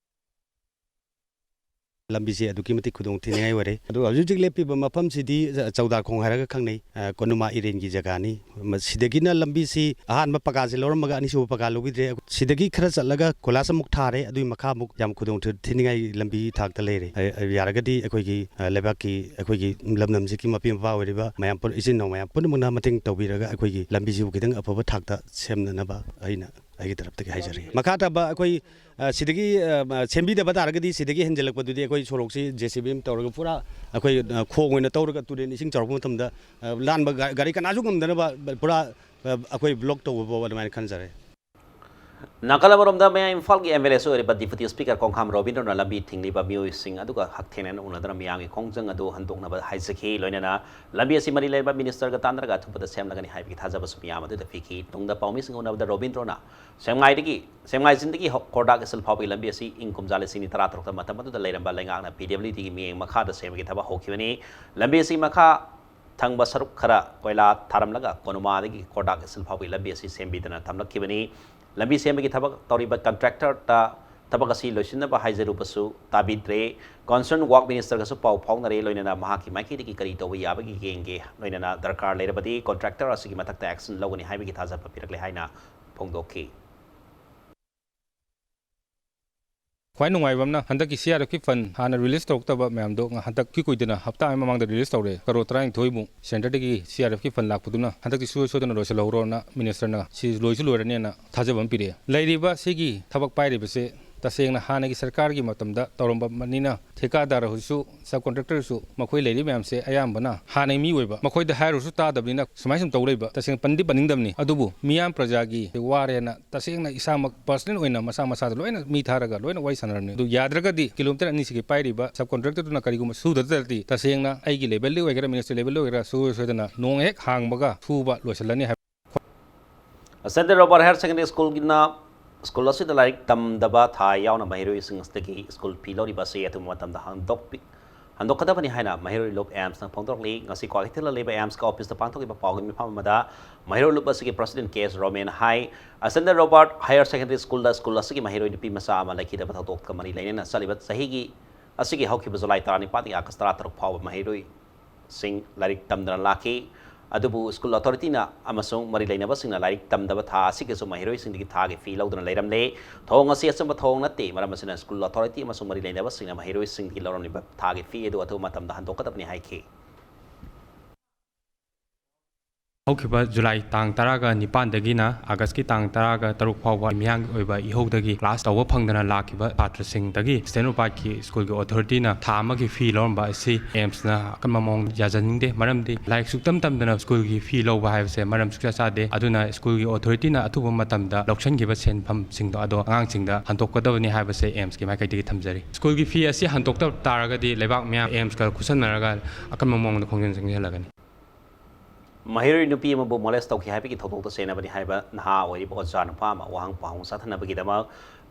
ꯂꯝꯕꯤꯁꯦ ꯑꯗꯨꯛꯀꯤ ꯃꯇꯤꯛ ꯈꯨꯗꯣꯡ ꯊꯤꯅꯤꯡꯉꯥꯏ ꯑꯣꯏꯔꯦ꯫ ꯑꯗꯨꯒ ꯍꯧꯖꯤꯛ ꯍꯧꯖꯤꯛ ꯂꯦꯞꯄꯤꯕ ꯃꯐꯝꯁꯤꯗꯤ ꯆ-, ꯆꯧꯗꯥꯈꯣꯡ ꯍꯥꯏꯔꯒ ꯈꯪꯅꯩ, ꯑ, ꯀꯣꯅꯨꯃꯥ ꯏꯔꯦꯟꯒꯤ ꯖꯒꯥꯅꯤ꯫ ꯃ-, ꯁꯤꯗꯒꯤꯅ ꯂꯝꯕꯤꯁꯤ ꯑꯍꯥꯟꯕ ꯄꯀꯥꯁꯦ ꯂꯧꯔꯝꯃꯒ ꯑꯅꯤꯁꯨꯕ ꯄꯀꯥ ꯂꯧꯕꯤꯗ꯭ꯔꯦ꯫ ꯁꯤꯗꯒꯤ ꯈꯔ ꯆꯠꯂꯒ ꯀꯣꯏꯂꯥꯁ ꯑꯃꯨꯛ ꯊꯥꯔꯦ, ꯑꯗꯨꯒꯤ ꯃꯈꯥ ꯑꯃꯨꯛ ꯌꯥꯝ ꯈꯨꯗꯣꯡ ꯊꯤ-, ꯊꯤꯅꯤꯡꯉꯥꯏ ꯂꯝꯕꯤ ꯊꯥꯛꯇ ꯂꯩꯔꯦ꯫ ꯑ, ꯑ, ꯌꯥꯔꯒꯗꯤ ꯑꯩꯈꯣꯏꯒꯤ, ꯑ, ꯂꯩꯕꯥꯛꯀꯤ, ꯑꯩꯈꯣꯏꯒꯤ ꯂꯝꯗꯝꯁꯤꯒꯤ ꯃꯄꯤ ꯃꯄꯥ ꯑꯣꯏꯔꯤꯕ ꯃꯌꯥꯝ ꯄꯨꯟ-, ꯏꯆꯤꯟ ꯏꯅꯥꯎ ꯃꯌꯥꯝ ꯄꯨꯝꯅꯃꯛꯅ ꯃꯇꯦꯡ ꯇꯧꯕꯤꯔꯒ ꯑꯩꯈꯣꯏꯒꯤ ꯂꯝꯕꯤꯁꯤꯕꯨ ꯈꯤꯇꯪ ꯑꯐꯕ ꯊꯥꯛꯇ ꯁꯦꯝꯅꯅꯕ ꯑꯩꯅ ꯑꯩꯒꯤ ꯇꯔꯞꯇꯒꯤ ꯍꯥꯏꯖꯔꯤ꯫ ꯃꯈꯥ ꯇꯥꯕ ꯑꯩꯈꯣꯏ, ꯑ, ꯁꯤꯗꯒꯤ, ꯑ, ꯁꯦꯝꯕꯤꯗꯕ ꯇꯥꯔꯒꯗꯤ ꯁꯤꯗꯒꯤ ꯍꯦꯟꯖꯜꯂꯛꯄꯗꯨꯗꯤ ꯑꯩꯈꯣꯏ ꯁꯣꯔꯣꯛꯁꯤ ꯖꯦ ꯁꯤ ꯕꯤ ꯑꯃ ꯇꯧꯔꯒ ꯄꯨꯔꯥ ꯑꯩꯈꯣꯏ, ꯑ, ꯈꯣꯡ ꯑꯣꯏꯅ ꯇꯧꯔꯒ ꯇꯨꯔꯦꯟ ꯏꯁꯤꯡ ꯆꯥꯎꯔꯛꯄ ꯃꯇꯝꯗ, ꯑ, ꯂꯥꯟꯕ ꯒꯥ-, ꯒꯥꯔꯤ ꯀꯅꯥꯁꯨ ꯉꯝꯗꯅꯕ ꯄꯨꯔꯥ, ꯑ, ꯑꯩꯈꯣꯏ ꯕ꯭ꯂꯣꯛ ꯇꯧꯕ ꯐꯥꯎꯕ ꯑꯗꯨꯃꯥꯏꯅ ꯈꯟꯖꯔꯦ꯫ ꯅꯥꯀꯜ ꯑꯃꯔꯣꯝꯗ, ꯃꯌꯥꯏ ꯏꯝꯐꯥꯜꯒꯤ ꯑꯦꯝ ꯑꯦꯜ ꯑꯦꯁꯨ ꯑꯣꯏꯔꯤꯕ ꯗꯤꯄꯨꯇꯤ ꯁ꯭ꯄꯤꯀꯔ ꯀꯣꯡꯈꯥꯝ ꯔꯣꯕꯤꯟꯗ꯭ꯔꯣꯅ ꯂꯝꯕꯤ ꯊꯤꯡꯂꯤꯕ ꯃꯤꯑꯣꯏꯁꯤꯡ ꯑꯗꯨꯒ ꯍꯛꯊꯦꯡꯅꯅ ꯎꯅꯗꯨꯅ ꯃꯤꯌꯥꯝꯒꯤ ꯈꯣꯡꯖꯪ ꯑꯗꯨ ꯍꯟꯗꯣꯛꯅꯕ ꯍꯥꯏꯖꯈꯤ꯫ ꯂꯣꯏꯅꯅ ꯂꯝꯕꯤ ꯑꯁꯤ ꯃꯔꯤ ꯂꯩꯅꯕ ꯃꯤꯅꯤꯁꯇꯔꯒ ꯇꯥꯟꯅꯔꯒ ꯑꯊꯨꯕꯗ ꯁꯦꯝꯂꯒꯅꯤ ꯍꯥꯏꯕꯒꯤ ꯊꯥꯖꯕꯁꯨ ꯃꯤꯌꯥꯝ ꯑꯗꯨꯗ ꯄꯤꯈꯤ꯫ ꯇꯨꯡꯗ ꯄꯥꯎꯃꯤꯁꯤꯡꯒ ꯎꯅꯕꯗ ꯔꯣꯕꯤꯟꯗ꯭ꯔꯣꯅ ꯁꯦꯝꯉꯥꯏꯗꯒꯤ, ꯁꯦꯝꯉꯥꯏ ꯆꯤꯡꯗꯒꯤ ꯍꯧ-, ꯀꯣꯔꯗꯥꯛ ꯏꯁꯤꯜ ꯐꯥꯎꯕꯒꯤ ꯂꯝꯕꯤ ꯑꯁꯤ ꯏꯪ ꯀꯨꯝꯖꯥ ꯂꯤꯁꯤꯡ ꯑꯅꯤ ꯇꯔꯥꯇꯔꯨꯛꯇ ꯃꯇꯝ ꯑꯗꯨꯗ ꯂꯩꯔꯝꯕ ꯂꯩꯉꯥꯛꯅ ꯄꯤ ꯗꯕ꯭ꯂꯤꯎ ꯗꯤꯒꯤ ꯃꯤꯠꯌꯦꯡ ꯃꯈꯥꯗ ꯁꯦꯝꯕꯒꯤ ꯊꯕꯛ ꯍꯧꯈꯤꯕꯅꯤ꯫ ꯂꯝꯕꯤ ꯑꯁꯤ ꯃꯈꯥ ꯊꯪꯕ ꯁꯔꯨꯛ ꯈꯔ ꯀꯣꯏꯂꯥ ꯊꯥꯔꯝꯂꯒ ꯀꯣꯅꯨꯃꯥꯗꯒꯤ ꯀꯣꯔꯗꯥꯛ ꯏꯁꯤꯜ ꯐꯥꯎꯕꯒꯤ ꯂꯝꯕꯤ ꯑꯁꯤ ꯁꯦꯝꯕꯤꯗꯨꯅ ꯊꯝꯂꯛꯈꯤꯕꯅꯤ꯫ ꯂꯝꯕꯤ ꯁꯦꯝꯕꯒꯤ ꯊꯕꯛ ꯇꯧꯔꯤꯕ ꯀꯟꯇ꯭ꯔꯦꯛꯇꯔꯗ ꯊꯕꯛ ꯑꯁꯤ ꯂꯣꯏꯁꯤꯟꯅꯕ ꯍꯥꯏꯖꯔꯨꯕꯁꯨ ꯇꯥꯕꯤꯗ꯭ꯔꯦ꯫ ꯀꯟꯁꯔꯟ ꯋꯥꯔꯛ ꯃꯤꯅꯤꯁꯇꯔꯒꯁꯨ ꯄꯥꯎ ꯐꯥꯎꯅꯔꯦ, ꯂꯣꯏꯅꯅ ꯃꯍꯥꯛꯀꯤ ꯃꯥꯏꯀꯩꯗꯒꯤ ꯀꯔꯤ ꯇꯧꯕ ꯌꯥꯕꯒꯦ ꯌꯦꯡꯒꯦ, ꯂꯣꯏꯅꯅ ꯗꯔꯀꯥꯔ ꯂꯩꯔꯕꯗꯤ ꯀꯣꯟꯇ꯭ꯔꯦꯛꯇꯔ ꯑꯁꯤꯒꯤ ꯃꯊꯛꯇ ꯑꯦꯛꯁꯟ ꯂꯧꯒꯅꯤ ꯍꯥꯏꯕꯒꯤ ꯊꯥꯖꯕ ꯄꯤꯔꯛꯂꯦ ꯍꯥꯏꯅ ꯐꯣꯡꯗꯣꯛꯈꯤ꯫ ꯈ꯭ꯋꯥꯏ ꯅꯨꯡꯉꯥꯏꯕ ꯑꯃꯅ, ꯍꯟꯗꯛꯀꯤ ꯁꯤ ꯑꯥꯔ ꯑꯦꯐꯀꯤ ꯐꯟ ꯍꯥꯟꯅ ꯔꯤꯂꯤꯁ ꯇꯧꯔꯛꯇꯕ ꯃꯌꯥꯝꯗꯣ ꯉ-, ꯍꯟꯗꯛ ꯏꯀꯨꯏ ꯀꯨꯏꯗꯅ ꯍꯞꯇꯥ ꯑꯃꯒꯤ ꯃꯃꯥꯡꯗ ꯔꯤꯂꯤꯁ ꯇꯧꯔꯦ꯫ ꯀꯔꯣꯔ ꯇꯔꯥꯅꯤꯊꯣꯏꯃꯨꯛ ꯁꯦꯟꯇꯔꯗꯒꯤ ꯁꯤ ꯑꯥꯔ ꯑꯦꯐꯀꯤ ꯐꯟ ꯂꯥꯛꯄꯗꯨꯅ ꯍꯟꯗꯛꯇꯤ ꯁꯨꯡꯁꯣꯏ ꯁꯣꯏꯗꯅ ꯂꯣꯏꯁꯤꯜꯍꯧꯔꯣꯅ ꯃꯤꯅꯤꯁꯇꯔꯅ ꯁꯤ ꯂꯣꯏꯁꯨ ꯂꯣꯏꯔꯅꯦꯅ ꯊꯥꯖꯕ ꯑꯃ ꯄꯤꯔꯛꯑꯦ꯫ ꯂꯩꯔꯤꯕ ꯁꯤꯒꯤ ꯊꯕꯛ ꯄꯥꯏꯔꯤꯕꯁꯦ ꯇꯁꯦꯡꯅ ꯍꯥꯟꯅꯒꯤ ꯁꯔꯀꯥꯔꯒꯤ ꯃꯇꯝꯗ ꯇꯧꯔꯝꯕꯅꯤꯅ, ꯊꯦꯀꯥꯗꯥꯔ ꯍꯧꯖꯤꯛꯁꯨ, ꯁꯕ ꯀꯣꯟꯇ꯭ꯔꯦꯛꯇꯔꯁꯨ, ꯃꯈꯣꯏ ꯂꯩꯔꯤꯕ ꯃꯌꯥꯝꯁꯦ ꯑꯌꯥꯝꯕꯅ ꯍꯥꯟꯅꯒꯤ ꯃꯤ ꯑꯣꯏꯕ, ꯃꯈꯣꯏꯗ ꯍꯥꯏꯔꯨꯔꯁꯨ ꯇꯥꯗꯕꯅꯤꯅ ꯁꯨꯃꯥꯏꯅ ꯁꯨꯝ ꯇꯧ ꯂꯩꯕ꯫ ꯇꯁꯦꯡꯅ ꯄꯟꯗꯤ ꯄꯟꯅꯤꯡꯗꯕꯅꯤ, ꯑꯗꯨꯕꯨ ꯃꯤꯌꯥꯝ ꯄ꯭ꯔꯖꯥꯒꯤ ꯋꯥꯔꯦꯅ ꯇꯁꯦꯡꯅ ꯏꯁꯥꯃꯛ ꯄꯔꯁꯅꯦꯜ ꯑꯣꯏꯅ ꯃꯁꯥ ꯃꯁꯥꯗ ꯂꯣꯏꯅ ꯃꯤ ꯊꯥꯔꯒ ꯂꯣꯏꯅ ꯋꯥꯔꯤ ꯁꯥꯟꯅꯔꯝꯅꯤ꯫ ꯑꯗꯨ ꯌꯥꯗ꯭ꯔꯒꯗꯤ ꯀꯤꯂꯣꯃꯤꯇꯔ ꯑꯅꯤꯁꯤꯒꯤ ꯄꯥꯏꯔꯤꯕ ꯁꯕ ꯀꯣꯟꯇ꯭ꯔꯦꯛꯇꯔꯗꯨꯅ ꯀꯔꯤꯒꯨꯝꯕ ꯁꯨꯗ ꯇꯥꯔꯗꯤ, ꯇꯁꯦꯡꯅ ꯑꯩꯒꯤ ꯂꯦꯚꯦꯜꯗꯒꯤ ꯑꯣꯏꯒꯦꯔꯥ, ꯃꯤꯅꯤꯁꯇꯔ ꯂꯦꯚꯦꯜꯗꯒꯤ ꯑꯣꯏꯒꯦꯔꯥ, ꯁꯨꯡꯁꯣꯏ ꯁꯣꯏꯗꯅ ꯅꯣꯡ ꯍꯦꯛ ꯍꯥꯡꯕꯒ ꯁꯨꯕ ꯂꯣꯏꯁꯤꯜꯂꯅꯤ ꯍꯥꯏꯕ꯫ ꯁꯦꯟꯠ ꯔꯣꯕꯥꯔꯠ ꯍꯥꯌꯔ ꯁꯦꯀꯦꯟꯗꯔꯤ ꯁ꯭ꯀꯨꯜꯒꯤꯅ ꯁ꯭ꯀꯨꯜ ꯑꯁꯤꯗ ꯂꯥꯏꯔꯤꯛ ꯇꯝꯗꯕ ꯊꯥ ꯌꯥꯎꯅ ꯃꯍꯩꯔꯣꯏꯁꯤꯡ ꯑꯁꯤꯗꯒꯤ ꯁ꯭ꯀꯨꯜ ꯐꯤ ꯂꯧꯔꯤꯕ ꯑꯁꯤ ꯑꯊꯨꯕ ꯃꯇꯝꯗ ꯍꯟꯗꯣꯛꯄꯤ-, ꯍꯟꯗꯣꯛꯀꯗꯕꯅꯤ ꯍꯥꯏꯅ ꯃꯍꯩꯔꯣꯏ ꯂꯨꯞ ꯑꯦꯝꯁꯅ ꯐꯣꯡꯗꯣꯔꯛꯂꯤ꯫ ꯉꯁꯤ ꯀ꯭ꯋꯥꯀꯩꯊꯦꯜꯗ ꯂꯩꯕ ꯑꯦꯝꯁꯀ ꯑꯣꯐꯤꯁꯇ ꯄꯥꯡꯊꯣꯛꯈꯤꯕ ꯄꯥꯎꯒꯤ ꯃꯤꯐꯝ ꯑꯃꯗ ꯃꯍꯩꯔꯣꯏ ꯂꯨꯞ ꯑꯁꯤꯒꯤ ꯄ꯭ꯔꯁꯤꯗꯦꯟ ꯀꯦ ꯑꯦꯁ ꯔꯣꯃꯦꯟ ꯍꯥꯏ, ꯁꯦꯟꯠ ꯔꯣꯕꯥꯔꯠ ꯍꯥꯌꯔ ꯁꯦꯀꯦꯟꯗꯔꯤ ꯁ꯭ꯀꯨꯜꯗ ꯁ꯭ꯀꯨꯜ ꯑꯁꯤꯒꯤ ꯃꯍꯩꯔꯣꯏ ꯅꯨꯄꯤ ꯃꯆꯥ ꯑꯃ ꯂꯩꯈꯤꯗꯕ ꯊꯧꯗꯣꯛꯀ ꯃꯔꯤ ꯂꯩꯅꯅ ꯆꯠꯂꯤꯕ ꯆꯍꯤꯒꯤ ꯑꯁꯤꯒꯤ ꯍꯧꯈꯤꯕ ꯖꯨꯂꯥꯏ ꯇꯔꯥꯅꯤꯄꯥꯟꯗꯒꯤ ꯑꯥꯒꯁ ꯇꯔꯥꯇꯔꯨꯛ ꯐꯥꯎꯕ ꯃꯍꯩꯔꯣꯏꯁꯤꯡ ꯂꯥꯏꯔꯤꯛ ꯇꯝꯗꯅ ꯂꯥꯛꯈꯤ꯫ ꯑꯗꯨꯕꯨ ꯁ꯭ꯀꯨꯜ ꯑꯣꯊꯣꯔꯤꯇꯤꯅ ꯑꯃꯁꯨꯡ ꯃꯔꯤ ꯂꯩꯅꯕꯁꯤꯡꯅ ꯂꯥꯏꯔꯤꯛ ꯇꯝꯗꯕ ꯊꯥ ꯑꯁꯤꯒꯤꯁꯨ ꯃꯍꯩꯔꯣꯏꯁꯤꯡꯗꯒꯤ ꯊꯥꯒꯤ ꯐꯤ ꯂꯧꯗꯨꯅ ꯂꯩꯔꯝꯂꯦ꯫ ꯊꯧꯑꯣꯡ ꯑꯁꯤ ꯑꯆꯨꯝꯕ ꯊꯧꯑꯣꯡ ꯅꯠꯇꯦ꯫ ꯃꯔꯝ ꯑꯁꯤꯅ ꯁ꯭ꯀꯨꯜ ꯑꯣꯊꯣꯔꯤꯇꯤ ꯑꯃꯁꯨꯡ ꯃꯔꯤ ꯂꯩꯅꯕꯁꯤꯡꯅ ꯃꯍꯩꯔꯣꯏꯁꯤꯡꯗꯒꯤ ꯂꯧꯔꯝꯂꯤꯕ ꯊꯥꯒꯤ ꯐꯤ ꯑꯗꯨ ꯑꯊꯨꯕ ꯃꯇꯝꯗ ꯍꯟꯗꯣꯛꯀꯗꯕꯅꯤ ꯍꯥꯏꯈꯤ꯫ ꯍꯧꯈꯤꯕ ꯖꯨꯂꯥꯏ ꯇꯥꯡ ꯇꯔꯥꯒ ꯅꯤꯄꯥꯟꯗꯒꯤꯅ ꯑꯥꯒꯁꯀꯤ ꯇꯥꯡ ꯇꯔꯥꯒ ꯇꯔꯨꯛ ꯐꯥꯎꯕ ꯃꯤꯌꯥꯝꯒꯤ ꯑꯣꯏꯕ ꯏꯍꯧꯗꯒꯤ ꯀ꯭ꯂꯥꯁ ꯇꯧꯕ ꯐꯪꯗꯅ ꯂꯥꯛꯈꯤꯕ ꯁꯥꯇ꯭ꯔꯁꯤꯡꯗꯒꯤ ꯁ꯭ꯇꯦꯟꯂꯣꯄꯥꯠꯀꯤ ꯁ꯭ꯀꯨꯜꯒꯤ ꯑꯣꯊꯣꯔꯤꯇꯤꯅ ꯊꯥ ꯑꯃꯒꯤ ꯐꯤ ꯂꯧꯔꯝꯕ ꯑꯁꯤ ꯑꯦꯝꯁꯅ ꯑꯀꯟꯕ ꯃꯑꯣꯡꯗ ꯌꯥꯖꯅꯤꯡꯗꯦ꯫ ꯃꯔꯝꯗꯤ ꯂꯥꯏꯔꯤꯛ ꯁꯨꯛꯇꯝ ꯇꯝꯗꯅ ꯁ꯭ꯀꯨꯜꯒꯤ ꯐꯤ ꯂꯧꯕ ꯍꯥꯏꯕꯁꯦ ꯃꯔꯝ ꯁꯨꯛꯆꯥ ꯆꯥꯗꯦ꯫ ꯑꯗꯨꯅ ꯁ꯭ꯀꯨꯜꯒꯤ ꯑꯣꯊꯣꯔꯤꯇꯤꯅ ꯑꯊꯨꯕ ꯃꯇꯝꯗ ꯂꯧꯁꯤꯟꯈꯤꯕ ꯁꯦꯟꯐꯝꯁꯤꯡꯗꯣ ꯑꯗꯣ ꯑꯉꯥꯡꯁꯤꯡꯗ ꯍꯟꯗꯣꯛꯀꯗꯕꯅꯤ ꯍꯥꯏꯕꯁꯦ ꯑꯦꯝꯁꯀꯤ ꯃꯥꯏꯀꯩꯗꯒꯤ ꯊꯝꯖꯔꯤ꯫ ꯁ꯭ꯀꯨꯜꯒꯤ ꯐꯤ ꯑꯁꯤ ꯍꯟꯗꯣꯛꯇ ꯇꯥꯔꯒꯗꯤ ꯂꯩꯕꯥꯛ ꯃꯤꯌꯥꯝ ꯑꯦꯝꯁꯀ ꯈꯨꯠꯁꯝꯅꯔꯒ ꯑꯀꯟꯕ ꯃꯑꯣꯡꯗ ꯈꯣꯡꯖꯪ ꯆꯪꯁꯤꯜꯂꯒꯅꯤ꯫ ꯃꯍꯩꯔꯣꯏ ꯅꯨꯄꯤ ꯑꯃꯕꯨ ꯃꯣꯂꯦꯁ ꯇꯧꯈꯤ ꯍꯥꯏꯕꯒꯤ ꯊꯧꯗꯣꯛꯇ ꯆꯦꯟꯅꯕꯅꯤ ꯍꯥꯏꯕ ꯅꯍꯥ ꯑꯣꯏꯔꯤꯕ ꯑꯣꯖꯥ ꯅꯨꯄꯥ ꯑꯃ ꯋꯥꯍꯪ ꯄꯥꯎꯍꯪ ꯆꯠꯊꯅꯕꯒꯤꯗꯃꯛ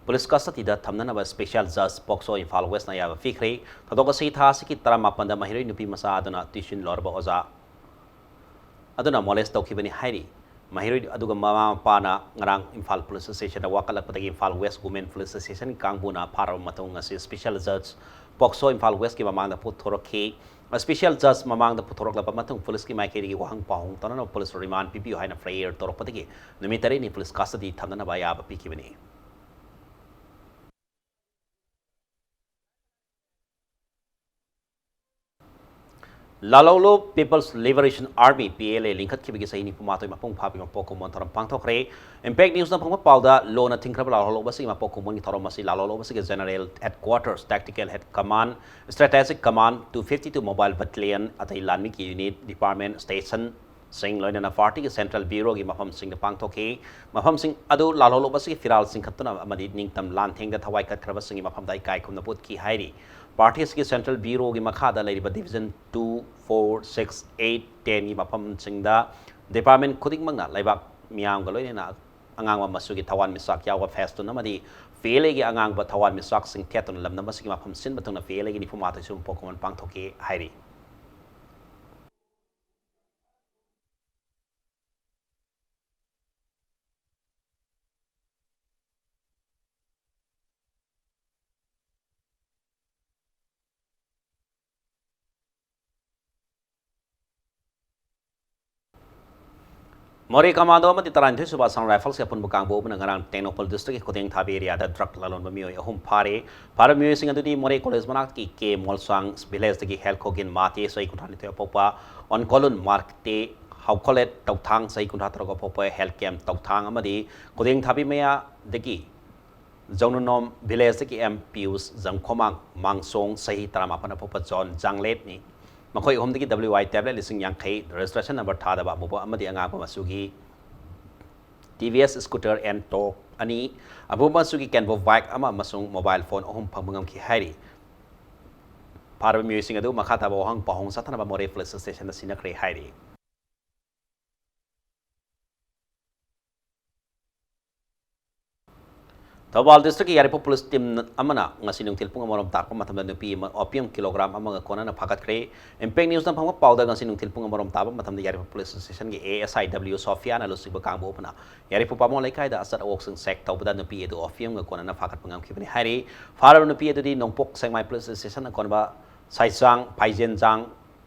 ꯄꯨꯂꯤꯁ ꯀꯁꯇꯗꯤꯗ ꯊꯝꯅꯅꯕ ꯁ꯭ꯄꯦꯁꯤꯌꯦꯜ ꯖꯖ ꯄꯣꯛꯁꯣ ꯏꯝꯐꯥꯜ ꯋꯦꯁꯅ ꯑꯌꯥꯕ ꯄꯤꯈ꯭ꯔꯦ꯫ ꯊꯧꯗꯣꯛ ꯑꯁꯤ ꯊꯥ ꯑꯁꯤꯒꯤ ꯇꯔꯥꯃꯥꯄꯟꯗ ꯃꯍꯩꯔꯣꯏ ꯅꯨꯄꯤ ꯃꯆꯥ ꯑꯗꯨꯅ ꯇ꯭ꯌꯨꯁꯟ ꯂꯧꯔꯕ ꯑꯣꯖꯥ ꯑꯗꯨꯅ ꯃꯣꯂꯦꯁ ꯇꯧꯈꯤꯕꯅꯤ ꯍꯥꯏꯔꯤ꯫ ꯃꯍꯩꯔꯣꯏ ꯑꯗꯨꯒ ꯃꯃꯥ ꯃꯄꯥꯅ ꯉꯔꯥꯡ ꯏꯝꯐꯥꯜ ꯄꯨꯂꯤꯁ ꯁ꯭ꯇꯦꯁꯟꯗ ꯋꯥꯀꯠꯂꯛꯄꯗꯒꯤ Imphal west women police station ꯀꯥꯡꯕꯨꯅ ꯐꯥꯔꯕ ꯃꯇꯨꯡ ꯉꯁꯤ ꯁ꯭ꯄꯦꯁꯤꯌꯦꯜ ꯖꯖ ꯄꯣꯛꯁꯣ ꯏꯝꯐꯥꯜ ꯋꯦꯁꯀꯤ ꯃꯃꯥꯡꯗ ꯄꯨꯊꯣꯔꯛꯈꯤ꯫ ꯁ꯭ꯄꯦꯁꯤꯌꯦꯜ ꯖꯖ ꯃꯃꯥꯡꯗ ꯄꯨꯊꯣꯔꯛꯂꯕ ꯃꯇꯨꯡ ꯄꯨꯂꯤꯁꯀꯤ ꯃꯥꯏꯀꯩꯗꯒꯤ ꯋꯥꯍꯪ ꯄꯥꯎꯍꯪ ꯇꯧꯅꯅꯕ ꯄꯨꯂꯤꯁ ꯔꯤꯃꯥꯟ ꯄꯤꯕꯤꯌꯨ ꯍꯥꯏꯅ ꯐ꯭ꯂꯦꯌꯔ ꯇꯧꯔꯛꯄꯗꯒꯤ ꯅꯨꯃꯤꯠ ꯇꯔꯦꯠꯅꯤ ꯄꯨꯂꯤꯁ ꯀꯁꯇꯗꯤ ꯊꯝꯅꯅꯕ ꯑꯌꯥꯕ ꯄꯤꯈꯤꯕꯅꯤ꯫ ꯂꯥꯂꯣꯂꯣ people's liberation army, P L A, ꯂꯤꯡꯈꯠꯈꯤꯕꯒꯤ ꯆꯍꯤ ꯅꯤꯐꯨ ꯃꯥꯊꯣꯏ ꯃꯄꯨꯡ ꯐꯥꯕꯒꯤ ꯃꯄꯣꯛ ꯀꯨꯝꯑꯣꯟ ꯊꯧꯔꯝ ꯄꯥꯡꯊꯣꯛꯈ꯭ꯔꯦ꯫ ꯏꯝꯄꯦꯛ ꯅ꯭ꯌꯨꯁꯅ ꯐꯪꯕ ꯄꯥꯎꯗ, ꯂꯣꯅ ꯊꯤꯡꯈ꯭ꯔꯕ ꯂꯥꯂꯣꯂꯣꯕꯁꯤꯒꯤ ꯃꯄꯣꯛ ꯀꯨꯝꯑꯣꯟꯒꯤ ꯊꯧꯔꯝ ꯑꯁꯤ ꯂꯥꯂꯣꯂꯣꯕꯁꯤꯒꯤ general headquarters, tactical head command, strategic command, two fifty two mobile battalion, ꯑꯇꯩ ꯂꯥꯟꯃꯤꯒꯤ ꯌꯨꯅꯤꯠ, ꯗꯤꯄꯥꯔꯠꯃꯦꯟ, ꯁ꯭ꯇꯦꯁꯟ, ꯁꯤꯡ, ꯂꯣꯏꯅꯅ ꯄꯥꯔꯇꯤꯒꯤ ꯁꯦꯟꯇ꯭ꯔꯦꯜ ꯕ꯭ꯌꯨꯔꯣꯒꯤ ꯃꯐꯝꯁꯤꯡꯗ ꯄꯥꯡꯊꯣꯛꯈꯤ꯫ ꯃꯐꯝꯁꯤꯡ ꯑꯗꯨ ꯂꯥꯂꯣꯂꯣꯕ ꯑꯁꯤꯒꯤ ꯐꯤꯔꯥꯜ ꯆꯤꯡꯈꯠꯇꯨꯅ ꯑꯃꯗꯤ ꯅꯤꯡꯇꯝ ꯂꯥꯟꯊꯦꯡꯗ ꯊꯋꯥꯏ ꯀꯠꯈ꯭ꯔꯕꯁꯤꯡꯒꯤ ꯃꯐꯝꯗ ꯏꯀꯥꯏ ꯈꯨꯝꯅꯕ ꯎꯠꯈꯤ ꯍꯥꯏꯔꯤ꯫ ꯄꯥꯔꯇꯤ ꯑꯁꯤꯒꯤ ꯁꯦꯟꯇ꯭ꯔꯦꯜ ꯕ꯭ꯌꯨꯔꯣꯒꯤ ꯃꯈꯥꯗ ꯂꯩꯔꯤꯕ division two, four, six, eight, ꯇꯦꯟꯒꯤ ꯃꯐꯝꯁꯤꯡꯗ ꯗꯤꯄꯥꯔꯠꯃꯦꯟ ꯈꯨꯗꯤꯡꯃꯛꯅ ꯂꯩꯕꯥꯛ ꯃꯤꯌꯥꯝꯒ ꯂꯣꯏꯅꯅ ꯑꯉꯥꯡꯕ ꯃꯆꯨꯒꯤ ꯊꯋꯥꯟ ꯃꯤꯆꯥꯛ ꯌꯥꯎꯕ ꯐꯦꯁꯇꯨꯟ ꯑꯃꯗꯤ ꯄꯤ ꯑꯦꯜ ꯑꯦꯒꯤ ꯑꯉꯥꯡꯕ ꯊꯋꯥꯟ ꯃꯤꯆꯥꯛꯁꯤꯡ ꯊꯦꯠꯇꯨꯅ ꯂꯝꯗꯝ ꯑꯁꯤꯒꯤ ꯃꯐꯝ ꯁꯤꯟꯕ ꯊꯨꯡꯅ ꯄꯤ ꯑꯦꯜ ꯑꯦꯒꯤ ꯅꯤꯐꯨ ꯃꯥꯊꯣꯏ ꯁꯨꯕ ꯄꯣꯛ ꯀꯨꯝꯑꯣꯟ ꯄꯥꯡꯊꯣꯛꯈꯤ ꯍꯥꯏꯔꯤ꯫ ꯃꯣꯔꯦ ꯀꯃꯥꯟꯗꯣ ꯑꯃꯗꯤ ꯇꯔꯥꯅꯤꯊꯣꯏ ꯁꯨꯕ ꯑꯁꯥꯝ ꯔꯥꯏꯐꯜꯁꯀꯤ ꯑꯄꯨꯟꯕ ꯀꯥꯡꯕꯨ ꯑꯃꯅ ꯉꯔꯥꯡ ꯇꯦꯡꯅꯧꯄꯜ ꯗꯤꯁꯇ꯭ꯔꯤꯛꯀꯤ ꯈꯨꯗꯦꯡꯊꯥꯕꯤ ꯑꯦꯔꯤꯌꯥꯗ ꯗ꯭ꯔꯒ ꯂꯂꯣꯟꯕ ꯃꯤꯑꯣꯏ ꯑꯍꯨꯝ ꯐꯥꯔꯦ꯫ ꯐꯥꯔꯕ ꯃꯤꯑꯣꯏꯁꯤꯡ ꯑꯗꯨꯗꯤ ꯃꯣꯔꯦ ꯀꯣꯂꯦꯖ ꯃꯅꯥꯛꯀꯤ ꯀꯦ ꯃꯣꯜꯁꯥꯡ ꯚꯤꯂꯦꯖꯇꯒꯤ ꯍꯦꯜꯈꯣꯒꯤꯟ ꯃꯥꯇꯦ, ꯆꯍꯤ ꯀꯨꯟꯊ꯭ꯔꯥꯅꯤꯊꯣꯏ ꯑꯄꯣꯛꯄ, ꯑꯣꯟꯀꯣꯂꯨꯟ ꯃꯥꯔꯛꯇꯦ, ꯍꯥꯎꯈꯣꯂꯦꯠ ꯇꯧꯊꯥꯡ ꯆꯍꯤ ꯀꯨꯟꯊ꯭ꯔꯥ ꯇꯔꯨꯛ ꯐꯥꯎꯕ ꯍꯦꯜꯊ ꯀꯦꯝꯞ ꯇꯧꯊꯥꯡ ꯑꯃꯗꯤ ꯈꯨꯗꯦꯡ ꯊꯥꯕꯤ ꯃꯌꯥꯗꯒꯤ ꯖꯧꯅꯨꯅꯣꯝ ꯚꯤꯂꯦꯖꯇꯒꯤ ꯑꯦꯝ ꯄꯤꯌꯨꯁ ꯖꯝꯈꯣꯃꯥꯡ ꯃꯥꯡꯁꯣꯡ ꯆꯍꯤ ꯇꯔꯥꯃꯥꯄꯟ ꯑꯄꯣꯛꯄ ꯖꯣꯟ ꯖꯥꯡꯂꯦꯠꯅꯤ꯫ ꯃꯈꯣꯏ ꯑꯍꯨꯝꯗꯒꯤ ꯗꯕ꯭ꯂꯤꯎ ꯑꯥꯏ ꯇꯦꯕ꯭ꯂꯦꯠ ꯂꯤꯁꯤꯡ ꯌꯥꯡꯈꯩ, ꯔꯦꯖꯤꯁꯇ꯭ꯔꯦꯁꯟ ꯅꯝꯕꯔ ꯊꯥꯗꯕ ꯑꯃꯨꯕ ꯑꯃꯗꯤ ꯑꯉꯥꯡꯕ ꯃꯆꯨꯒꯤ T V S scooter and ꯇꯣꯛ ꯑꯅꯤ, ꯑꯃꯨꯕ ꯃꯆꯨꯒꯤ ꯀꯦꯟꯕꯣ ꯕꯥꯏꯛ ꯑꯃ ꯑꯃꯁꯨꯡ ꯃꯣꯕꯥꯏꯜ ꯐꯣꯟ ꯑꯍꯨꯝ ꯐꯪꯕ ꯉꯝꯈꯤ ꯍꯥꯏꯔꯤ꯫ ꯐꯥꯔꯕ ꯃꯤꯑꯣꯏꯁꯤꯡ ꯑꯗꯨ ꯃꯈꯥ ꯇꯥꯕ ꯋꯥꯍꯪ ꯄꯥꯎꯍꯪ ꯆꯠꯊꯅꯕ ꯃꯣꯔꯦ ꯄꯨꯂꯤꯁ ꯁ꯭ꯇꯦꯁꯟꯗ ꯁꯤꯟꯅꯈ꯭ꯔꯦ ꯍꯥꯏꯔꯤ꯫ ꯊꯧꯕꯥꯜ ꯗꯤꯁꯇ꯭ꯔꯤꯛꯀꯤ ꯌꯥꯏꯔꯤꯄꯣꯛ ꯄꯨꯂꯤꯁ ꯇꯤꯝ ꯑꯃꯅ ꯉꯁꯤ ꯅꯨꯡꯊꯤꯜ ꯄꯨꯡ ꯑꯃꯔꯣꯝ ꯇꯥꯔꯛꯄ ꯃꯇꯝꯗ ꯅꯨꯄꯤ ꯑꯃ ꯑꯣꯄꯤꯌꯝ ꯀꯤꯂꯣꯒ꯭ꯔꯥꯝ ꯑꯃꯒ ꯀꯣꯟꯅꯅ ꯐꯥꯒꯠꯈ꯭ꯔꯦ꯫ ꯏꯝꯄꯦꯛ ꯅ꯭ꯌꯨꯁꯅ ꯐꯪꯕ ꯄꯥꯎꯗ ꯉꯁꯤ ꯅꯨꯡꯊꯤꯜ ꯄꯨꯡ ꯑꯃꯔꯣꯝ ꯇꯥꯕ ꯃꯇꯝꯗ ꯌꯥꯏꯔꯤꯄꯣꯛ police ꯁ꯭ꯇꯦꯁꯟꯒꯤ A S I W ꯁꯣꯐꯤꯌꯥꯅ ꯂꯨꯆꯤꯡꯕ ꯀꯥꯡꯕꯨ ꯑꯃꯅ ꯌꯥꯏꯔꯤꯄꯣꯛ ꯕꯥꯃꯣꯟ ꯂꯩꯀꯥꯏꯗ ꯑꯆꯠ ꯑꯋꯣꯛꯁꯤꯡ ꯆꯦꯛ ꯇꯧꯕꯗ ꯅꯨꯄꯤ ꯑꯗꯨ ꯑꯣꯄꯤꯌꯝꯒ ꯀꯣꯟꯅꯅ ꯐꯥꯒꯠꯄ ꯉꯝꯈꯤꯕꯅꯤ ꯍꯥꯏꯔꯤ꯫ ꯐꯥꯔꯕ ꯅꯨꯄꯤ ꯑꯗꯨꯗꯤ ꯅꯣꯡꯄꯣꯛ ꯁꯦꯛꯃꯥꯏ ꯄꯨꯂꯤꯁ ꯁ꯭ꯇꯦꯁꯟꯅ ꯀꯣꯟꯕ ꯁꯥꯏꯆꯥꯡ, ꯐꯥꯏꯖꯦꯟꯖꯥꯡ,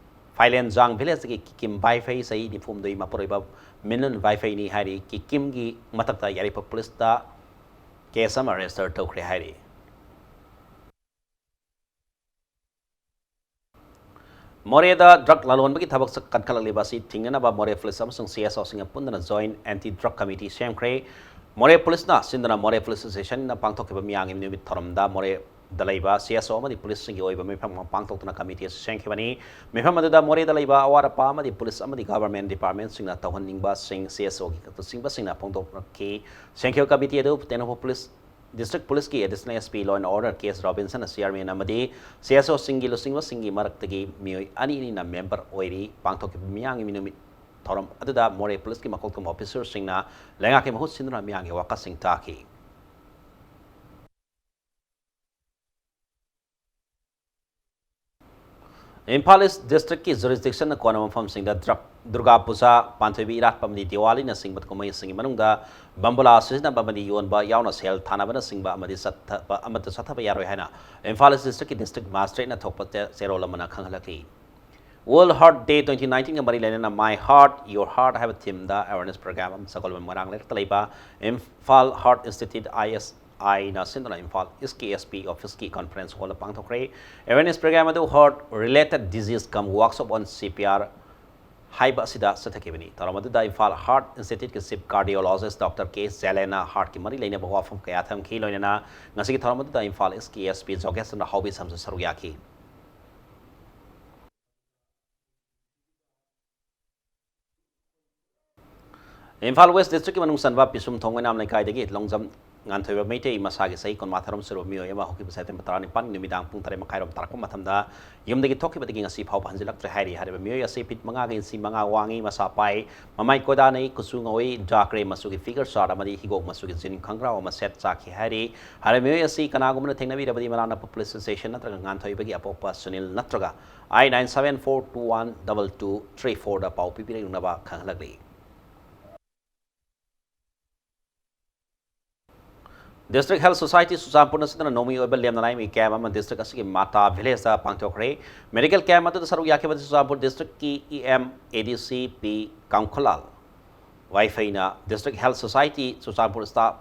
ꯐꯥꯏꯂꯦꯟꯖꯥꯡ ꯚꯤꯂꯦꯖꯇꯒꯤ ꯀꯤꯀꯤꯝ ꯕꯥꯏꯐꯩ ꯆꯍꯤ ꯅꯤꯐꯨ ꯍꯨꯝꯗꯣꯏ ꯃꯄꯨꯔꯣꯏꯕ ꯃꯤꯅꯨꯟ ꯕꯥꯏꯐꯩꯅꯤ ꯍꯥꯏꯔꯤ꯫ ꯀꯤꯀꯤꯝꯒꯤ ꯃꯊꯛꯇ ꯌꯥꯏꯔꯤꯄꯣꯛ ꯄꯨꯂꯤꯁꯇ ꯀꯦꯁ ꯑꯃ ꯔꯦꯖꯤꯁꯇꯔ ꯇꯧꯈ꯭ꯔꯦ ꯍꯥꯏꯔꯤ꯫ ꯃꯣꯔꯦꯗ ꯗ꯭ꯔꯒ ꯂꯂꯣꯟꯕꯒꯤ ꯊꯕꯛ ꯀꯟꯈꯠꯂꯛꯂꯤꯕ ꯑꯁꯤ ꯊꯤꯡꯅꯅꯕ ꯃꯣꯔꯦ ꯄꯨꯂꯤꯁ ꯑꯃꯁꯨꯡ ꯁꯤ ꯑꯦꯁ ꯑꯣꯁꯤꯡꯅ ꯄꯨꯟꯗꯨꯅ ꯖꯣꯏꯟꯠ ꯑꯦꯟꯇꯤ ꯗ꯭ꯔꯒ ꯀꯃꯤꯇꯤ ꯁꯦꯝꯈ꯭ꯔꯦ꯫ ꯃꯣꯔꯦ ꯄꯨꯂꯤꯁꯅ ꯁꯤꯟꯗꯨꯅ ꯃꯣꯔꯦ ꯄꯨꯂꯤꯁ ꯁ꯭ꯇꯦꯁꯟꯅ ꯄꯥꯡꯊꯣꯛꯈꯤꯕ ꯃꯤꯌꯥꯝꯒꯤ ꯅꯨꯃꯤꯠ ꯊꯧꯔꯝꯗ ꯃꯣꯔꯦꯗ ꯂꯩꯕ ꯁꯤ ꯑꯦꯁ ꯑꯣ ꯑꯃꯗꯤ ꯄꯨꯂꯤꯁꯁꯤꯡꯒꯤ ꯑꯣꯏꯕ ꯃꯤꯐꯝ ꯑꯃ ꯄꯥꯡꯊꯣꯛꯇꯨꯅ ꯀꯃꯤꯇꯤ ꯑꯁꯤ ꯁꯦꯝꯈꯤꯕꯅꯤ꯫ ꯃꯤꯐꯝ ꯑꯗꯨꯗ ꯃꯣꯔꯦꯗ ꯂꯩꯕ ꯑꯋꯥꯠ ꯑꯄꯥ ꯑꯃꯗꯤ ꯄꯨꯂꯤꯁ ꯑꯃꯗꯤ ꯒꯚꯔꯟꯃꯦꯟꯠ ꯗꯤꯄꯥꯔꯠꯃꯦꯟꯠꯁꯤꯡꯅ ꯇꯧꯍꯟꯅꯤꯡꯕꯁꯤꯡ ꯁꯤ ꯑꯦꯁ ꯑꯣꯒꯤ ꯂꯨꯆꯤꯡꯕꯁꯤꯡꯅ ꯐꯣꯡꯗꯣꯛꯂꯛꯈꯤ꯫ ꯁꯦꯝꯈꯤꯕ ꯀꯃꯤꯇꯤ ꯑꯗꯨ ꯇꯦꯡꯅꯧꯄꯜ ꯄꯨꯂꯤꯁ, ꯗꯤꯁꯇ꯭ꯔꯤꯛ ꯄꯨꯂꯤꯁꯀꯤ additional S P law and order K S ꯔꯣꯕꯤꯟꯁꯟꯅ ꯆꯤꯌꯥꯔꯃꯦꯟ ꯑꯃꯗꯤ ꯁꯤ ꯑꯦꯁ ꯑꯣꯁꯤꯡꯒꯤ ꯂꯨꯆꯤꯡꯕꯁꯤꯡꯒꯤ ꯃꯔꯛꯇꯒꯤ ꯃꯤꯑꯣꯏ ꯑꯅꯤ ꯑꯅꯤꯅ ꯃꯦꯝꯕꯔ ꯑꯣꯏꯔꯤ꯫ ꯄꯥꯡꯊꯣꯛꯈꯤꯕ ꯃꯤꯌꯥꯝꯒꯤ ꯅꯨꯃꯤꯠ ꯊꯧꯔꯝ ꯑꯗꯨꯗ ꯃꯣꯔꯦ ꯄꯨꯂꯤꯁꯀꯤ ꯃꯀꯣꯛ ꯊꯣꯡꯕ ꯑꯣꯐꯤꯁꯔꯁꯤꯡꯅ ꯂꯩꯉꯥꯛꯀꯤ ꯃꯍꯨꯠ ꯁꯤꯟꯗꯨꯅ ꯃꯤꯌꯥꯝꯒꯤ ꯋꯥꯀꯠꯁꯤꯡ ꯇꯥꯈꯤ꯫ ꯏꯝꯐꯥꯜ ꯏꯁ ꯗꯤꯁꯇ꯭ꯔꯤꯛꯀꯤ ꯖꯨꯔꯤꯁꯗꯤꯛꯁꯟꯅ ꯀꯣꯟꯅꯕ ꯃꯐꯝꯁꯤꯡꯗ ꯗ꯭ꯔꯒ, ꯗꯨꯔꯒꯥ ꯄꯨꯖꯥ, ꯄꯥꯟꯊꯣꯏꯕꯤ ꯏꯔꯥꯠꯄ ꯑꯃꯗꯤ ꯗꯤꯋꯥꯂꯤꯅꯆꯤꯡꯕ ꯀꯨꯝꯍꯩꯁꯤꯡꯒꯤ ꯃꯅꯨꯡꯗ ꯕꯝꯕꯨꯂꯥ ꯁꯤꯖꯤꯟꯅꯕ ꯑꯃꯗꯤ ꯌꯣꯟꯕ ꯌꯥꯎꯅ ꯁꯦꯜ ꯊꯥꯅꯕꯅꯆꯤꯡꯕ ꯑꯃꯗꯤ ꯆꯠꯊꯕ, ꯑꯃꯠꯇ ꯆꯠꯊꯕ ꯌꯥꯔꯣꯏ ꯍꯥꯏꯅ ꯏꯝꯐꯥꯜ ꯏꯁ ꯗꯤꯁꯇ꯭ꯔꯤꯛꯀꯤ ꯗꯤꯁꯇ꯭ꯔꯤꯛ ꯃꯥꯖꯤꯁꯇ꯭ꯔꯦꯠꯅ ꯊꯣꯛꯄ ꯆꯦ-, ꯆꯦꯔꯣꯜ ꯑꯃꯅ ꯈꯪꯍꯜꯂꯛꯂꯤ꯫ World Heart Day twenty nineteen-ꯒ ꯃꯔꯤ ꯂꯩꯅꯅ My Heart, Your Heart ꯍꯥꯏꯕ theme-ꯗ awareness program ꯑꯃ ꯁꯒꯣꯜꯕꯟ ꯃꯣꯏꯔꯥꯡ ꯂꯩꯔꯛꯇ ꯂꯩꯕ ꯏꯝꯐꯥꯜ ꯍꯥꯔꯠ ꯏꯟꯁꯇꯤꯇ꯭ꯌꯨꯠ, ꯑꯥꯏ ꯑꯦꯁ ꯑꯥꯏꯅ ꯁꯤꯟꯗꯨꯅ ꯏꯝꯐꯥꯜ ꯏꯁꯀꯤ ꯑꯦꯁ ꯄꯤ ꯑꯣꯐꯤꯁꯀꯤ ꯀꯣꯟꯐ꯭ꯔꯦꯟꯁ ꯍꯣꯜꯗ ꯄꯥꯡꯊꯣꯛꯈ꯭ꯔꯦ꯫ Awareness program ꯑꯗꯨ heart related disease cum workshop on C P R ꯍꯥꯏꯕ ꯑꯁꯤꯗ ꯆꯠꯊꯈꯤꯕꯅꯤ꯫ ꯊꯧꯔꯝ ꯑꯗꯨꯗ ꯏꯝꯐꯥꯜ ꯍꯥꯔꯠ ꯏꯟꯁꯇꯤꯇ꯭ꯌꯨꯠꯀꯤ ꯆꯤꯐ ꯀꯥꯔꯗꯤꯑꯣꯂꯣꯖꯤꯁ ꯗꯣꯛꯇꯔ ꯀꯦ ꯖꯦꯂꯦꯟꯅ ꯍꯥꯔꯠꯀꯤ ꯃꯔꯤ ꯂꯩꯅꯕ ꯋꯥꯐꯝ ꯀꯌꯥ ꯊꯝꯈꯤ꯫ ꯂꯣꯏꯅꯅ ꯉꯁꯤꯒꯤ ꯊꯧꯔꯝ ꯑꯗꯨꯗ ꯏꯝꯐꯥꯜ ꯏꯁꯀꯤ ꯑꯦꯁ ꯄꯤ ꯖꯣꯒꯦꯁ ꯆꯟꯗ꯭ꯔ ꯍꯥꯎꯕꯤꯁꯝꯁꯨ ꯁꯔꯨꯛ ꯌꯥꯈꯤ꯫ ꯏꯝꯐꯥꯜ ꯋꯦꯁ ꯗꯤꯁꯇ꯭ꯔꯤꯛꯀꯤ ꯃꯅꯨꯡ ꯆꯟꯕ ꯄꯤꯁꯨꯝ ꯊꯣꯡ ꯑꯣꯏꯅꯥꯝ ꯂꯩꯀꯥꯏꯗꯒꯤ ꯂꯣꯡꯖꯝ ꯉꯥꯟꯊꯣꯏꯕ ꯃꯩꯇꯩ ꯃꯁꯥꯒꯤ ꯆꯍꯤ ꯀꯨꯟꯃꯥꯊꯣꯏꯔꯣꯝ ꯁꯨꯔꯕ ꯃꯤꯑꯣꯏ ꯑꯃ ꯍꯧꯈꯤꯕ ꯁꯦꯞꯇꯦꯝꯕꯔ ꯇꯔꯥꯅꯤꯄꯥꯟ ꯅꯨꯃꯤꯗꯥꯡ ꯄꯨꯡ ꯇꯔꯦꯠ ꯃꯈꯥꯏꯔꯣꯝ ꯇꯥꯔꯛꯄ ꯃꯇꯝꯗ ꯌꯨꯝꯗꯒꯤ ꯊꯣꯛꯈꯤꯕꯗꯒꯤ ꯉꯁꯤ ꯐꯥꯎꯕ ꯍꯟꯖꯤꯜꯂꯛꯇ꯭ꯔꯦ ꯍꯥꯏꯔꯤ꯫ ꯍꯥꯏꯔꯤꯕ ꯃꯤꯑꯣꯏ ꯑꯁꯤ ꯐꯤꯠ ꯃꯉꯥꯒ ꯏꯟꯆꯤ ꯃꯉꯥ ꯋꯥꯡꯉꯤ, ꯃꯁꯥ ꯄꯥꯏ, ꯃꯃꯥꯏ ꯀꯣꯏꯗꯥꯅꯩ, ꯀꯨꯆꯨ ꯉꯧꯏ, ꯗꯥꯔꯛ ꯒ꯭ꯔꯦ ꯃꯆꯨꯒꯤ ꯐꯤꯒꯔ ꯆꯥꯔꯠ ꯑꯃꯗꯤ ꯍꯤꯒꯣꯛ ꯃꯆꯨꯒꯤ ꯖꯤꯟ ꯈꯪꯒ꯭ꯔꯥꯎ ꯑꯃ ꯁꯦꯠ ꯆꯥꯈꯤ ꯍꯥꯏꯔꯤ꯫ ꯍꯥꯏꯔꯤꯕ ꯃꯤꯑꯣꯏ ꯑꯁꯤ ꯀꯅꯥꯒꯨꯝꯕꯅ ꯊꯦꯡꯅꯕꯤꯔꯕꯗꯤ ꯃꯅꯥꯛ ꯅꯛꯄ ꯄꯨꯂꯤꯁ ꯁ꯭ꯇꯦꯁꯟ ꯅꯠꯇ꯭ꯔꯒ ꯉꯥꯟꯊꯣꯏꯕꯒꯤ ꯑꯄꯣꯛꯄ ꯁꯨꯅꯤꯜ ꯅꯠꯇ꯭ꯔꯒ eight nine seven four two one double two three four ꯗ ꯄꯥꯎ ꯄꯤꯕꯤꯔꯛꯅꯕ ꯈꯪꯍꯜꯂꯛꯂꯤ꯫ District Health Society ꯆꯨꯔꯆꯥꯟꯄꯨꯔꯅ ꯁꯤꯟꯗꯨꯅ ꯅꯣꯡꯃꯒꯤ ꯑꯣꯏꯕ ꯂꯦꯝꯅ ꯂꯥꯏꯌꯦꯡꯕꯒꯤ ꯀꯦꯝꯞ ꯑꯃ ꯗꯤꯁꯇ꯭ꯔꯤꯛ ꯑꯁꯤꯒꯤ ꯃꯥꯇꯥ ꯚꯤꯂꯦꯖꯇ ꯄꯥꯡꯊꯣꯛꯈ꯭ꯔꯦ꯫ ꯃꯦꯗꯤꯀꯦꯜ ꯀꯦꯝꯞ ꯑꯗꯨꯗ ꯁꯔꯨꯛ ꯌꯥꯈꯤꯕꯗꯤ ꯆꯨꯔꯆꯥꯟꯄꯨꯔ ꯗꯤꯁꯇ꯭ꯔꯤꯛꯀꯤ E M A D C P ꯀꯥꯡꯈꯨꯂꯥꯜ ꯋꯥꯏꯐꯩꯅ district health society Churachandpur staff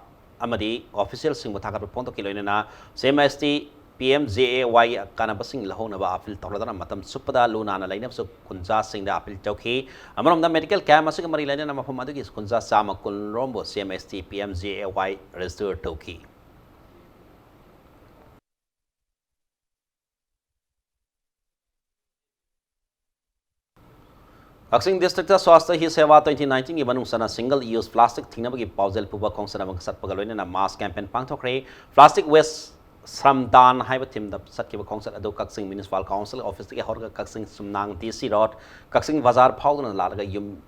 ꯑꯃꯗꯤ ꯑꯣꯐꯤꯁꯤꯌꯦꯜꯁꯤꯡꯕꯨ ꯊꯥꯒꯠꯄ ꯐꯣꯡꯗꯣꯛꯈꯤ꯫ ꯂꯣꯏꯅꯅ C M S T P M J A Y ꯀꯥꯟꯅꯕꯁꯤꯡ ꯂꯧꯍꯧꯅꯕ ꯑꯄꯤꯜ ꯇꯧꯔꯗꯨꯅ ꯃꯇꯝ ꯆꯨꯞꯄꯗ ꯂꯨ ꯅꯥꯟꯅ ꯂꯩꯅꯕꯁꯨ ꯈꯨꯟꯖꯥꯁꯤꯡꯗ ꯑꯄꯤꯜ ꯇꯧꯈꯤ꯫ ꯑꯃꯔꯣꯝꯗ ꯃꯦꯗꯤꯀꯦꯜ ꯀꯦꯝꯞ ꯑꯁꯤꯒ ꯃꯔꯤ ꯂꯩꯅꯅ ꯃꯐꯝ ꯑꯗꯨꯒꯤ ꯈꯨꯟꯖꯥ ꯆꯥꯝꯃ ꯀꯨꯟ ꯔꯣꯝꯕꯨ ꯁꯤ M S T P M J A Y register ꯇꯧꯈꯤ꯫ ꯀꯛꯆꯤꯡ ꯗꯤꯁꯇ꯭ꯔꯤꯛꯇ ꯁ꯭ꯋꯥꯁꯊ ꯍꯤ ꯁꯦꯕꯥ twenty nineteenꯒꯤ ꯃꯅꯨꯡ ꯆꯟꯅ ꯁꯤꯡꯒꯜ ꯌꯨꯁ ꯄ꯭ꯂꯥꯁꯇꯤꯛ ꯊꯤꯡꯅꯕꯒꯤ ꯄꯥꯎꯖꯦꯜ ꯄꯨꯕ ꯈꯣꯡꯆꯠ ꯑꯃ ꯆꯠꯄꯒ ꯂꯣꯏꯅꯅ ꯃꯥꯁ ꯀꯦꯝꯄꯦꯟ ꯄꯥꯡꯊꯣꯛꯈ꯭ꯔꯦ꯫ Plastic Waste Shramdan ꯍꯥꯏꯕ ꯊꯤꯝꯗ ꯆꯠꯈꯤꯕ ꯈꯣꯡꯆꯠ ꯑꯗꯨ ꯀꯛꯆꯤꯡ ꯃ꯭ꯌꯨꯅꯤꯁꯤꯄꯥꯜ ꯀꯥꯎꯟꯁꯤꯜ ꯑꯣꯐꯤꯁꯇꯒꯤ ꯍꯧꯔꯒ ꯀꯛꯆꯤꯡ ꯁꯨꯝꯅꯥꯡ ꯗꯤ ꯁꯤ ꯔꯣꯗ, ꯀꯛꯆꯤꯡ ꯕꯖꯥꯔ ꯐꯥꯎꯗꯨꯅ ꯂꯥꯛꯂꯒ ꯌꯨꯝ,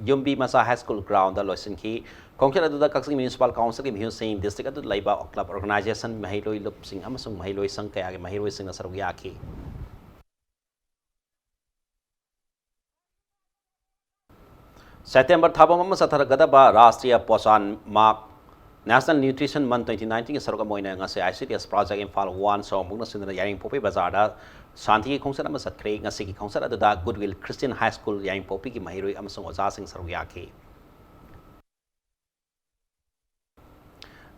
ꯌꯨꯝꯕꯤ ꯃꯆꯥ ꯍꯥꯏ ꯁ꯭ꯀꯨꯜ ꯒ꯭ꯔꯥꯎꯟꯗ ꯂꯣꯏꯁꯤꯟꯈꯤ꯫ ꯈꯣꯡꯆꯠ ꯑꯗꯨꯗ ꯀꯛꯆꯤꯡ ꯃ꯭ꯌꯨꯅꯤꯁꯤꯄꯥꯜ ꯀꯥꯎꯟꯁꯤꯜꯒꯤ ꯃꯤꯍꯨꯠꯁꯤꯡ, ꯗꯤꯁꯇ꯭ꯔꯤꯛ ꯑꯗꯨꯗ ꯂꯩꯕ ꯀ꯭ꯂꯕ ꯑꯣꯔꯒꯅꯥꯏꯖꯦꯁꯟ, ꯃꯍꯩꯔꯣꯏ ꯂꯨꯞꯁꯤꯡ ꯑꯃꯁꯨꯡ ꯃꯍꯩꯔꯣꯏ ꯁꯪ ꯀꯌꯥꯒꯤ ꯃꯍꯩꯔꯣꯏꯁꯤꯡꯅ ꯁꯔꯨꯛ ꯌꯥꯈꯤ꯫ ꯁꯦꯞꯇꯦꯝꯕꯔ ꯊꯥꯕꯝ ꯑꯃ ꯆꯠꯊꯔꯛꯀꯗꯕ Rashtriya Poshan ꯃꯥꯍ, National Nutrition Month twenty nineteenꯒꯤ ꯁꯔꯨꯛ ꯑꯃ ꯑꯣꯏꯅ ꯉꯁꯤ I C D S project Imphal one ꯁꯣꯔꯣꯡꯕꯨꯛꯅ ꯁꯤꯟꯗꯨꯅ ꯌꯥꯏꯔꯤꯄꯣꯛꯄꯤ ꯕꯖꯥꯔꯗ ꯁꯥꯟꯇꯤꯒꯤ ꯈꯣꯡꯆꯠ ꯑꯃ ꯆꯠꯈ꯭ꯔꯦ꯫ ꯉꯁꯤꯒꯤ ꯈꯣꯡꯆꯠ ꯑꯗꯨꯗ Goodwill Christian High School ꯌꯥꯏꯔꯤꯄꯣꯛꯄꯤꯒꯤ ꯃꯍꯩꯔꯣꯏ ꯑꯃꯁꯨꯡ ꯑꯣꯖꯥꯁꯤꯡ ꯁꯔꯨꯛ ꯌꯥꯈꯤ꯫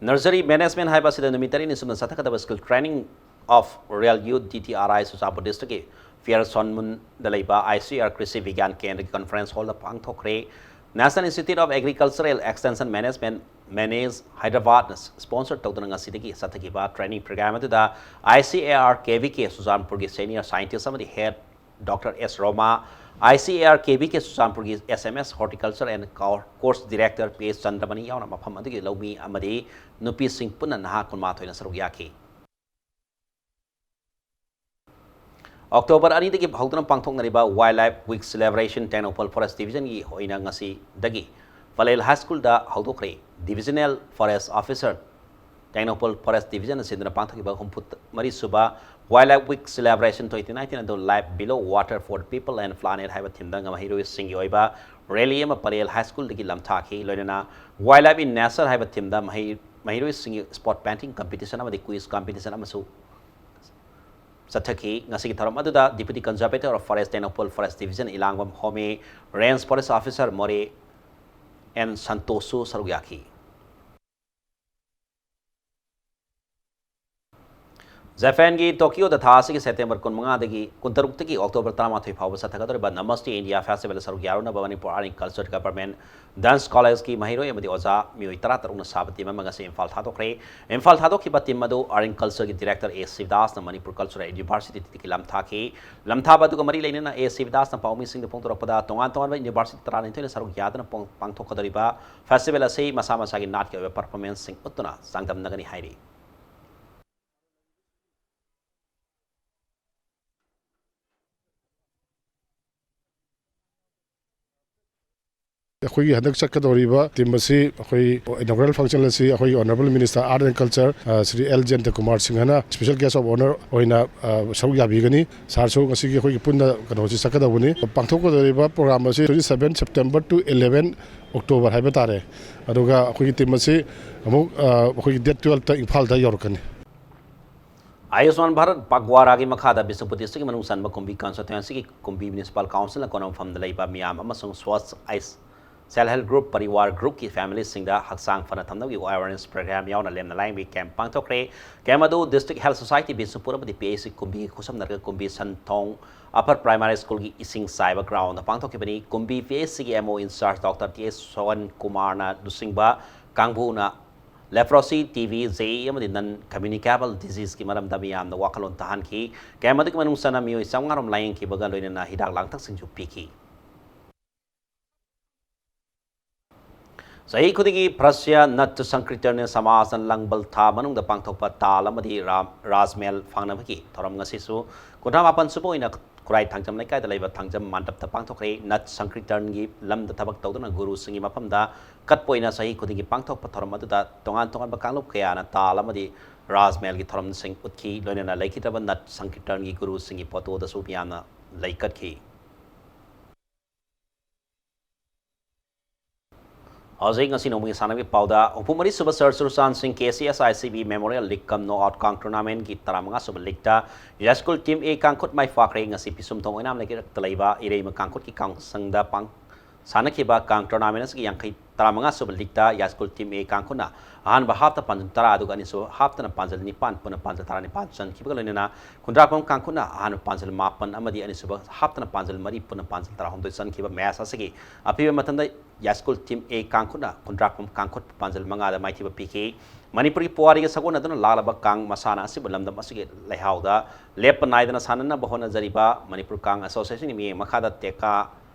Nursery Management ꯍꯥꯏꯕ ꯑꯁꯤꯗ ꯅꯨꯃꯤꯠ ꯇꯔꯦꯠꯅꯤ ꯆꯨꯞꯅ ꯆꯠꯊꯒꯗꯕ School Training of Rural Youth, D T R I, Churachandpur ꯗꯤꯁꯇ꯭ꯔꯤꯛꯀꯤ ꯄꯤꯌꯔꯁꯣꯟ ꯃꯨꯟꯗ ꯂꯩꯕ ICAR ꯀ꯭ꯔꯤꯁꯤ ꯕꯤꯒ꯭ꯌꯥꯟ ꯀꯦꯟꯗ꯭ꯔꯒꯤ conference hall ꯗ ꯄꯥꯡꯊꯣꯛꯈ꯭ꯔꯦ꯫ National Institute of Agricultural Extension Management, MANEAGE, ꯍꯥꯏꯗ꯭ꯔꯕꯥꯗꯅ sponsor ꯇꯧꯗꯨꯅ ꯉꯁꯤꯗꯒꯤ ꯆꯠꯊꯈꯤꯕ training program ꯑꯗꯨꯗ ICAR KVK ꯆꯨꯔꯆꯥꯟꯄꯨꯔꯒꯤ senior scientist ꯑꯃꯗꯤ head Doctor S Roma, ICAR KVK ꯆꯨꯔꯆꯥꯟꯄꯨꯔꯒꯤ SMS Horticulture and Co-, Course Director P H ꯆꯟꯗ꯭ꯔꯃꯅꯤ ꯌꯥꯎꯅ ꯃꯐꯝ ꯑꯗꯨꯒꯤ ꯂꯧꯃꯤ ꯑꯃꯗꯤ ꯅꯨꯄꯤꯁꯤꯡ ꯄꯨꯟꯅ ꯅꯍꯥ ꯀꯨꯟꯃꯥꯊꯣꯏꯅ ꯁꯔꯨꯛ ꯌꯥꯈꯤ꯫ ꯑꯣꯛꯇꯣꯕꯔ ꯑꯅꯤꯗꯒꯤ ꯍꯧꯗꯨꯅ ꯄꯥꯡꯊꯣꯛꯅꯔꯤꯕ Wildlife Week celebration Tengnoupal Forest Division ꯒꯤ ꯑꯣꯏꯅ ꯉꯁꯤꯗꯒꯤ ꯄꯂꯦꯜ High School ꯗ ꯍꯧꯗꯣꯛꯈ꯭ꯔꯦ꯫ Divisional Forest Officer, Tengnoupal Forest Division ꯅ ꯁꯤꯟꯗꯨꯅ ꯄꯥꯡꯊꯣꯛꯈꯤꯕ ꯍꯨꯝꯐꯨ ꯃꯔꯤ ꯁꯨꯕ Wildlife Week celebration twenty nineteen ꯑꯗꯨ Life Below Water for People and Planet ꯍꯥꯏꯕ theme ꯗ ꯃꯍꯩꯔꯣꯏꯁꯤꯡꯒꯤ ꯑꯣꯏꯕ rally ꯑꯃ ꯄꯂꯦꯜ High School ꯗꯒꯤ ꯂꯝꯊꯥꯈꯤ꯫ ꯂꯣꯏꯅꯅ Wildlife in Nature ꯍꯥꯏꯕ theme ꯗ ꯃꯍꯩ-, ꯃꯍꯩꯔꯣꯏꯁꯤꯡꯒꯤ spot painting competition ꯑꯃꯗꯤ quiz competition ꯑꯃꯁꯨ ꯆꯠꯊꯈꯤ꯫ ꯉꯁꯤꯒꯤ ꯊꯧꯔꯝ ꯑꯗꯨꯗ Deputy Conservator of Forest Tengnoupal Forest Division ꯏꯂꯥꯡꯕꯝ Homi, Range Forest Officer ꯃꯣꯔꯦ ꯑꯦꯟ ꯁꯟꯇꯣꯁꯁꯨ ꯁꯔꯨꯛ ꯌꯥꯈꯤ꯫ ꯖꯄꯥꯟꯒꯤ ꯇꯣꯀꯤꯌꯣꯗ ꯊꯥ ꯑꯁꯤꯒꯤ ꯁꯦꯞꯇꯦꯝꯕꯔ ꯀꯨꯟꯃꯉꯥꯗꯒꯤ, ꯀꯨꯟꯇꯔꯨꯛꯇꯒꯤ ꯑꯣꯛꯇꯣꯕꯔ ꯇꯔꯥꯃꯥꯊꯣꯏ ꯐꯥꯎꯕ ꯆꯠꯊꯒꯗꯧꯔꯤꯕ Namaste India Festival ꯁꯔꯨꯛ ꯌꯥꯔꯨꯅꯕ Manipur Art and Culture Department Dance College ꯀꯤ ꯃꯍꯩꯔꯣꯏ ꯑꯃꯗꯤ ꯑꯣꯖꯥ ꯃꯤꯑꯣꯏ ꯇꯔꯥꯇꯔꯨꯛꯅ ꯁꯥꯕ team ꯑꯃ ꯉꯁꯤ ꯏꯝꯐꯥꯜ ꯊꯥꯗꯣꯛꯈ꯭ꯔꯦ꯫ ꯏꯝꯐꯥꯜ ꯊꯥꯗꯣꯛꯈꯤꯕ team ꯑꯗꯨ Art and Culture ꯒꯤ Director ꯑꯦ ꯁꯤꯕꯗꯥꯁꯅ ꯃꯅꯤꯄꯨꯔ Cultural University ꯗꯒꯤ ꯂꯝ ꯊꯥꯈꯤ꯫ ꯂꯝ ꯊꯥꯕ ꯑꯗꯨꯒ ꯃꯔꯤ ꯂꯩꯅꯅ ꯑꯦ ꯁꯤꯕꯗꯥꯁꯅ ꯄꯥꯎꯃꯤꯁꯤꯡꯗ ꯐꯣꯡꯗꯣꯔꯛꯄꯗ, ꯇꯣꯉꯥꯟ ꯇꯣꯉꯥꯟꯕ university ꯇꯔꯥꯅꯤꯊꯣꯏꯅ ꯁꯔꯨꯛ ꯌꯥꯗꯨꯅ ꯄꯣꯡ-, ꯄꯥꯡꯊꯣꯛꯀꯗꯧꯔꯤꯕ festival ꯑꯁꯤ ꯃꯁꯥ ꯃꯁꯥꯒꯤ ꯅꯥꯠꯀꯤ ꯑꯣꯏꯕ performance ꯁꯤꯡ ꯎꯠꯇꯨꯅ ꯆꯥꯡꯗꯝꯅꯒꯅꯤ ꯍꯥꯏꯔꯤ꯫ ꯑꯩꯈꯣꯏꯒꯤ ꯍꯟꯗꯛ ꯆꯠꯀꯗꯧꯔꯤꯕ team ꯑꯁꯤ, ꯑꯩꯈꯣꯏ inaugural function ꯑꯁꯤ ꯑꯩꯈꯣꯏꯒꯤ Honourable Minister Art and Culture, ꯑ, ꯁ꯭ꯔꯤ ꯑꯦꯜ ꯖꯌꯟꯇ ꯀꯨꯃꯥꯔ ꯁꯤꯡꯍꯅ special guest of honour ꯑꯣꯏꯅ, ꯑ, ꯁꯔꯨꯛ ꯌꯥꯕꯤꯒꯅꯤ꯫ Sirꯁꯨ ꯉꯁꯤꯒꯤ ꯑꯩꯈꯣꯏꯒꯤ ꯄꯨꯟꯅ ꯀꯩꯅꯣꯁꯤ ꯆꯠꯀꯗꯧꯕꯅꯤ꯫ ꯄꯥꯡꯊꯣꯛꯀꯗꯧꯔꯤꯕ program ꯑꯁꯤ twenty seven September to eleven October ꯍꯥꯏꯕ ꯇꯥꯔꯦ꯫ ꯑꯗꯨꯒ ꯑꯩꯈꯣꯏꯒꯤ team ꯑꯁꯤ ꯑꯃꯨꯛ, ꯑ, ꯑꯩꯈꯣꯏꯒꯤ date twelve ꯇ ꯏꯝꯐꯥꯜꯗ ꯌꯧꯔꯛꯀꯅꯤ꯫ ꯑꯌꯨꯁꯃꯥꯟ ꯚꯥꯔꯠ ꯄꯥꯛꯋꯥꯔꯥꯒꯤ ꯃꯈꯥꯗ ꯕꯤꯁꯅꯨꯄꯨꯔ district ꯀꯤ ꯃꯅꯨꯡ ꯆꯟꯕ ꯀꯨꯝꯕꯤ constituency ꯒꯤ ꯀꯨꯝꯕꯤ municipal council ꯅ ꯀꯣꯟꯅ ꯃꯐꯝꯗ ꯂꯩꯕ ꯃꯤꯌꯥꯝ ꯑꯃꯁꯨꯡ Swachh ice-, Self Help Group, Parivar Groupꯀꯤ familyꯁꯤꯡꯗ ꯍꯛꯆꯥꯡ ꯐꯅ ꯊꯝꯅꯕꯒꯤ awareness program ꯌꯥꯎꯅ ꯂꯦꯝꯅ ꯂꯥꯌꯦꯡꯕꯒꯤ camp ꯄꯥꯡꯊꯣꯛꯈ꯭ꯔꯦ꯫ Camp ꯑꯗꯨ District Health Society ꯕꯤꯁꯅꯨꯄꯨꯔ ꯑꯃꯗꯤ P H C ꯀꯨꯝꯕꯤꯒꯤ ꯈꯨꯠꯁꯝꯅꯔꯒ ꯀꯨꯝꯕꯤ ꯁꯟꯊꯣꯡ Upper Primary Schoolꯒꯤ ꯏꯁꯤꯡ ꯆꯥꯏꯕ groundꯗ ꯄꯥꯡꯊꯣꯛꯈꯤꯕꯅꯤ꯫ ꯀꯨꯝꯕꯤ P H Cꯒꯤ M O in charge Doctor T H ꯁꯣꯍꯟ ꯀꯨꯃꯥꯔꯅ ꯂꯨꯆꯤꯡꯕ ꯀꯥꯡꯕꯨꯅ leprosy, T B, J E ꯑꯃꯗꯤ non communicable diseaseꯀꯤ ꯃꯔꯝꯗ ꯃꯤꯌꯥꯝꯗ ꯋꯥꯈꯜꯂꯣꯟ ꯇꯥꯍꯟꯈꯤ꯫ Camp ꯑꯗꯨꯒꯤ ꯃꯅꯨꯡ ꯆꯟꯅ ꯃꯤꯑꯣꯏ ꯆꯥꯝꯃꯉꯥ ꯔꯣꯝ ꯂꯥꯌꯦꯡꯈꯤꯕꯒ ꯂꯣꯏꯅꯅ ꯍꯤꯗꯥꯛ ꯂꯥꯡꯊꯛꯁꯤꯡꯁꯨ ꯄꯤꯈꯤ꯫ ꯆꯍꯤ ꯈꯨꯗꯤꯡꯒꯤ ꯄ꯭ꯔꯁꯤꯌꯥ ꯅꯠ ꯁꯪꯀ꯭ꯔꯤꯇꯟꯅ ꯁꯃꯥꯖꯅ ꯂꯥꯡꯕꯜ ꯊꯥ ꯃꯅꯨꯡꯗ ꯄꯥꯡꯊꯣꯛꯄ ꯇꯥꯜ ꯑꯃꯗꯤ ꯔꯥ-, ꯔꯥꯖꯃꯦꯜ ꯐꯥꯡꯅꯕꯒꯤ ꯊꯧꯔꯝ ꯉꯁꯤꯁꯨ ꯀꯨꯟꯊ꯭ꯔꯥ ꯃꯥꯄꯟ ꯁꯨꯕ ꯑꯣꯏꯅ ꯈꯨꯔꯥꯏ ꯊꯥꯡꯖꯝ ꯂꯩꯀꯥꯏꯗ ꯂꯩꯕ ꯊꯥꯡꯖꯝ ꯃꯟꯗꯞꯇ ꯄꯥꯡꯊꯣꯛꯈ꯭ꯔꯦ꯫ ꯅꯠ ꯁꯪꯀ꯭ꯔꯤꯇꯟꯒꯤ ꯂꯝꯗ ꯊꯕꯛ ꯇꯧꯗꯨꯅ ꯒꯨꯔꯨꯁꯤꯡꯒꯤ ꯃꯐꯝꯗ ꯀꯠꯄ ꯑꯣꯏꯅ ꯆꯍꯤ ꯈꯨꯗꯤꯡꯒꯤ ꯄꯥꯡꯊꯣꯛꯄ ꯊꯧꯔꯝ ꯑꯗꯨꯗ ꯇꯣꯉꯥꯟ ꯇꯣꯉꯥꯟꯕ ꯀꯥꯡꯂꯨꯞ ꯀꯌꯥꯅ ꯇꯥꯜ ꯑꯃꯗꯤ ꯔꯥꯖꯃꯦꯜꯒꯤ ꯊꯧꯔꯝꯁꯤꯡ ꯎꯠꯈꯤ꯫ ꯂꯣꯏꯅꯅ ꯂꯩꯈꯤꯗ꯭ꯔꯕ ꯅꯠ ꯁꯪꯀ꯭ꯔꯤꯇꯟꯒꯤ ꯒꯨꯔꯨꯁꯤꯡꯒꯤ ꯐꯣꯇꯣꯗꯁꯨ ꯃꯤꯌꯥꯝꯅ ꯂꯩꯀꯠꯈꯤ꯫ ꯍꯧꯖꯤꯛ ꯉꯁꯤ ꯅꯣꯡꯃꯒꯤ ꯁꯥꯟꯅꯕꯒꯤ ꯄꯥꯎꯗ, ꯍꯨꯝꯐꯨ ꯃꯔꯤ ꯁꯨꯕ ꯁꯔ ꯆꯨꯔꯆꯥꯟ ꯁꯤꯡ K C S I C B Memorial League cum Knockout Kang Tournament ꯀꯤ ꯇꯔꯥꯃꯉꯥ ꯁꯨꯕ league ꯇ Yashkul Team A ꯀꯥꯡꯈꯨꯠ ꯃꯥꯏ ꯄꯥꯛꯈ꯭ꯔꯦ꯫ ꯉꯁꯤ ꯄꯤꯁꯨꯝꯊꯣꯡ ꯑꯣꯏꯅꯥꯝ ꯂꯩꯀꯥꯏꯗ ꯂꯩꯕ ꯏꯔꯩꯃ ꯀꯥꯡꯈꯨꯠꯀꯤ ꯀꯥꯡꯁꯪꯗ ꯄꯥꯡ-, ꯁꯥꯟꯅꯈꯤꯕ Kang Tournament ꯑꯁꯤꯒꯤ ꯌꯥꯡꯈꯩ, ꯇꯔꯥꯃꯉꯥ ꯁꯨꯕ league ꯇ Yashkul Team A ꯀꯥꯡꯈꯨꯠꯅ ꯑꯍꯥꯟꯕ half ꯇ ꯄꯥꯟꯖꯜ ꯇꯔꯥ ꯑꯗꯨꯒ ꯑꯅꯤꯁꯨꯕ half ꯇꯅ ꯄꯥꯟꯖꯜ ꯅꯤꯄꯥꯟ, ꯄꯨꯟꯅ ꯄꯥꯟꯖꯜ ꯇꯔꯥꯅꯤꯄꯥꯟ ꯆꯟꯈꯤꯕꯒ ꯂꯣꯏꯅꯅ ꯈꯨꯟꯗ꯭ꯔꯥꯛꯄꯝ ꯀꯥꯡꯈꯨꯠꯅ ꯑꯍꯥꯟꯕ ꯄꯥꯟꯖꯜ ꯃꯥꯄꯟ ꯑꯃꯗꯤ ꯑꯅꯤꯁꯨꯕ half ꯇꯅ ꯄꯥꯟꯖꯜ ꯃꯔꯤ, ꯄꯨꯟꯅ ꯄꯥꯟꯖꯜ ꯇꯔꯥꯍꯨꯝꯗꯣꯏ ꯆꯟꯈꯤꯕ match ꯑꯁꯤꯒꯤ ꯑꯄꯤꯕ ꯃꯇꯝꯗ Yashkul Team A ꯀꯥꯡꯈꯨꯠꯅ ꯈꯨꯟꯗ꯭ꯔꯥꯛꯄꯝ ꯀꯥꯡꯈꯨꯠ ꯄꯥꯟꯖꯜ ꯃꯉꯥꯗ ꯃꯥꯏꯊꯤꯕ ꯄꯤꯈꯤ꯫ ꯃꯅꯤꯄꯨꯔꯒꯤ ꯄꯨꯋꯥꯔꯤꯒ ꯁꯥꯒꯣꯟꯅꯗꯨꯅ ꯂꯥꯛꯂꯕ ꯀꯥꯡ ꯃꯁꯥꯟꯅ ꯑꯁꯤꯕꯨ ꯂꯝꯗꯝ ꯑꯁꯤꯒꯤ ꯂꯩꯍꯥꯎꯗ ꯂꯦꯞꯄ ꯅꯥꯏꯗꯅ ꯁꯥꯟꯅꯅꯕ ꯍꯣꯠꯅꯖꯔꯤꯕ ꯃꯅꯤꯄꯨꯔ ꯀꯥꯡ Associationꯒꯤ ꯃꯤꯠꯌꯦꯡ ꯃꯈꯥꯗ ꯇꯦꯀꯥ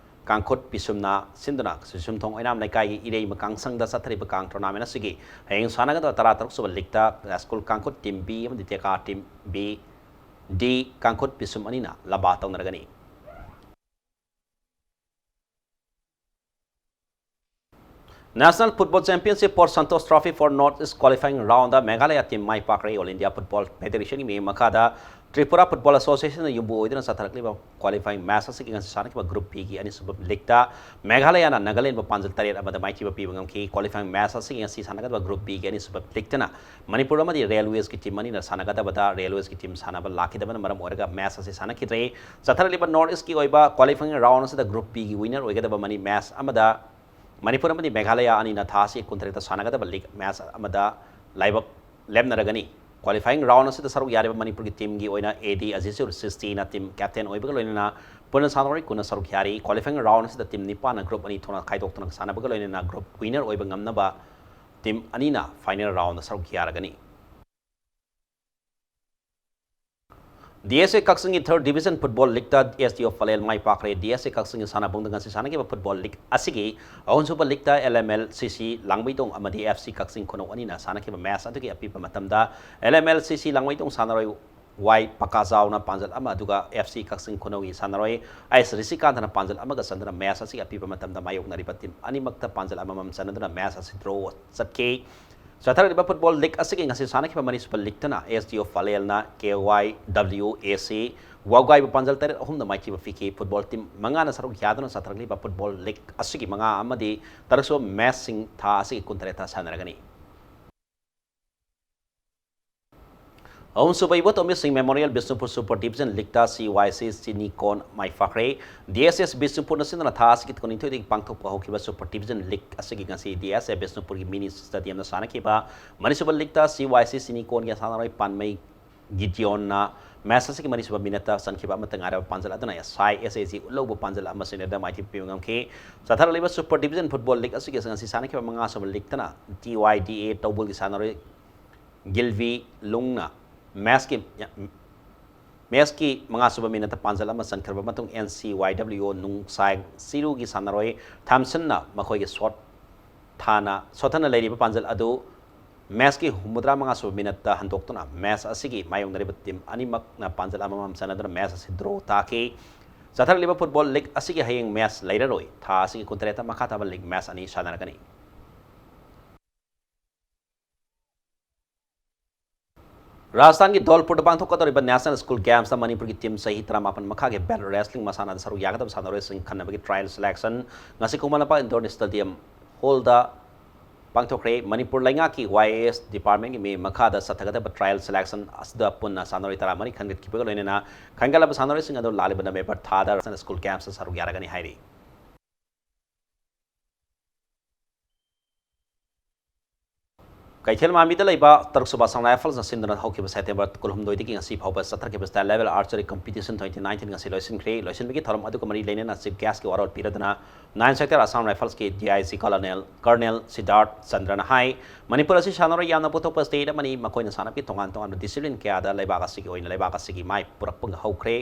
ꯀꯥꯡꯈꯨꯠ ꯄꯤꯁꯨꯝꯅ ꯁꯤꯟꯗꯨꯅ ꯁꯤꯁꯨꯝꯊꯣꯡ ꯑꯣꯏꯅꯥꯝ ꯂꯩꯀꯥꯏꯒꯤ ꯏꯔꯩꯃ ꯀꯥꯡꯁꯪꯗ ꯆꯠꯊꯔꯤꯕ ꯀꯥꯡ tournament ꯑꯁꯤꯒꯤ ꯍꯌꯦꯡ ꯁꯥꯟꯅꯒꯗꯕ ꯇꯔꯥꯇꯔꯨꯛ ꯁꯨꯕ league ꯇ Yashkul ꯀꯥꯡꯈꯨꯠ Team B ꯑꯃꯗꯤ ꯇꯦꯀꯥ Team B, D ꯀꯥꯡꯈꯨꯠ ꯄꯤꯁꯨꯝ ꯑꯅꯤꯅ ꯂꯝꯕꯥ ꯇꯧꯅꯔꯒꯅꯤ꯫ National Football Championship for Santosh Trophy for North East qualifying round the Meghalaya team my ꯄꯥꯛꯈ꯭ꯔꯦ꯫ All India Football Federationꯒꯤ ꯃꯤꯠꯌꯦꯡ ꯃꯈꯥꯗ Tripura Football Associationꯅ ꯌꯨꯝꯕꯨ ꯑꯣꯏꯗꯨꯅ ꯆꯠꯊꯔꯛꯂꯤꯕ qualifying match ꯑꯁꯤꯒꯤ ꯉꯁꯤ ꯁꯥꯟꯅꯈꯤꯕ Group B ꯒꯤ ꯑꯅꯤꯁꯨꯕ league ꯇ Meghalayana Nagalandꯕꯨ ꯄꯥꯟꯖꯜ ꯇꯔꯦꯠ ꯑꯃꯗ ꯃꯥꯏꯊꯤꯕ ꯄꯤꯕ ꯉꯝꯈꯤ꯫ Qualifying match ꯑꯁꯤꯒꯤ ꯉꯁꯤ ꯁꯥꯟꯅꯒꯗꯕ Group B ꯒꯤ ꯑꯅꯤꯁꯨꯕ league ꯇꯅ ꯃꯅꯤꯄꯨꯔ ꯑꯃꯗꯤ Railwaysꯀꯤ team ꯑꯅꯤꯅ ꯁꯥꯟꯅꯒꯗꯕꯗ Railwaysꯀꯤ team ꯁꯥꯟꯅꯕ ꯂꯥꯛꯈꯤꯗꯕꯅ ꯃꯔꯝ ꯑꯣꯏꯔꯒ match ꯑꯁꯤ ꯁꯥꯟꯅꯈꯤꯗ꯭ꯔꯦ꯫ ꯆꯠꯊꯔꯛꯂꯤꯕ North Eastꯀꯤ ꯑꯣꯏꯕ qualifying round ꯑꯁꯤꯗ Group Bꯒꯤ winner ꯑꯣꯏꯒꯗꯕ ꯃꯅꯤ match ꯑꯃꯗ ꯃꯅꯤꯄꯨꯔ ꯑꯃꯗꯤ ꯃꯦꯘꯥꯂꯌꯥ ꯑꯅꯤꯅ ꯊꯥ ꯑꯁꯤ ꯀꯨꯟꯇꯔꯦꯠꯇ ꯁꯥꯟꯅꯒꯗꯕ ꯂꯤꯒ ꯃꯦꯆ ꯑꯃꯗ ꯂꯥꯏꯕꯛ ꯂꯦꯞꯅꯔꯒꯅꯤ꯫ ꯀ꯭ꯋꯥꯂꯤꯐꯥꯏꯌꯤꯡ ꯔꯥꯎꯟ ꯑꯁꯤꯗ ꯁꯔꯨꯛ ꯌꯥꯔꯤꯕ ꯃꯅꯤꯄꯨꯔꯒꯤ ꯇꯤꯝꯒꯤ ꯑꯣꯏꯅ ꯑꯦ ꯗꯤ ꯑꯖꯤꯖꯨꯔ ꯁꯤꯁꯇꯤꯅ ꯇꯤꯝ ꯀꯦꯞꯇꯦꯟ ꯑꯣꯏꯕꯒ ꯂꯣꯏꯅꯅ ꯄꯨꯟꯅ ꯁꯥꯟꯅꯔꯣꯏ ꯀꯨꯟꯅ ꯁꯔꯨꯛ ꯌꯥꯔꯤ꯫ ꯀ꯭ꯋꯥꯂꯤꯐꯥꯏꯌꯤꯡ ꯔꯥꯎꯟ ꯑꯁꯤꯗ ꯇꯤꯝ ꯅꯤꯄꯥꯟꯅ ꯒ꯭ꯔꯨꯞ ꯑꯅꯤ ꯊꯣꯛꯅ ꯈꯥꯏꯗꯣꯛꯇꯨꯅ ꯁꯥꯟꯅꯕꯒ ꯂꯣꯏꯅꯅ ꯒ꯭ꯔꯨꯞ ꯋꯤꯅꯔ ꯑꯣꯏꯕ ꯉꯝꯅꯕ ꯇꯤꯝ ꯑꯅꯤꯅ ꯐꯥꯏꯅꯦꯜ ꯔꯥꯎꯟꯗ ꯁꯔꯨꯛ ꯌꯥꯔꯒꯅꯤ꯫ ꯗꯤ ꯑꯦꯁ ꯑꯦ ꯀꯛꯆꯤꯡꯒꯤ ꯊꯔꯗ ꯗꯤꯕꯤꯖꯟ ꯐꯨꯠꯕꯣꯜ ꯂꯤꯒꯇ S D O Pallel my ꯄꯥꯛꯈ꯭ꯔꯦ꯫ D S A ꯀꯛꯆꯤꯡꯒꯤ ꯁꯥꯟꯅꯕꯨꯡꯗ ꯉꯁꯤ ꯁꯥꯟꯅꯈꯤꯕ ꯐꯨꯠꯕꯣꯜ ꯂꯤꯒ ꯑꯁꯤꯒꯤ ꯑꯍꯨꯝꯁꯨꯕ ꯂꯤꯒꯇ ꯑꯦꯜ ꯑꯦꯝ ꯑꯦꯜ ꯁꯤ ꯁꯤ ꯂꯥꯡꯃꯩꯗꯣꯡ ꯑꯃꯗꯤ ꯑꯦꯐ ꯁꯤ ꯀꯛꯆꯤꯡ ꯈꯨꯅꯧ ꯑꯅꯤꯅ ꯁꯥꯟꯅꯈꯤꯕ ꯃꯦꯆ ꯑꯗꯨꯒꯤ ꯑꯄꯤꯕ ꯃꯇꯝꯗ ꯑꯦꯜ ꯑꯦꯝ ꯑꯦꯜ ꯁꯤ ꯁꯤ ꯂꯥꯡꯃꯩꯗꯣꯡ ꯁꯥꯟꯅꯔꯣꯏ ꯋꯥꯏ ꯄꯀꯥꯖꯥꯎꯅ ꯄꯥꯟꯖꯜ ꯑꯃ, ꯑꯗꯨꯒ ꯑꯦꯐ ꯁꯤ ꯀꯛꯆꯤꯡ ꯈꯨꯅꯧꯒꯤ ꯁꯥꯟꯅꯔꯣꯏ ꯑꯩꯁ ꯔꯤꯁꯤꯀꯥꯟꯇꯅ ꯄꯥꯟꯖꯜ ꯑꯃꯒ ꯆꯟꯗꯨꯅ ꯃꯦꯆ ꯑꯁꯤꯒꯤ ꯑꯄꯤꯕ ꯃꯇꯝꯗ ꯃꯥꯌꯣꯛꯅꯔꯤꯕ ꯇꯤꯝ ꯑꯅꯤꯃꯛꯇ ꯄꯥꯟꯖꯜ ꯑꯃꯃꯝ ꯆꯟꯅꯗꯨꯅ ꯃꯦꯆ ꯑꯁꯤ ꯗ꯭ꯔꯣ ꯆꯠꯈꯤ꯫ ꯆꯠꯊꯔꯛꯂꯤꯕ ꯐꯨꯠꯕꯣꯜ ꯂꯤꯒ ꯑꯁꯤꯒꯤ ꯉꯁꯤ ꯁꯥꯟꯅꯈꯤꯕ ꯃꯔꯤꯁꯨꯕ ꯂꯤꯒꯇꯅ ꯑꯦꯁ ꯗꯤ ꯑꯣ ꯄꯂꯦꯜꯅ ꯀꯦ ꯋꯥꯏ ꯗꯕ꯭ꯂꯤꯎ ꯑꯦ ꯁꯤ ꯋꯥꯎꯒꯥꯏꯕꯨ ꯄꯥꯟꯖꯜ ꯇꯔꯦꯠ ꯑꯍꯨꯝꯗ ꯃꯥꯏꯊꯤꯕ ꯄꯤꯈꯤ꯫ ꯐꯨꯠꯕꯣꯜ ꯇꯤꯝ ꯃꯉꯥꯅ ꯁꯔꯨꯛ ꯌꯥꯗꯨꯅ ꯆꯠꯊꯔꯛꯂꯤꯕ ꯐꯨꯠꯕꯣꯜ ꯂꯤꯒ ꯑꯁꯤꯒꯤ ꯃꯉꯥ ꯑꯃꯗꯤ ꯇꯔꯨꯛꯁꯨꯕ ꯃꯦꯆꯁꯤꯡ ꯊꯥ ꯑꯁꯤꯒꯤ ꯀꯨꯟꯇꯔꯦꯠꯇ ꯁꯥꯟꯅꯔꯒꯅꯤ꯫ ꯑꯍꯨꯝꯁꯨꯕ ꯏꯕꯣꯇꯣꯝꯕꯤ ꯁꯤꯡ ꯃꯦꯃꯣꯔꯤꯌꯦꯜ ꯕꯤꯁꯅꯨꯄꯨꯔ ꯁꯨꯄꯔ ꯗꯤꯕꯤꯖꯟ ꯂꯤꯒꯇ ꯁꯤ ꯋꯥꯏ ꯁꯤ ꯆꯤꯅꯤꯀꯣꯟ ꯃꯥꯏ ꯄꯥꯛꯈ꯭ꯔꯦ꯫ ꯗꯤ ꯑꯦꯁ ꯑꯦꯁ ꯕꯤꯁꯅꯨꯄꯨꯔꯅ ꯁꯤꯟꯗꯨꯅ ꯊꯥ ꯑꯁꯤꯒꯤ ꯀꯨꯟꯅꯤꯊꯣꯏꯗꯒꯤ ꯄꯥꯡꯊꯣꯛꯄ ꯍꯧꯈꯤꯕ ꯁꯨꯄꯔ ꯗꯤꯕꯤꯖꯟ ꯂꯤꯒ ꯑꯁꯤꯒꯤ ꯉꯁꯤ ꯗꯤ ꯑꯦꯁ ꯑꯦ ꯕꯤꯁꯅꯨꯄꯨꯔꯒꯤ ꯃꯤꯅꯤ ꯁ꯭ꯇꯦꯗꯤꯌꯝꯗ ꯁꯥꯟꯅꯈꯤꯕ ꯃꯅꯤꯁꯨꯕ ꯂꯤꯒꯇ ꯁꯤ ꯋꯥꯏ ꯁꯤ ꯆꯤꯅꯤꯀꯣꯟꯒꯤ ꯁꯥꯟꯅꯔꯣꯏ ꯄꯥꯟꯃꯩ ꯒꯤꯗꯤꯌꯣꯟꯅ ꯃꯦꯆ ꯑꯁꯤꯒꯤ ꯃꯔꯤꯁꯨꯕ ꯃꯤꯅꯠꯇ ꯆꯟꯈꯤꯕ ꯑꯃꯠꯇ ꯉꯥꯏꯔꯕ ꯄꯥꯟꯖꯜ ꯑꯗꯨꯅ ꯑꯦꯁ ꯑꯥꯏ ꯑꯦꯁ ꯑꯦ ꯖꯤ ꯎꯠꯂꯧꯕ ꯄꯥꯟꯖꯜ ꯑꯃ ꯁꯤꯅꯗ ꯃꯥꯏꯊꯤꯕ ꯄꯤꯕ ꯉꯝꯈꯤ꯫ ꯆꯠꯊꯔꯛꯂꯤꯕ ꯁꯨꯄꯔ ꯗꯤꯕꯤꯖꯟ ꯐꯨꯠꯕꯣꯜ ꯂꯤꯒ ꯑꯁꯤꯒꯤ ꯉꯁꯤ ꯁꯥꯟꯅꯈꯤꯕ ꯃꯉꯥꯁꯨꯕ ꯂꯤꯒꯇꯅ ꯇꯤ ꯋꯥꯏ ꯗꯤ ꯑꯦ ꯇꯧꯕꯜꯒꯤ ꯁꯥꯟꯅꯔꯣꯏ ꯒꯤꯜꯚꯤ ꯂꯨꯡꯅ ꯃꯦꯆꯀꯤ, ꯃꯦꯆꯀꯤ ꯃꯉꯥꯁꯨꯕ ꯃꯤꯅꯠꯇ ꯄꯥꯟꯖꯜ ꯑꯃ ꯆꯟꯈ꯭ꯔꯕ ꯃꯇꯨꯡ ꯑꯦꯟ ꯁꯤ ꯋꯥꯏ ꯗꯕ꯭ꯂꯤꯎ ꯑꯣ ꯅꯨꯡꯁꯥꯏ ꯆꯤꯔꯨꯒꯤ ꯁꯥꯟꯅꯔꯣꯏ ꯊꯥꯝꯁꯟꯅ ꯃꯈꯣꯏꯒꯤ ꯁꯣꯠ ꯊꯥꯅ ꯁꯣꯠꯊꯅ ꯂꯩꯔꯤꯕ ꯄꯥꯟꯖꯜ ꯑꯗꯨ ꯃꯦꯆꯀꯤ ꯍꯨꯝꯐꯨꯇꯔꯥ ꯃꯉꯥꯁꯨꯕ ꯃꯤꯅꯠꯇ ꯍꯟꯗꯣꯛꯇꯨꯅ ꯃꯦꯆ ꯑꯁꯤꯒꯤ ꯃꯥꯌꯣꯛꯅꯔꯤꯕ ꯇꯤꯝ ꯑꯅꯤꯃꯛꯅ ꯄꯥꯟꯖꯜ ꯑꯃꯃꯝ ꯆꯟꯅꯗꯨꯅ ꯃꯦꯆ ꯑꯁꯤ ꯗ꯭ꯔꯣ ꯇꯥꯈꯤ꯫ ꯆꯠꯊꯔꯛꯂꯤꯕ ꯐꯨꯠꯕꯣꯜ ꯂꯤꯒ ꯑꯁꯤꯒꯤ ꯍꯌꯦꯡ ꯃꯦꯆ ꯂꯩꯔꯔꯣꯏ꯫ ꯊꯥ ꯑꯁꯤꯒꯤ ꯀꯨꯟꯇꯔꯦꯠꯇ ꯃꯈꯥ ꯇꯥꯕ ꯂꯤꯒ ꯃꯦꯆ ꯑꯅꯤ ꯁꯥꯟꯅꯔꯒꯅꯤ꯫ ꯔꯥꯖꯁꯊꯥꯟꯒꯤ ꯙꯣꯜꯄꯨꯔꯗ ꯄꯥꯡꯊꯣꯛꯀꯗꯧꯔꯤꯕ ꯅꯦꯁꯅꯦꯜ ꯁ꯭ꯀꯨꯜ ꯒꯦꯝꯁꯇ ꯃꯅꯤꯄꯨꯔꯒꯤ ꯇꯤꯝ ꯆꯍꯤ ꯇꯔꯥꯃꯥꯄꯟ ꯃꯈꯥꯒꯤ ꯕꯦꯜꯠ ꯔꯦꯁꯂꯤꯡ ꯃꯁꯥꯟꯅꯗ ꯁꯔꯨꯛ ꯌꯥꯒꯗꯕ ꯁꯥꯟꯅꯔꯣꯏꯁꯤꯡ ꯈꯟꯅꯕꯒꯤ ꯇ꯭ꯔꯥꯌꯦꯜ ꯁꯦꯂꯦꯛꯁꯟ ꯉꯁꯤ ꯈꯨꯃꯟ ꯂꯝꯄꯥꯛ ꯏꯟꯗꯣꯔ ꯁ꯭ꯇꯦꯗꯤꯌꯝ ꯍꯣꯜꯗ ꯄꯥꯡꯊꯣꯛꯈ꯭ꯔꯦ꯫ ꯃꯅꯤꯄꯨꯔ ꯂꯩꯉꯥꯛꯀꯤ ꯋꯥꯏ ꯑꯦ ꯑꯦꯁ ꯗꯤꯄꯥꯔꯠꯃꯦꯟꯒꯤ ꯃꯤ ꯃꯈꯥꯗ ꯆꯠꯊꯒꯗꯕ ꯇ꯭ꯔꯥꯌꯦꯜ ꯁꯦꯂꯦꯛꯁꯟ ꯑꯁꯤꯗ ꯄꯨꯟꯅ ꯁꯥꯟꯅꯔꯣꯏ ꯇꯔꯥꯃꯔꯤ ꯈꯟꯒꯠꯈꯤꯕꯒ ꯂꯣꯏꯅꯅ ꯈꯟꯒꯠꯂꯕ ꯁꯥꯟꯅꯔꯣꯏꯁꯤꯡ ꯑꯗꯨ ꯂꯥꯛꯂꯤꯕ ꯅꯕꯦꯝꯕꯔ ꯊꯥꯗ ꯅꯦꯁꯅꯦꯜ ꯁ꯭ꯀꯨꯜ ꯒꯦꯝꯁꯇ ꯁꯔꯨꯛ ꯌꯥꯔꯒꯅꯤ ꯍꯥꯏꯔꯤ꯫ ꯀꯩꯊꯦꯜ ꯃꯥꯟꯕꯤꯗ ꯂꯩꯕ ꯇꯔꯨꯛ ꯁꯨꯕ ꯑꯁꯥꯝ ꯔꯥꯏꯐꯜꯁꯅ ꯁꯤꯟꯗꯨꯅ ꯍꯧꯈꯤꯕ ꯁꯦꯞꯇꯦꯝꯕꯔ ꯀꯨꯟꯍꯨꯝꯗꯣꯏꯗꯒꯤ ꯉꯁꯤ ꯐꯥꯎꯕ ꯆꯠꯊꯈꯤꯕ State Level Archery Competition twenty nineteen ꯉꯁꯤ ꯂꯣꯏꯁꯤꯟꯈ꯭ꯔꯦ꯫ ꯂꯣꯏꯁꯤꯟꯕꯒꯤ ꯊꯧꯔꯝ ꯑꯗꯨꯒ ꯃꯔꯤ ꯂꯩꯅꯅ Chief Guest ꯀꯤ ꯋꯥꯔꯣꯜ ꯄꯤꯔꯗꯨꯅ Nine Sector Assam Rifles ꯀꯤ D I G Colonel, Colonel ꯁꯤꯗꯥꯔꯊ ꯆꯟꯗ꯭ꯔꯅ ꯍꯥꯏ, ꯃꯅꯤꯄꯨꯔ ꯑꯁꯤ ꯁꯥꯟꯅꯔꯣꯏ ꯌꯥꯝꯅ ꯄꯨꯊꯣꯛꯄ state ꯑꯃꯅꯤ꯫ ꯃꯈꯣꯏꯅ ꯁꯥꯟꯅꯕꯒꯤ ꯇꯣꯉꯥꯟ ꯇꯣꯉꯥꯟꯕ discipline ꯀꯌꯥꯗ ꯂꯩꯕꯥꯛ ꯑꯁꯤꯒꯤ ꯑꯣꯏꯅ ꯂꯩꯕꯥꯛ ꯑꯁꯤꯒꯤ ꯃꯥꯏ ꯄꯨꯔꯛꯄ ꯍꯧꯈ꯭ꯔꯦ,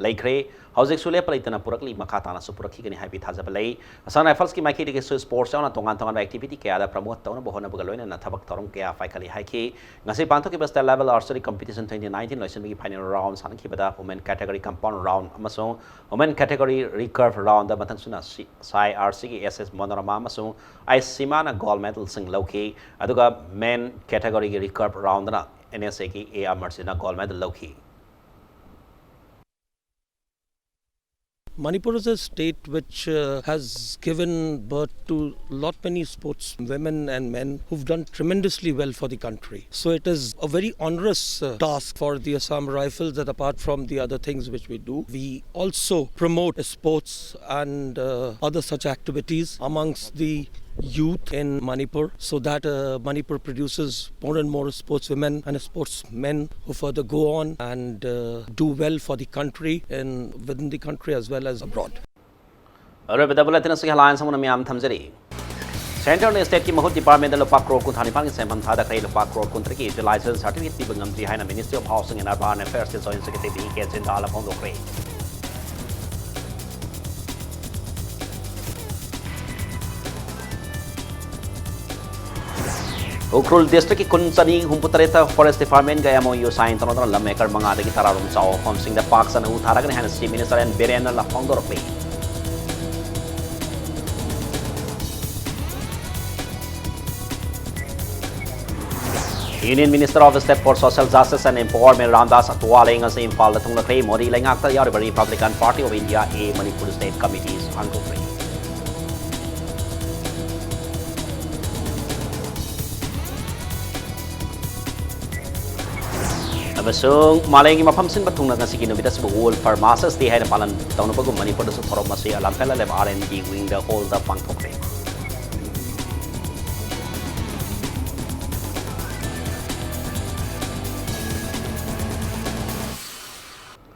ꯂꯩꯈ꯭ꯔꯦ꯫ ꯍꯧꯖꯤꯛꯁꯨ ꯂꯦꯞꯄ ꯂꯩꯇꯅ ꯄꯨꯔꯛꯂꯤ, ꯃꯈꯥ ꯇꯥꯅꯁꯨ ꯄꯨꯔꯛꯈꯤꯒꯅꯤ ꯍꯥꯏꯕꯒꯤ ꯊꯥꯖꯕ ꯂꯩ꯫ Assam Rifles ꯀꯤ ꯃꯥꯏꯀꯩꯗꯒꯤꯁꯨ sports ꯌꯥꯎꯅ ꯇꯣꯉꯥꯟ ꯇꯣꯉꯥꯟꯕ activity ꯀꯌꯥꯗ promote ꯇꯧꯅꯕ ꯍꯣꯠꯅꯕꯒ ꯂꯣꯏꯅꯅ ꯊꯕꯛ ꯊꯧꯔꯝ ꯀꯌꯥ ꯄꯥꯏꯈꯠꯂꯤ ꯍꯥꯏꯈꯤ꯫ ꯉꯁꯤ ꯄꯥꯡꯊꯣꯛꯈꯤꯕ State Level Archery Competition twenty nineteen ꯂꯣꯏꯁꯤꯟꯕꯒꯤ final round ꯁꯥꯟꯅꯈꯤꯕꯗ women category compound round ꯑꯃꯁꯨꯡ women category recurve round ꯗ ꯃꯊꯪꯁꯨꯅ ꯁꯤ-, ꯁꯥꯏ ꯑꯥꯔ ꯁꯤꯒꯤ ꯑꯦꯁ ꯑꯦꯁ ꯃꯣꯅꯣꯔꯃꯥ ꯑꯃꯁꯨꯡ ꯑꯥꯏ ꯁꯤꯃꯥꯅ gold medal ꯁꯤꯡ ꯂꯧꯈꯤ꯫ ꯑꯗꯨꯒ men category ꯒꯤ recurve round ꯗꯅ ꯑꯦꯟ ꯑꯦꯁ ꯑꯦꯒꯤ ꯑꯦ ꯑꯃꯔꯖꯤꯠꯅ gold medal ꯂꯧꯈꯤ꯫ Manipur is a state which uh, has given birth to lot many sports women and men who've done tremendously well for the country. So it is a very onerous uh, task for the Assam Rifles that, apart from the other things which we do, we also promote sports and uh, other such activities amongst the youth in Manipur, so that uh, Manipur produces more and more sportswomen and sportsmen who further go on and uh, do well for the country in within the country as well as abroad. ꯑꯔꯣꯏꯕꯗ bulletin ꯑꯁꯤꯒꯤ headlines ꯑꯃꯅ ꯃꯤꯌꯥꯝ ꯊꯝꯖꯔꯤ꯫ Centre ꯅ state ꯀꯤ ꯃꯍꯨꯠ department ꯗ ꯂꯨꯄꯥ ꯀ꯭ꯔꯣꯔ ꯀꯨꯟꯊ꯭ꯔꯥ ꯅꯤꯄꯥꯟꯒꯤ ꯁꯦꯟꯐꯝ ꯊꯥꯗꯈ꯭ꯔꯦ꯫ ꯂꯨꯄꯥ ꯀ꯭ꯔꯣꯔ ꯀꯨꯟ ꯇꯔꯦꯠꯀꯤ utilization certificate ꯄꯤꯕ ꯉꯝꯗ꯭ꯔꯤ ꯍꯥꯏꯅ Ministry of Housing and Urban Affairs ꯀꯤ Joint Secretary ꯚꯤ ꯀꯦ ꯆꯤꯟꯗꯥꯂ ꯐꯣꯡꯗꯣꯛꯈ꯭ꯔꯦ꯫ ꯎꯈ꯭ꯔꯨꯜ district ꯀꯤ ꯈꯨꯟ ꯆꯅꯤ ꯍꯨꯝꯐꯨ ꯇꯔꯦꯠꯇ forest department ꯒ M O U sign ꯇꯧꯅꯗꯨꯅ ꯂꯝ acre ꯃꯉꯥꯗꯒꯤ ꯇꯔꯥꯔꯣꯝ ꯆꯥꯎꯕ ꯃꯐꯝꯁꯤꯡꯗ ꯄꯥꯛ ꯁꯟꯅ ꯎ ꯊꯥꯔꯒꯅꯤ ꯍꯥꯏꯅ Chief Minister N ꯕꯤꯔꯦꯟꯅ ꯐꯣꯡꯗꯣꯔꯛꯂꯤ꯫ Union Minister of State for Social Justice and Empowerment Ramdas Athawale ꯉꯁꯤ ꯏꯝꯐꯥꯜꯗ ꯊꯨꯡꯂꯈ꯭ꯔꯦ꯫ ꯃꯣꯗꯤ ꯂꯩꯉꯥꯛꯇ ꯌꯥꯎꯔꯤꯕ Republican Party of India A Manipur State Committee ꯍꯥꯡꯗꯣꯛꯈ꯭ꯔꯦ꯫ ꯑꯃꯁꯨꯡ ꯃꯥꯂꯦꯝꯒꯤ ꯃꯐꯝ ꯁꯤꯟꯕ ꯊꯨꯡꯅ ꯉꯁꯤꯒꯤ ꯅꯨꯃꯤꯠ ꯑꯁꯤꯕꯨ World Farmers' Day ꯍꯥꯏꯅ ꯄꯥꯂꯟ ꯇꯧꯅꯕꯒꯨꯝ ꯃꯅꯤꯄꯨꯔꯗꯁꯨ ꯊꯧꯔꯝ ꯑꯁꯤ ꯂꯝꯐꯦꯜ ꯑꯥꯏꯂꯦꯟ R and D wing ꯗ hall ꯗ ꯄꯥꯡꯊꯣꯛꯈ꯭ꯔꯦ꯫